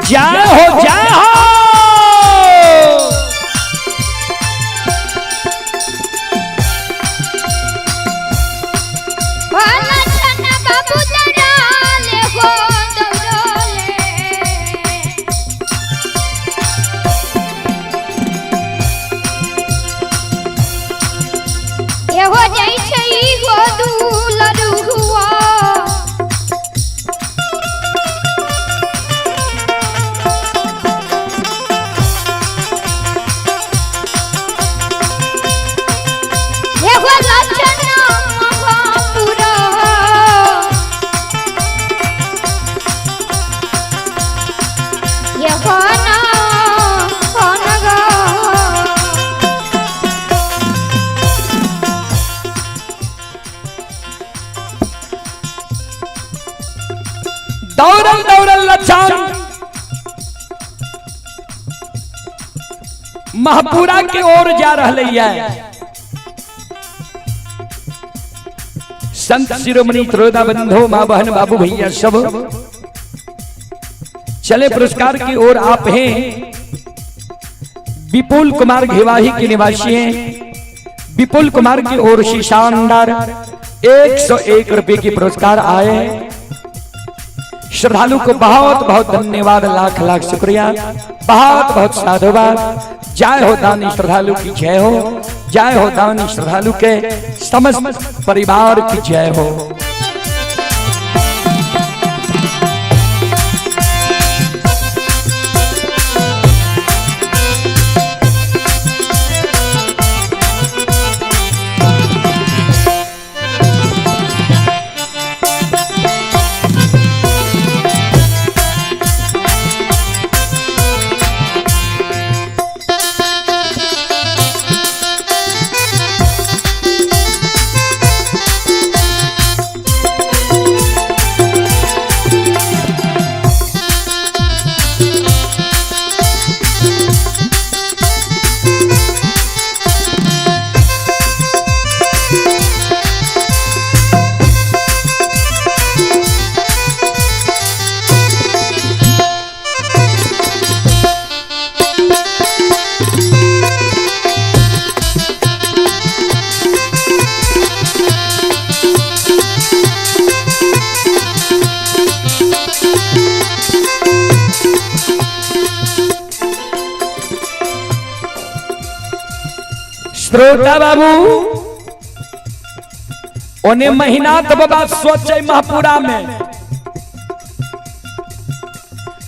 जय हो जय हो। दौड़ल दौड़ल लछन महपुरा के ओर जा रहा है। संत शिरोमणि त्रोदा बंधो माँ बहन बाबू भैया सब चले पुरस्कार की ओर आप हैं। विपुल कुमार घिवाही के निवासी हैं। विपुल कुमार की ओर से शानदार 101 रुपए की पुरस्कार आए। श्रद्धालु को बहुत बहुत धन्यवाद, लाख लाख शुक्रिया, बहुत बहुत साधुवाद। जय हो दानी श्रद्धालु की जय हो, जय हो दानी श्रद्धालु के समस्त परिवार की जय हो। श्रोता बाबू ओने महीना तो बाबा सोचे महपुरा में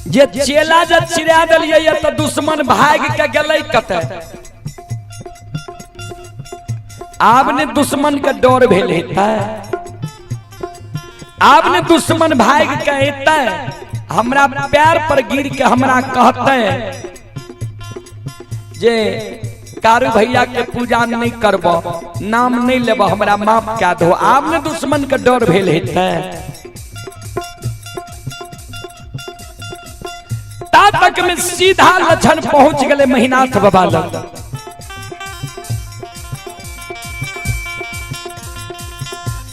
जे चेला जे चिरा दिलियै तो दुश्मन भाग के गेलै कतऽ। आब ने दुश्मन के डर भेल हेतै, आब ने दुश्मन भाग के एतै हमरा पैर पर गिर के हमरा कहतै जे कारू भैया के पूजा नहीं करब, नाम नहीं लेब, हमरा माफ कए दो। आब ने दुश्मन के डर भेल हेतै। ता तक में सीधा लक्षण पहुंच गए महिनाथ बाबा लग।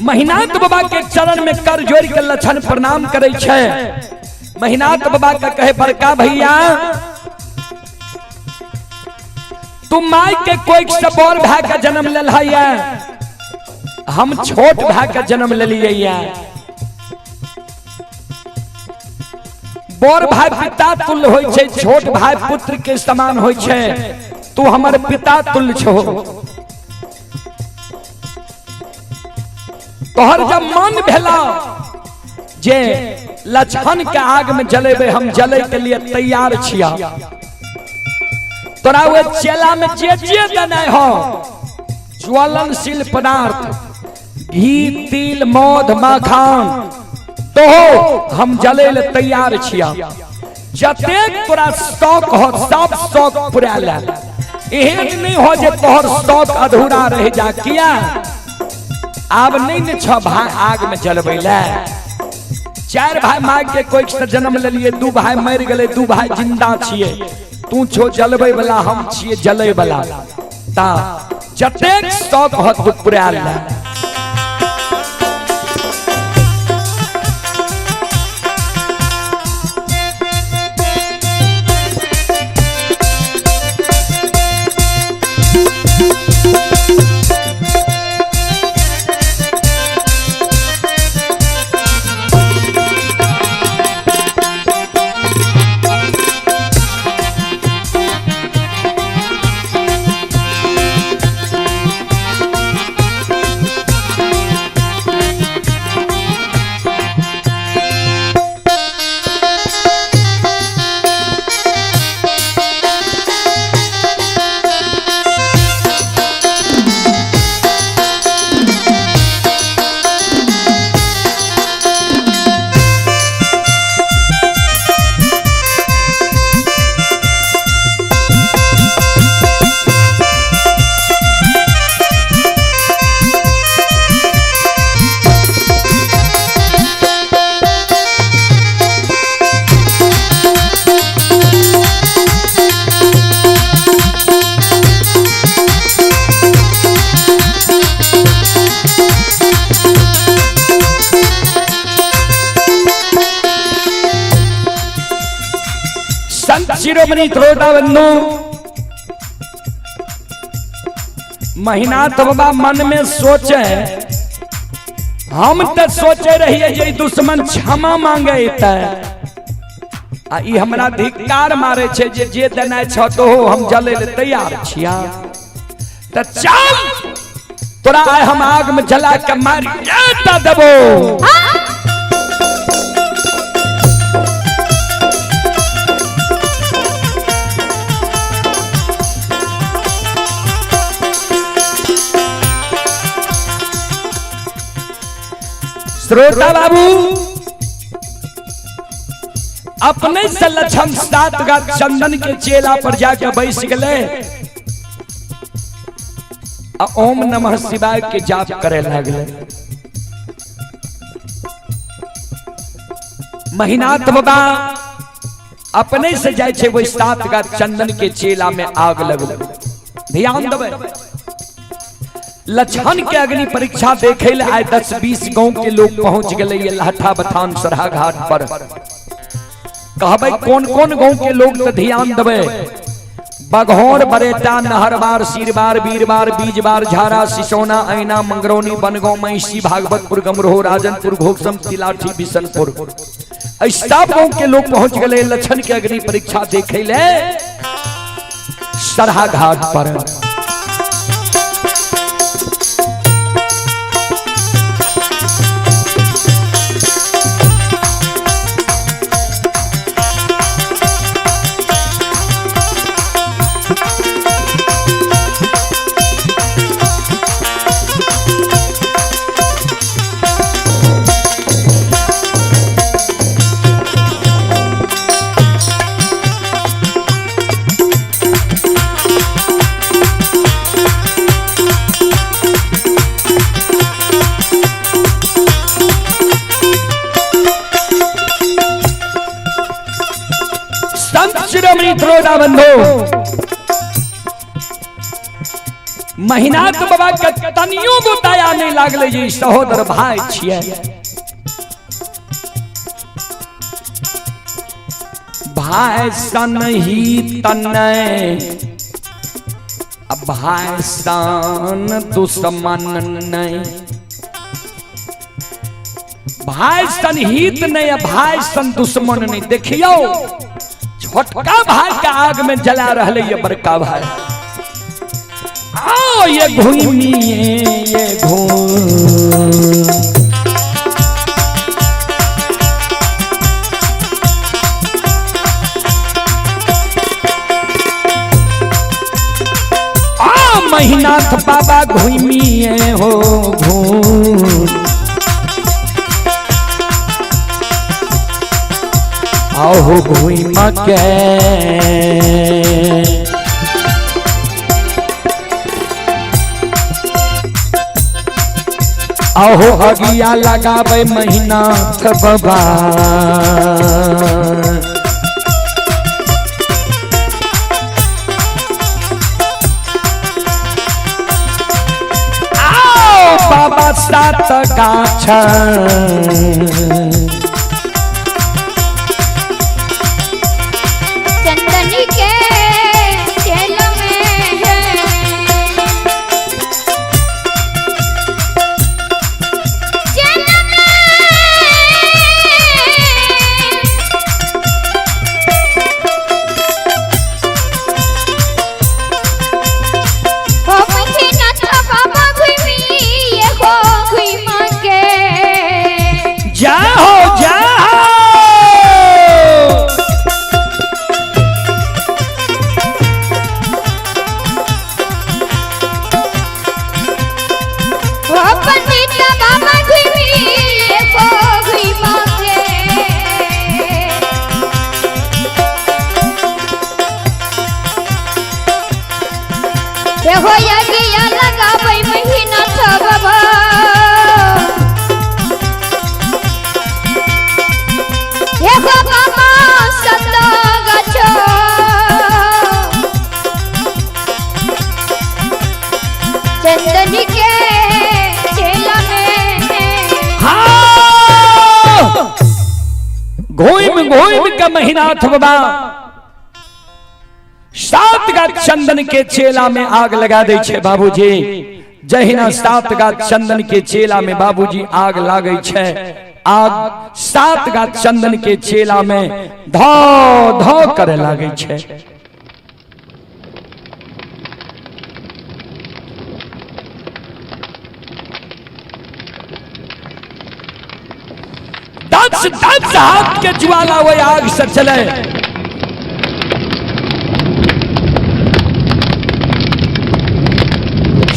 महिनाथ बाबा के चरण में कर जोड़ के लक्षण प्रणाम करे छै। महिनाथ बाबा के कहे बड़का भैया तू माई के कोई से बड़ भाई का जन्म लेल है, हम छोट भाई का जन्म लेलिए। बड़ भाई पिता तुल्य होय छै, छोट भाई पुत्र के समान होय छै। तू हमर पिता तुल्य छो। तोहर जब मन भेला जे लक्षण के आग में जलेबे, हम जले के लिए तैयार छिया। तोरा वे चेला में जे जे देने हो ज्वलनशील पदार्थ घी तिल मध मखान तो हम जले ले तैयार छिया। जतेक तोरा शौक हो सब शौक पूरा ले। एहन नहीं हो जे तोहर शौक अधूरा रह जा। किया आब नहीं ने छ भाई आग में जलबै ले। चार भाई माँ के कोई से जन्म लेलिए, दू भाई मर गए, दू भाई जिंदा छिए। तू छो जलबै वाला, हम छिए जलै वाला। ता जतेक शौक हो तू पूरा ले। शिरोमणि श्रोता बंधु महिनाथ बाबा मन में सोचे हम तऽ सोचे रहिए जे दुश्मन क्षमा मांगे तऽ आ ई हमरा धिक्कार मारे छै जे जे देनाइ छ तो हम जले ले तैयार छिया। तऽ चल तोरा आइ हम आग में जला के मार के देबो। श्रोता बाबू अपने से लक्षण 7 गाछ चंदन के चेला पर जाके बैस गए आ ओम नमः शिवाय के जाप करे लगले। महिनाथ बाबा अपने से जाय छै वही 7 गाछ चंदन के चेला में आग लगल। ध्यान देबै, लक्षण के अग्नि परीक्षा देखे ले आए 10-20 गांव के लोग पहुंच गए ये लहठा बथान सरहा घाट पर। कहबै कौन कौन गांव के लोग तो ध्यान देबै। बघौर, बरेटा, नहरबार, सीरबार, बीरबार, बीजबार, झारा, सिसोना, ऐना, मंगरौनी, बनगांव, महिषी, भागवतपुर, गमरोह, राजनपुर, घोकसम, तिलाठी, बिशनपुर, सब गांव के लोग पहुंच गए लक्षण के अग्नि परीक्षा देखे ले सरहा घाट पर। महिनाथ बाबा के तनियो गो दया नहीं लागले जे सहोदर भाई छियै। भाई सन ही तनय भाई सन दुश्मन नहीं, भाई सन हित नहीं भाई सन दुश्मन नहीं। देखियो छोटका भाई के आग में जला रहा ये बड़का भाई। आओ ये घूमिए ये घूम आ महिनाथ बाबा घूमिए हो घूम। आओ घूम के आहो अगिया लगावे महिनाथ बाबा। आओ बाबा 7 गाछ चंदन के तेल में है। चल में हो महिनाथ बाबा घूमिए हो घूम के। जय हो जय हो। हो पंडित बाबा घूमिए हो घूम के। हो यज्ञ लगाबै महिनाथ बाबा। हे हो बाबा 7 गाछ चंदन के चेला में। हाँ घूम घूम के महिनाथ बाबा 7 गाछ चंदन के चेला में आग लगा दे छे बाबूजी। जहिना सात गाछ चंदन के चेला में बाबूजी आग लागै छै, आग सात गाछ चंदन के चेला में धौ धौ करे लागै छै। दस दस हाथ के ज्वाला वही आग से चले।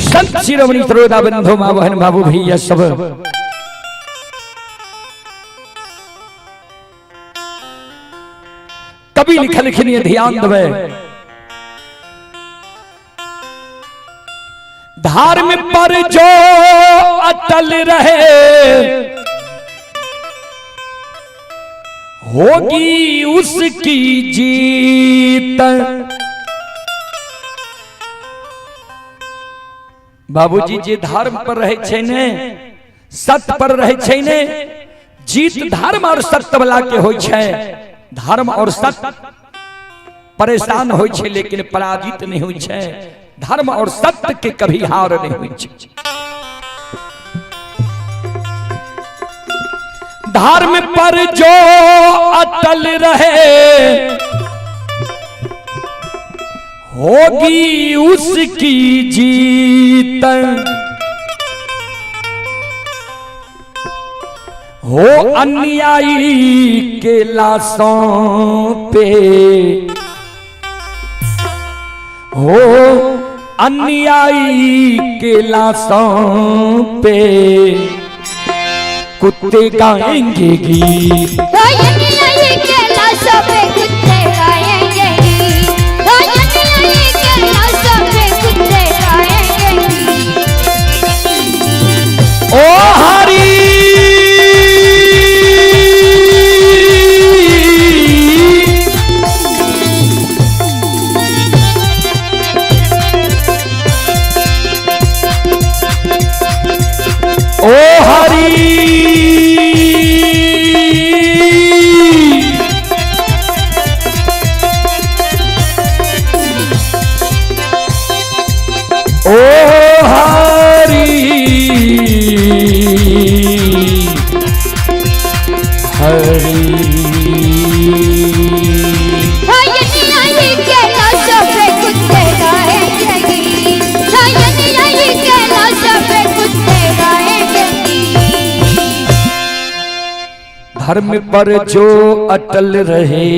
संत शिरोमणि त्रोदा बंधु माँ बहन बाबू भैया सब कवि लिखलखिन ये ध्यान देवे, धर्म पर जो अटल रहे होगी उसकी जीत। बाबूजी जे धर्म पर रहे छै ने, सत्य पर रहे छै ने, जीत धर्म और सत्य वाला के होय छै। धर्म और सत्य परेशान होय छै लेकिन पराजित नहीं होय छै। धर्म और सत्य के कभी हार नहीं होय छै। धर्म पर जो अटल रहे होगी उसकी जीत। हो अन्यायी के लाशों पे, हो अन्यायी के लाशों पे कुत्ते गाएंगे गीत। हो अन्यायी के लाशों पे कुत्ते गाएंगे गीत। हो अन्यायी के लाशों पे कुत्ते गाएंगे गीत। ओ हरि ओ हरि ओ हरि हरि। हो अन्यायी के लाशों पे कुत्ते गाएंगे गीत। हो अन्यायी के लाशों पे कुत्ते गाएंगे गीत। धर्म पर जो अटल रहे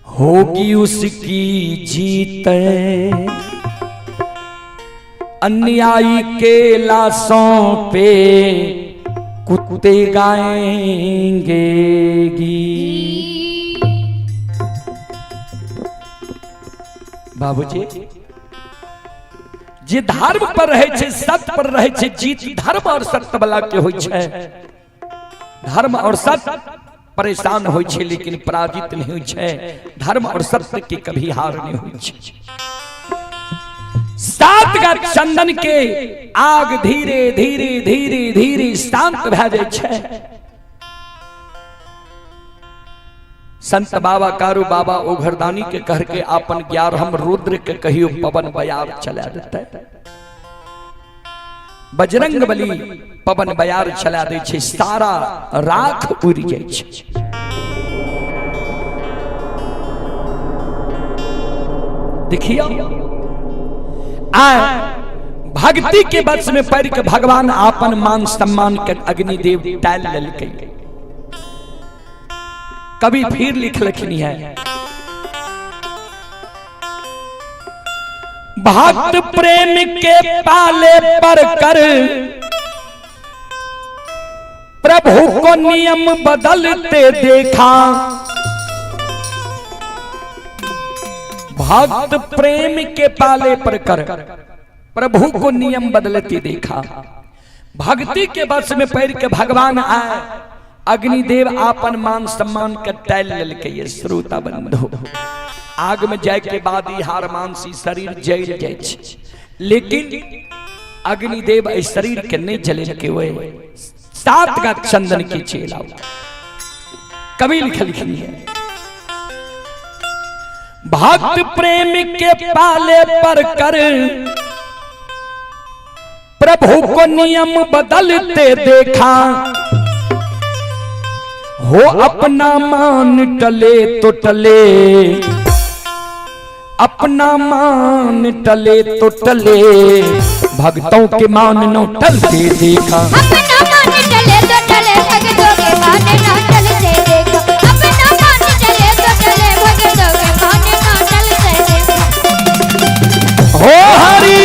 होगी उसकी जीत। अन्यायी के लाशों पे कुत्ते गाएंगे गीत। बाबूजी जे धर्म पर रहे छै, सत्य पर रहे छै, जीत धर्म और सत्य वाला के होय छै। धर्म और सत्य परेशान होय छै लेकिन पराजित नहीं होय छै। धर्म और सत्य के कभी हार नहीं होय छै। सात गाछ चंदन के आग धीरे धीरे धीरे धीरे शांत भए जाइ छै। संत बाबा कारू बाबा ओघरदानी के कह के अपन 11 रुद्र के कहियो पवन बयार चला देते। बजरंग बली पवन बयार चला दै छै, सारा राख उड़ि जाइ छै। देखियो आ भक्ति के वश में पड़ के भगवान आपन मान सम्मान के अग्निदेव टाल लेलकै। कवि फिर लिखलखिन है, भक्त प्रेम के पाले पर कर प्रभु को नियम बदलते देखा। भक्त प्रेम के पाले पर कर प्रभु को नियम बदलते देखा। भक्ति के वश में पड़ के भगवान आए, अग्निदेव आपन मान सम्मान के टाल लेलकै। ये श्रोता बंधु, आग में जाय के बाद ई हार मांसी शरीर जल जाय छै, लेकिन अग्निदेव एहि शरीर के नहीं जलेलकै। ओए सात गाछ चंदन के चेला कवि लिखलखिन है, भक्त प्रेम के पाले पर कर प्रभु को नियम बदलते देखा, हो अपना मान टले तो टले, अपना मान टले तो टले, भक्तों के मान नो टलते देखा। अपना मान टले तो टले, भक्तों के मान ना टलते देखा। अपना मान टले तो टले, भक्तों के मान ना टलते देखा। हो हरि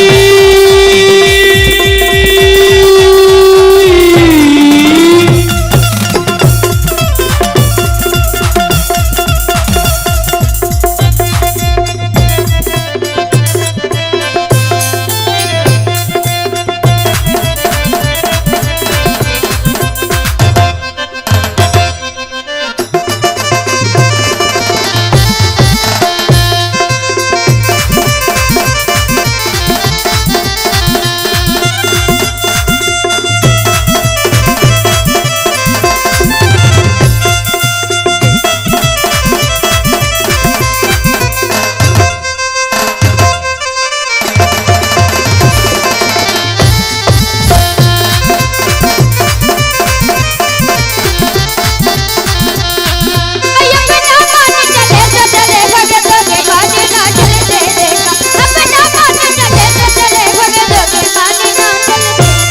अपना मान टले तो टले, भक्तों के मान ना टलते देखा। अपना मान टले तो टले, भक्तों के मान ना टलते देखा।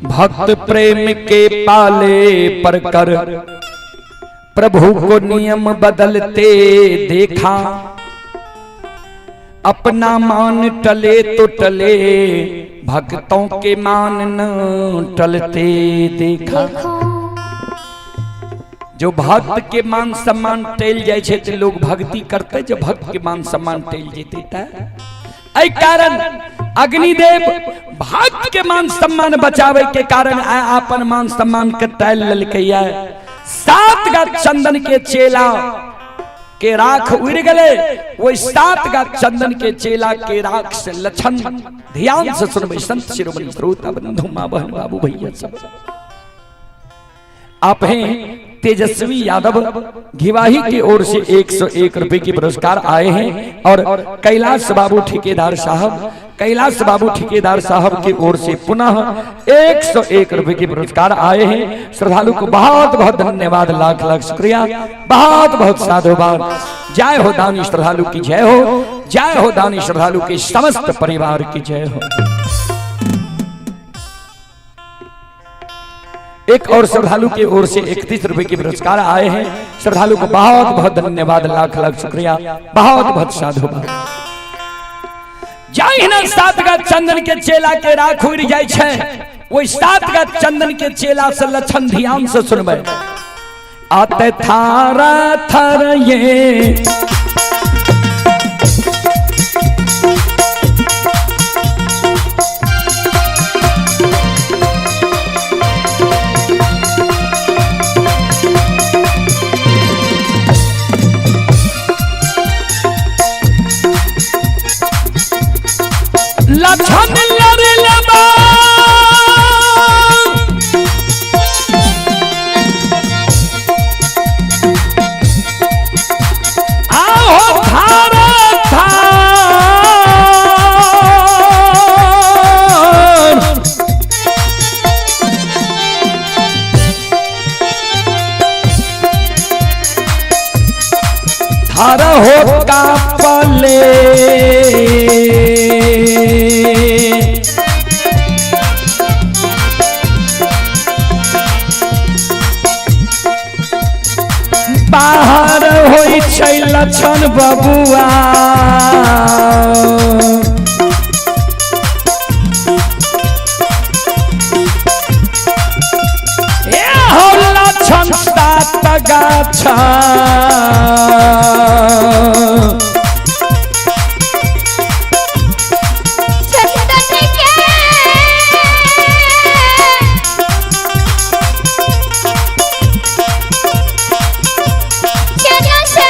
भक्त प्रेम के पाले पर कर प्रभु को नियम बदलते देखा, अपना मान टले तो टले, भक्तों के मान न टलते देखा। जो भक्त के मान सम्मान टल जाए छै तो लोग भक्ति करते, जो भक्त के मान सम्मान टल जेते त एहि कारण अग्निदेव भक्त के मान सम्मान बचावे के कारण अपन मान सम्मान के टल लेलकै। 7 गाछ चंदन के चेला के राख उड़ गए, वही 7 गाछ चंदन के चेला के राख से लक्षण ध्यान से सुनबै संत शिरोमणि श्रोता बंधु माँ बहन बाबू भैया सब। आप हैं तेजस्वी यादव घिवाही की ओर से 101 रुपए के पुरस्कार आए हैं और कैलाश बाबू ठेकेदार साहब, कैलाश बाबू ठेकेदार साहब की ओर से पुनः 101 रुपए के पुरस्कार आए हैं। श्रद्धालु को बहुत बहुत धन्यवाद, लाख लाख शुक्रिया, बहुत बहुत साधुवाद। जय हो दानी श्रद्धालु की जय हो, जय हो दानी श्रद्धालु के समस्त परिवार की जय हो। एक और श्रद्धालु की ओर से 31 रुपए के पुरस्कार आए हैं। श्रद्धालु को बहुत बहुत धन्यवाद, लाख लाख शुक्रिया, बहुत बहुत साधुवाद। जहिना 7 गाछ चंदन के चेला के राख उड़ जाय छै, ओहि 7 गाछ चंदन के चेला से लक्षण ध्यान से सुनबै। आते थारा थर ये लक्षण लड़ लबा आहो थारा थार थारा हो कापले बाहर होइ छै लक्षण बबुआ। ए हो लक्षण 7 गाछ चंदन के चेला से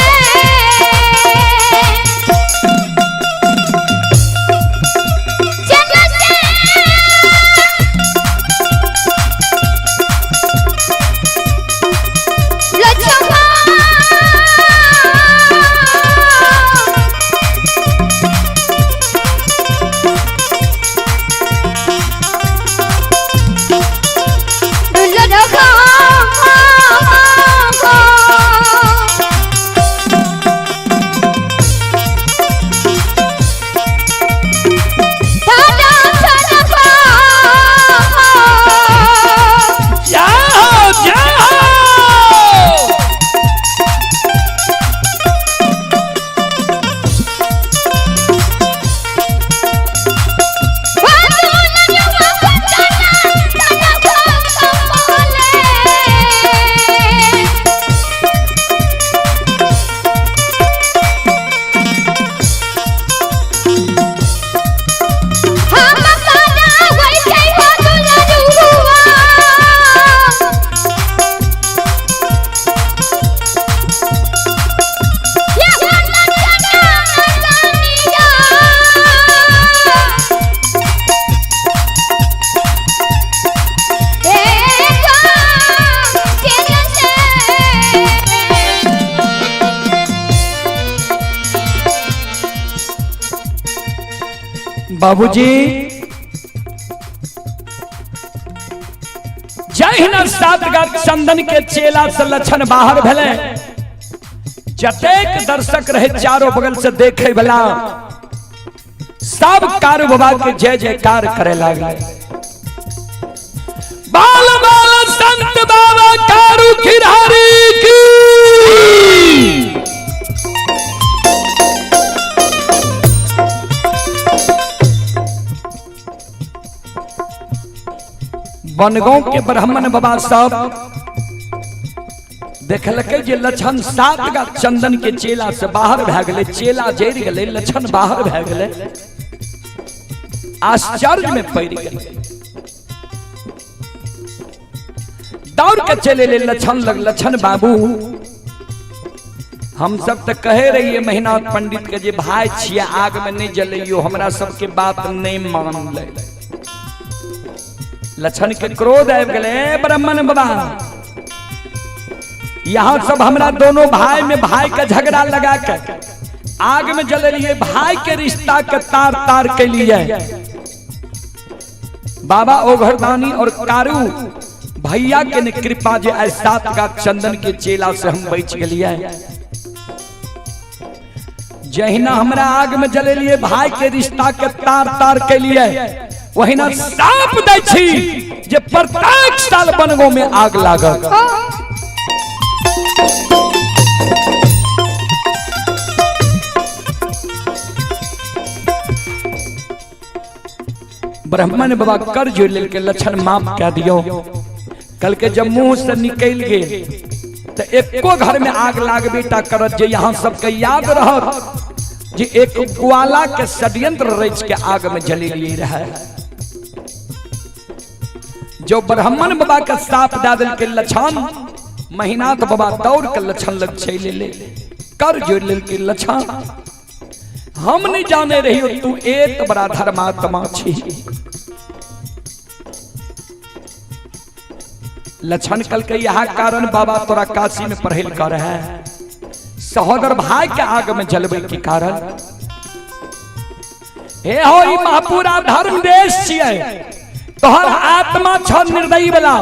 बाबूजी जहिना सात गात चंदन के चेला से लक्षण बाहर भेले, जतेक दर्शक रहे चारों बगल से देखे वाला सब कारू बाबा के जय जयकार करे लागले। बाल बाल संत बाबा कारू खिरारी की। बनगांव के ब्राह्मण बाबा सब देखलकै जे लक्षण सात गा चंदन के चेला से बाहर भए गेलै, चेला जरि गेलै, लक्षण बाहर भए गेलै, आश्चर्य में पड़ि गेलै। दौड़ के चले एलै लक्षण लग, लक्षण बाबू हम सब तो कहे रहिए महिनाथ पंडित के जे भाई छियै आग में नहीं जलैयो, हमरा सबके बात नहीं मानलै। लक्षण के क्रोध आबि गेलै, ए ब्राह्मण बाबा यहाँ सब हमरा दोनों भाई में भाई के झगड़ा लगा के आग में जलेलिए, भाई के रिश्ता के तार तार के लिए बाबा ओघरदानी और कारू भैया के ने कृपा जे आइ सात का चंदन के चेला से हम बच गेलिए। जहिना हमरा आग में जलेलिए भाई के रिश्ता के तार तार के लिए, वहिना साप दै छी जे प्रत्येक साल बनगो में आग लागत। ब्राह्मण बाबा कर जोड़ लेलकै, लक्षण माफ कह दियो। कल के जब मुंह से निकल गेल तो एको घर में आग लागबे टा करत, जे यहाँ सबके याद रहत जे एक ग्वाला के षड्यंत्र रच के आग में जलेलिए रहे। जो ब्राह्मण बाबा के साप दे देलकै लक्षण, महिनाथ बाबा दौड़ के लक्षण लग चलि एलै, कर जोड़ लेलकै लक्षण हम नहीं जाने रहियो तू एक बड़ा धर्मात्मा छी। लक्षण कल के यह कारण बाबा तोरा काशी में पढ़ेल कर है, सहोदर भाई के आग में जलवे के कारण। हे हो ई महापुरा धर्म देश छियै, तोहर आत्मा छ निर्दयी वाला,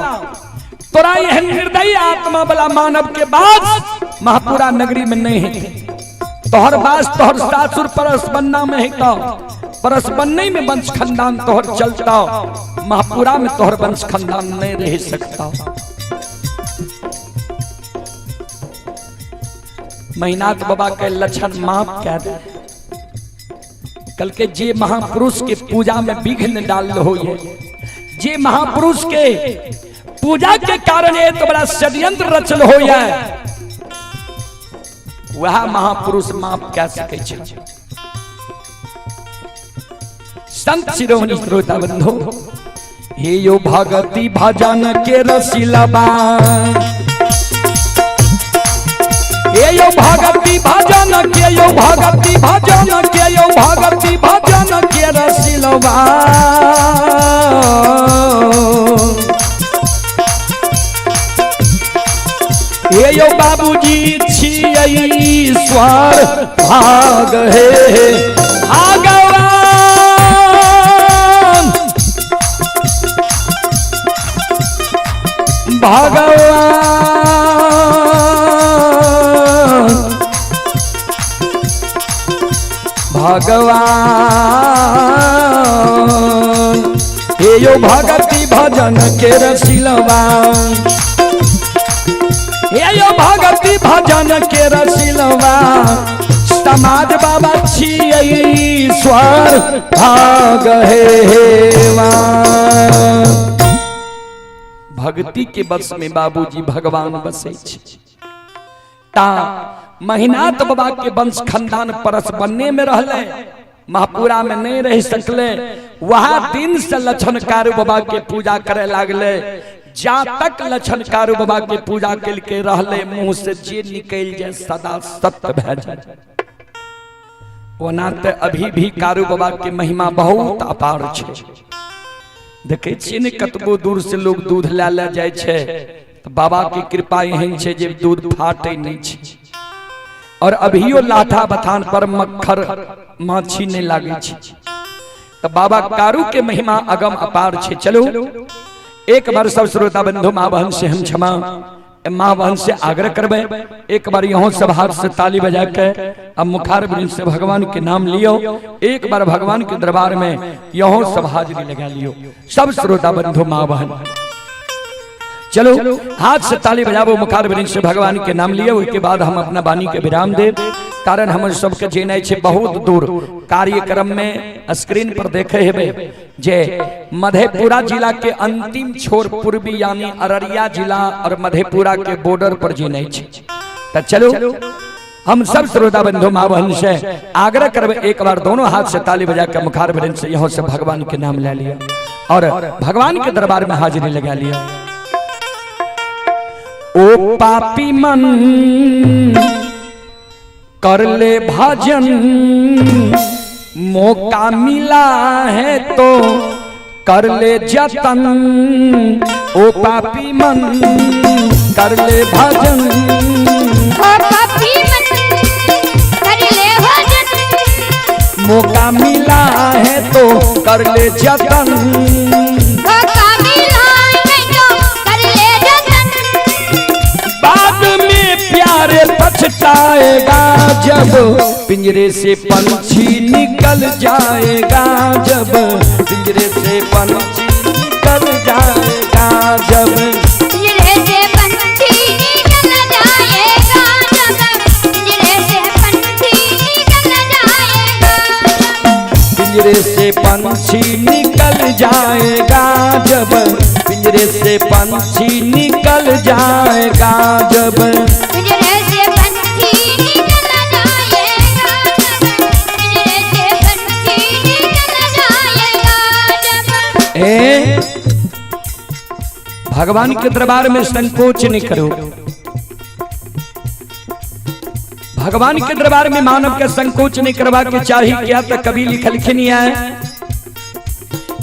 तोरा एहन निर्दयी आत्मा वाला मानव के बास महापुरा नगरी में नहीं है। तोहर बास तोहर सासुर परसबन्ना में है, तो परसबन्ने में वंश खानदान तोहर चलता, महापुरा में तोहर वंश खानदान नहीं रह सकता। महिनाथ बाबा के लक्षण माफ कह दे। कल के जे महापुरुष के पूजा में विघ्न डाल हो, जे महापुरुष के पूजा के कारण एक बड़ा षड्यंत्र रचल हो, वह महापुरुष माफ कह सकै छै। संत शिरोमणि श्रोता बंधु, हे यो भगति भजन के रसिलबा, हे यो भगति भजन के, यो भगति भजन के, यो भगति भजन के रसिलबा। हे यो बाबूजी छियै ईश्वर भाग हे भगवान, भगवान भगवान। हे यो भगति भजन के रसिलबा, हे यो भगति भजन के रसिलबा। समाज बाबा छियै ईश्वर भाग हेवा। भक्ति के बस में बाबूजी भगवान बसै छै। ता महिनाथ बाबा के वंश खानदान परस बनने में रहले, महापुरा में नहीं रह सकले। वहां दिन से लक्षण कारू बाबा के पूजा करे लागले। जा तक लक्षण कारू बाबा के पूजा के रहले, मुंह से जे निकल जाए सदा सत्य भए जाए। ओना ते अभी भी कारू बाबा के महिमा बहुत अपार छै। देखे छियै ने कतबो दूर से लोग दूध लै लै जाइ छै तऽ बाबा के कृपा एहन छै जे दूध फाटे नहीं छै। और अभियो लाठा बथान पर मक्खर माछी नहीं लागे छै। तो बाबा कारू के महिमा अगम अपार छे। चलो एक बार सब श्रोता बंधु माँ बहन से हम क्षमा माँ बहन से आग्रह करबे, एक बार यहाँ सब हाथ से ताली बजा के अब मुखार वृंद से भगवान के नाम लियो, एक बार भगवान के दरबार में यहाँ सब हाजिरी लगा लियो सब श्रोता बंधु माँ बहन। चलो हाथ से ताली बजाबो, मुखार वृंद से भगवान के नाम लियो। उसके बाद हम अपना वाणी के विराम दे, कारण हम सबके जेनाइ छे बहुत दूर कार्यक्रम में स्क्रीन पर देखे हेबे जे मधेपुरा जिला के अंतिम छोर पूर्वी यानी अररिया जिला और मधेपुरा के बॉर्डर पर जेनाइ छे। तो चलो हम सब श्रोता बंधु माँ बहन से आग्रह करबे एक बार दोनों हाथ से ताली बजा के मुखार वृंद से यहाँ से भगवान के नाम ले लिया और भगवान के दरबार में हाजिरी लगा लिया। ओ पापी मन कर ले भजन, मौका मिला है तो कर ले जतन। ओ पापी मन कर ले भजन, ओ पापी मन कर ले भजन, मौका मिला है तो कर ले जतन, मौका मिला है तो कर ले जतन। बाद में प्यारे पछताएगा जब पिंजरे से पंछी निकल जाएगा, जब पिंजरे से पंछी निकल जाएगा, जब पिंजरे से पंछी निकल जाएगा, जब पिंजरे से पंछी निकल जाएगा, पिंजरे से पंछी निकल जाएगा, जब पिंजरे से पंछी निकल जाएगा, जब पिंजरे से पंछी निकल जाएगा, पिंजरे से पंछी निकल जाएगा, जब। ए भगवान के दरबार में संकोच नहीं करो। भगवान के दरबार में मानव के संकोच नहीं करवा के चाहिए। क्या तो कभी लिखलखिन है,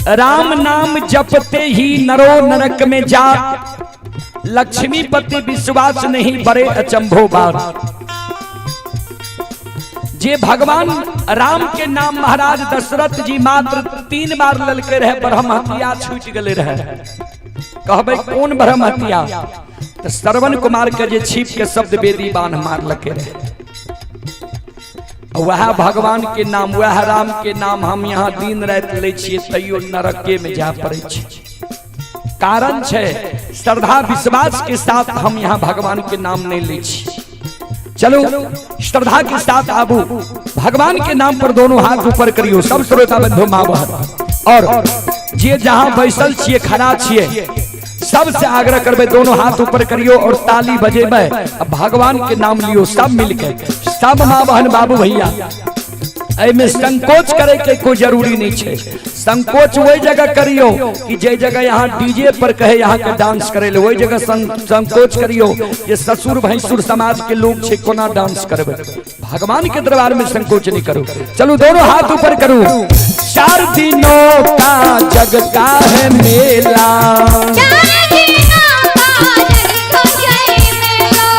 राम नाम जपते ही नरो नरक में जा, लक्ष्मीपति विश्वास नहीं बड़े अचंभो बात। जे भगवान राम के नाम महाराज दशरथ जी मात्र 3 बार ललके रहे, ब्रह्म हत्या छूट गए रहे। कहबे कौन ब्रह्म हत्या? तो श्रवण कुमार के जे छिप के शब्द वेदी बांध मार लके रहे। वह भगवान के नाम, वह राम के नाम हम यहाँ दिन रात ले छिए तैयो नरके में जा पड़े छे। कारण छे श्रद्धा विश्वास के साथ हम यहाँ भगवान के नाम नहीं ले छिए। चलो श्रद्धा के साथ आबू, भगवान के नाम पर दोनों हाथ ऊपर करियो सब श्रोता बंधु माँ बहन। और जे जहां बैसल छिए खड़ा छिए सबसे आग्रह करबे दोनों हाथ ऊपर करियो और ताली बजेबे, भगवान के नाम लियो सब मिलके, सब माँ बहन बाबू भैया। एमे संकोच करे के कोई जरूरी नहीं छे। संकोच वही जगह करियो कि जे जगह यहाँ डीजे पर कहे यहाँ के डांस करे ले, वही जगह संकोच करियो जे ससुर भैंसुर समाज के लोग छे कोना डांस करबे। भगवान के दरबार में संकोच नहीं करो। चलो दोनों हाथ ऊपर करो। 4 दिनों का जग का है मेला, 4 दिनों का जग का है मेला,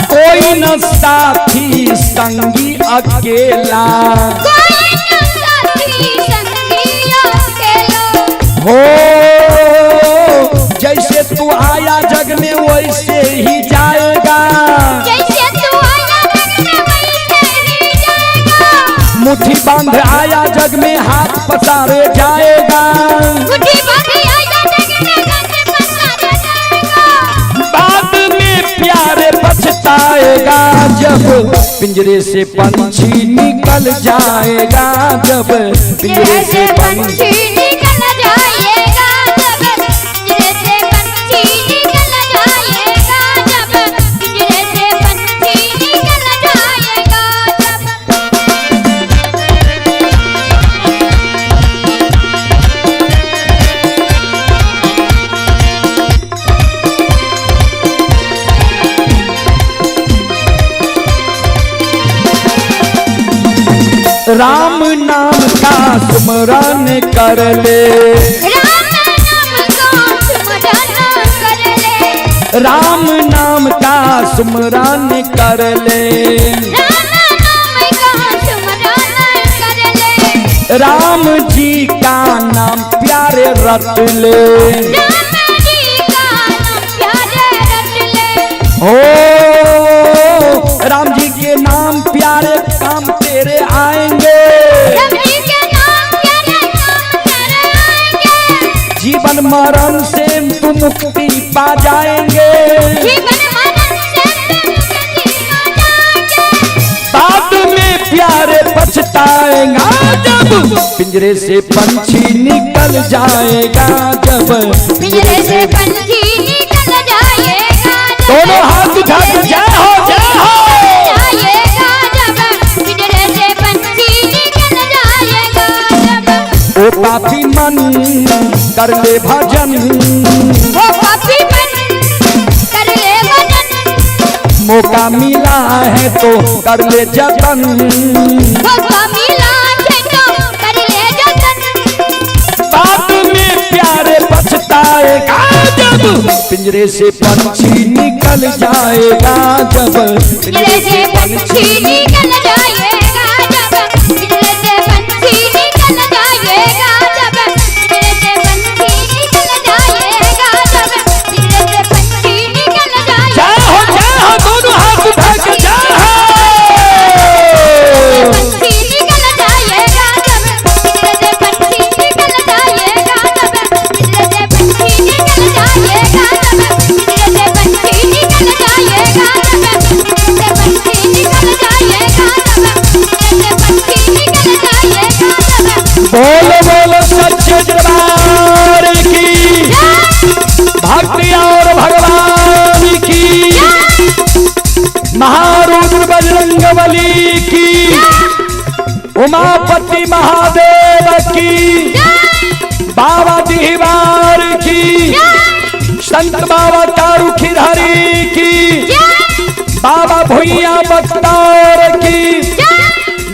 कोई न साथी संगी अकेला, कोई न साथी संगी अकेला। हो जैसे तू आया जग में वैसे ही जाएगा, जैसे तू आया जग में वैसे ही जाएगा, मुट्ठी बांध आया जग में हाथ पसारे जाएगा, मुट्ठी बांध आया जग में हाथ पसारे जाएगा। बाद में प्यारे पछताएगा जब पिंजरे से पंछी निकल जाएगा, जब पिंजरे से पंछी निकल जाएगा, जब पिंजरे से पंछी निकल जाएगा, जब पिंजरे से पंछी निकल जाएगा, जब। राम नाम का सुमरन कर ले, राम नाम का सुमरन कर ले, राम नाम का सुमरन कर ले, राम नाम का सुमरन कर ले। राम जी का नाम प्यारे रट ले। राम जी का नाम प्यारे रट ले। ओ राम जी के नाम प्यारे काम तेरे आएंगे। राम जी के नाम प्यारे काम तेरे आएंगे। जीवन मरण से तू मुक्ति पा जाएंगे। जीवन मरण से मुक्ति पा जाएंगे। बाद में प्यारे पछताएगा जब पिंजरे से पंछी निकल जाएगा। जब पिंजरे से पंछी निकल जाएगा। दोनों हाथ उठा के जय हो जय हो। जाएगा जब पिंजरे से पंछी निकल जाएगा। जब ओ पापी मन कर ले भजन। वो पापी मन कर ले भजन। मौका मिला है तो कर ले जतन। मौका मिला है तो कर ले जतन। बाद में प्यारे पछताएगा जब पिंजरे से पंछी निकल जाएगा। जब पिंजरे से पंछी निकल जाएगा। जब पिंजरे से पंछी निकल जाएगा। जब पिंजरे से पंछी निकल जाएगा। जब पिंजरे से पंछी निकल जाएगा। जय हो जय हो, दोनों हाथ उठा के जय हो। पंछी निकल जाएगा। जब पिंजरे से पंछी निकल जाएगा। जब पिंजरे से पंछी निकल जाएगा। जब पिंजरे से पंछी निकल जाएगा। जब पिंजरे से पंछी निकल जाएगा। जब पिंजरे से पंछी निकल जाएगा। जब बोलो बोलो सच्चे दरबार की, भक्ति और भगवान की, महारुद्र बजरंग बली की, उमापति महादेव की, बाबा दीवार की, संत बाबा तारुखिधारी की, बाबा भुइया बख्तार की,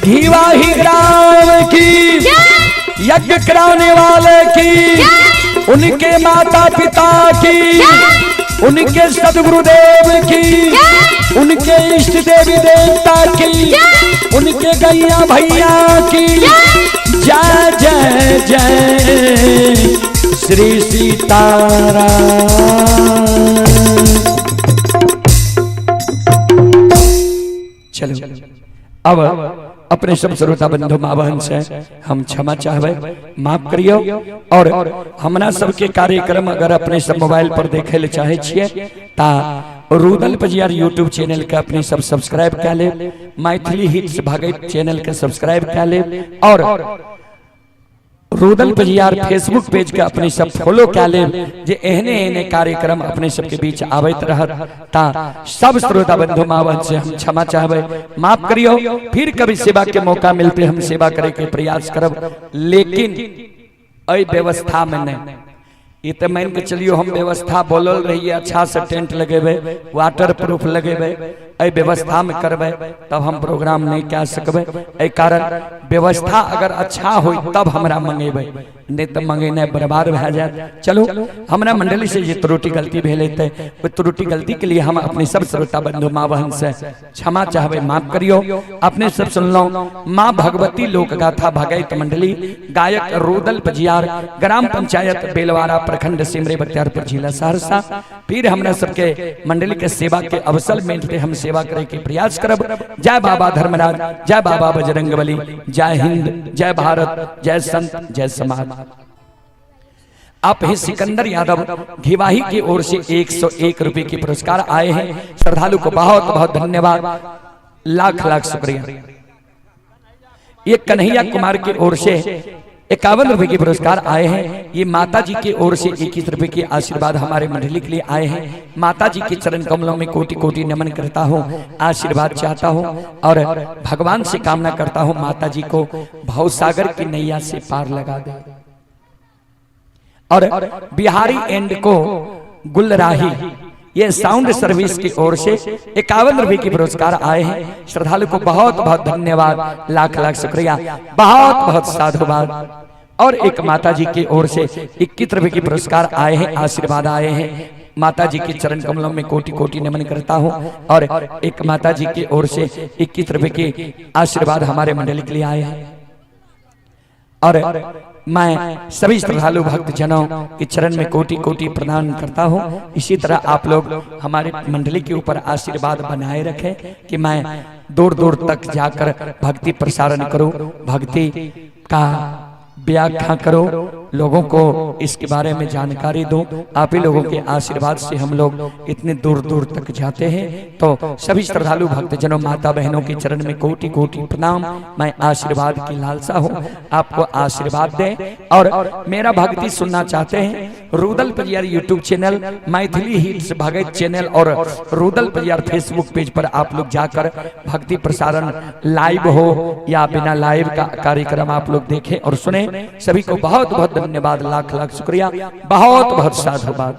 घीवाही ग्राम की, यज्ञ कराने वाले की, उनके माता पिता की, उनके सदगुरुदेव की, उनके इष्ट देवी देवता की, उनके गैया भैया की जय जय जय श्री सीताराम। चलो अब अपने सब श्रोता बंधु माँ बहन से हम क्षमा चाहबे, माफ करियो। और हमरा सबके कार्यक्रम अगर अपने सब मोबाइल पर देखे ले चाहे छिए ता रुदल पजियार यूट्यूब चैनल के अपने सब सब्सक्राइब कर ले, मैथिली हिट्स भगत चैनल के सब्सक्राइब कर ले, और रुदल पजियार फेसबुक पेज के अपने सब फॉलो कर ले, जे एहने एहने कार्यक्रम अपने सबके बीच आबैत रहत। ता सब श्रोता बंधु माँ बहन से हम क्षमा चाहबे, माफ करियो। फिर कभी सेवा के मौका मिलते हम सेवा करे के प्रयास करब, लेकिन एहि व्यवस्था में नहीं। ये तो मान के चलियो हम व्यवस्था बोलल रहिए, अच्छा से टेंट लगेबे, वाटर प्रूफ लगेबे, एहि व्यवस्था में करबे तब हम प्रोग्राम नहीं कह सकबे। एहि कारण व्यवस्था अगर अच्छा हो तब हमरा मंगेबे, नहीं तो मंगेनाइ बर्बाद भए जायत। चलो हमरा मंडली से जे त्रुटि गलती भेल हेतै ओहि त्रुटि गलती के लिए हम अपने सब श्रोता बंधु माँ बहन से क्षमा चाहबे, माफ करियो। अपने सब सुनलहुँ माँ भगवती लोक गाथा भगैत मंडली, गायक रुदल पजियार, ग्राम पंचायत बेलवारा, प्रखंड सिमरी बख्तियारपुर, जिला सहरसा। फिर हमरा सबके मंडली के सेवा के अवसर मिलते हम सेवा करे के प्रयास करब। जय बाबा धर्मराज, जय बाबा बजरंगबली, जय हिंद, जय भारत, जय संत, जय समाज। आप ही सिकंदर यादव घिवाही की ओर से 101 रुपए के पुरस्कार आए हैं। श्रद्धालु को बहुत बहुत धन्यवाद, लाख लाख शुक्रिया। ये कन्हैया कुमार की ओर से 51 रुपए के पुरस्कार आए हैं। ये माता जी की ओर से 21 रुपए के आशीर्वाद हमारे मंडली के लिए आए हैं। माता जी के चरण कमलों में कोटि कोटि नमन करता हूँ, आशीर्वाद चाहता हूँ और भगवान से कामना करता हूँ माता जी को भवसागर की नैया से पार लगा दे। और बिहारी एंड को गुलराही ये साउंड सर्विस की ओर से 51 रुपए के पुरस्कार आए हैं। श्रद्धालु को बहुत बहुत धन्यवाद, लाख लाख शुक्रिया, बहुत बहुत साधुवाद। और एक माता जी की ओर से 21 रुपए के पुरस्कार आए हैं, आशीर्वाद आए हैं। माता जी के चरण कमलों में कोटि कोटि नमन करता हूँ। और एक माता जी की ओर से 21 रुपए के आशीर्वाद हमारे मंडल के लिए आए हैं। और मैं सभी श्रद्धालु भक्त जनों के चरण में कोटि कोटि प्रणाम करता हूँ। इसी तरह आप लोग हमारे मंडली के ऊपर आशीर्वाद बनाए रखें कि मैं दूर दूर तक जाकर भक्ति प्रसारण करूँ, भक्ति का व्याख्या करो, लोगों को इसके बारे में जानकारी दो। आप ही लोगों के आशीर्वाद से हम लोग इतने दूर दूर तक जाते हैं। तो सभी श्रद्धालु भक्तजनों, माता बहनों के चरण में कोटि कोटि प्रणाम। मैं आशीर्वाद की लालसा हूँ, आपको आशीर्वाद दें। और मेरा भक्ति सुनना चाहते हैं, Rudal Pajiyar YouTube channel, Maithili hits Bhagat channel और रुदल परियार फेसबुक पेज पर आप लोग जाकर भक्ति प्रसारण लाइव हो या बिना लाइव का कार्यक्रम आप लोग देखें और सुने। सभी को बहुत बहुत धन्यवाद, लाख लाख शुक्रिया, बहुत बहुत साधुवाद।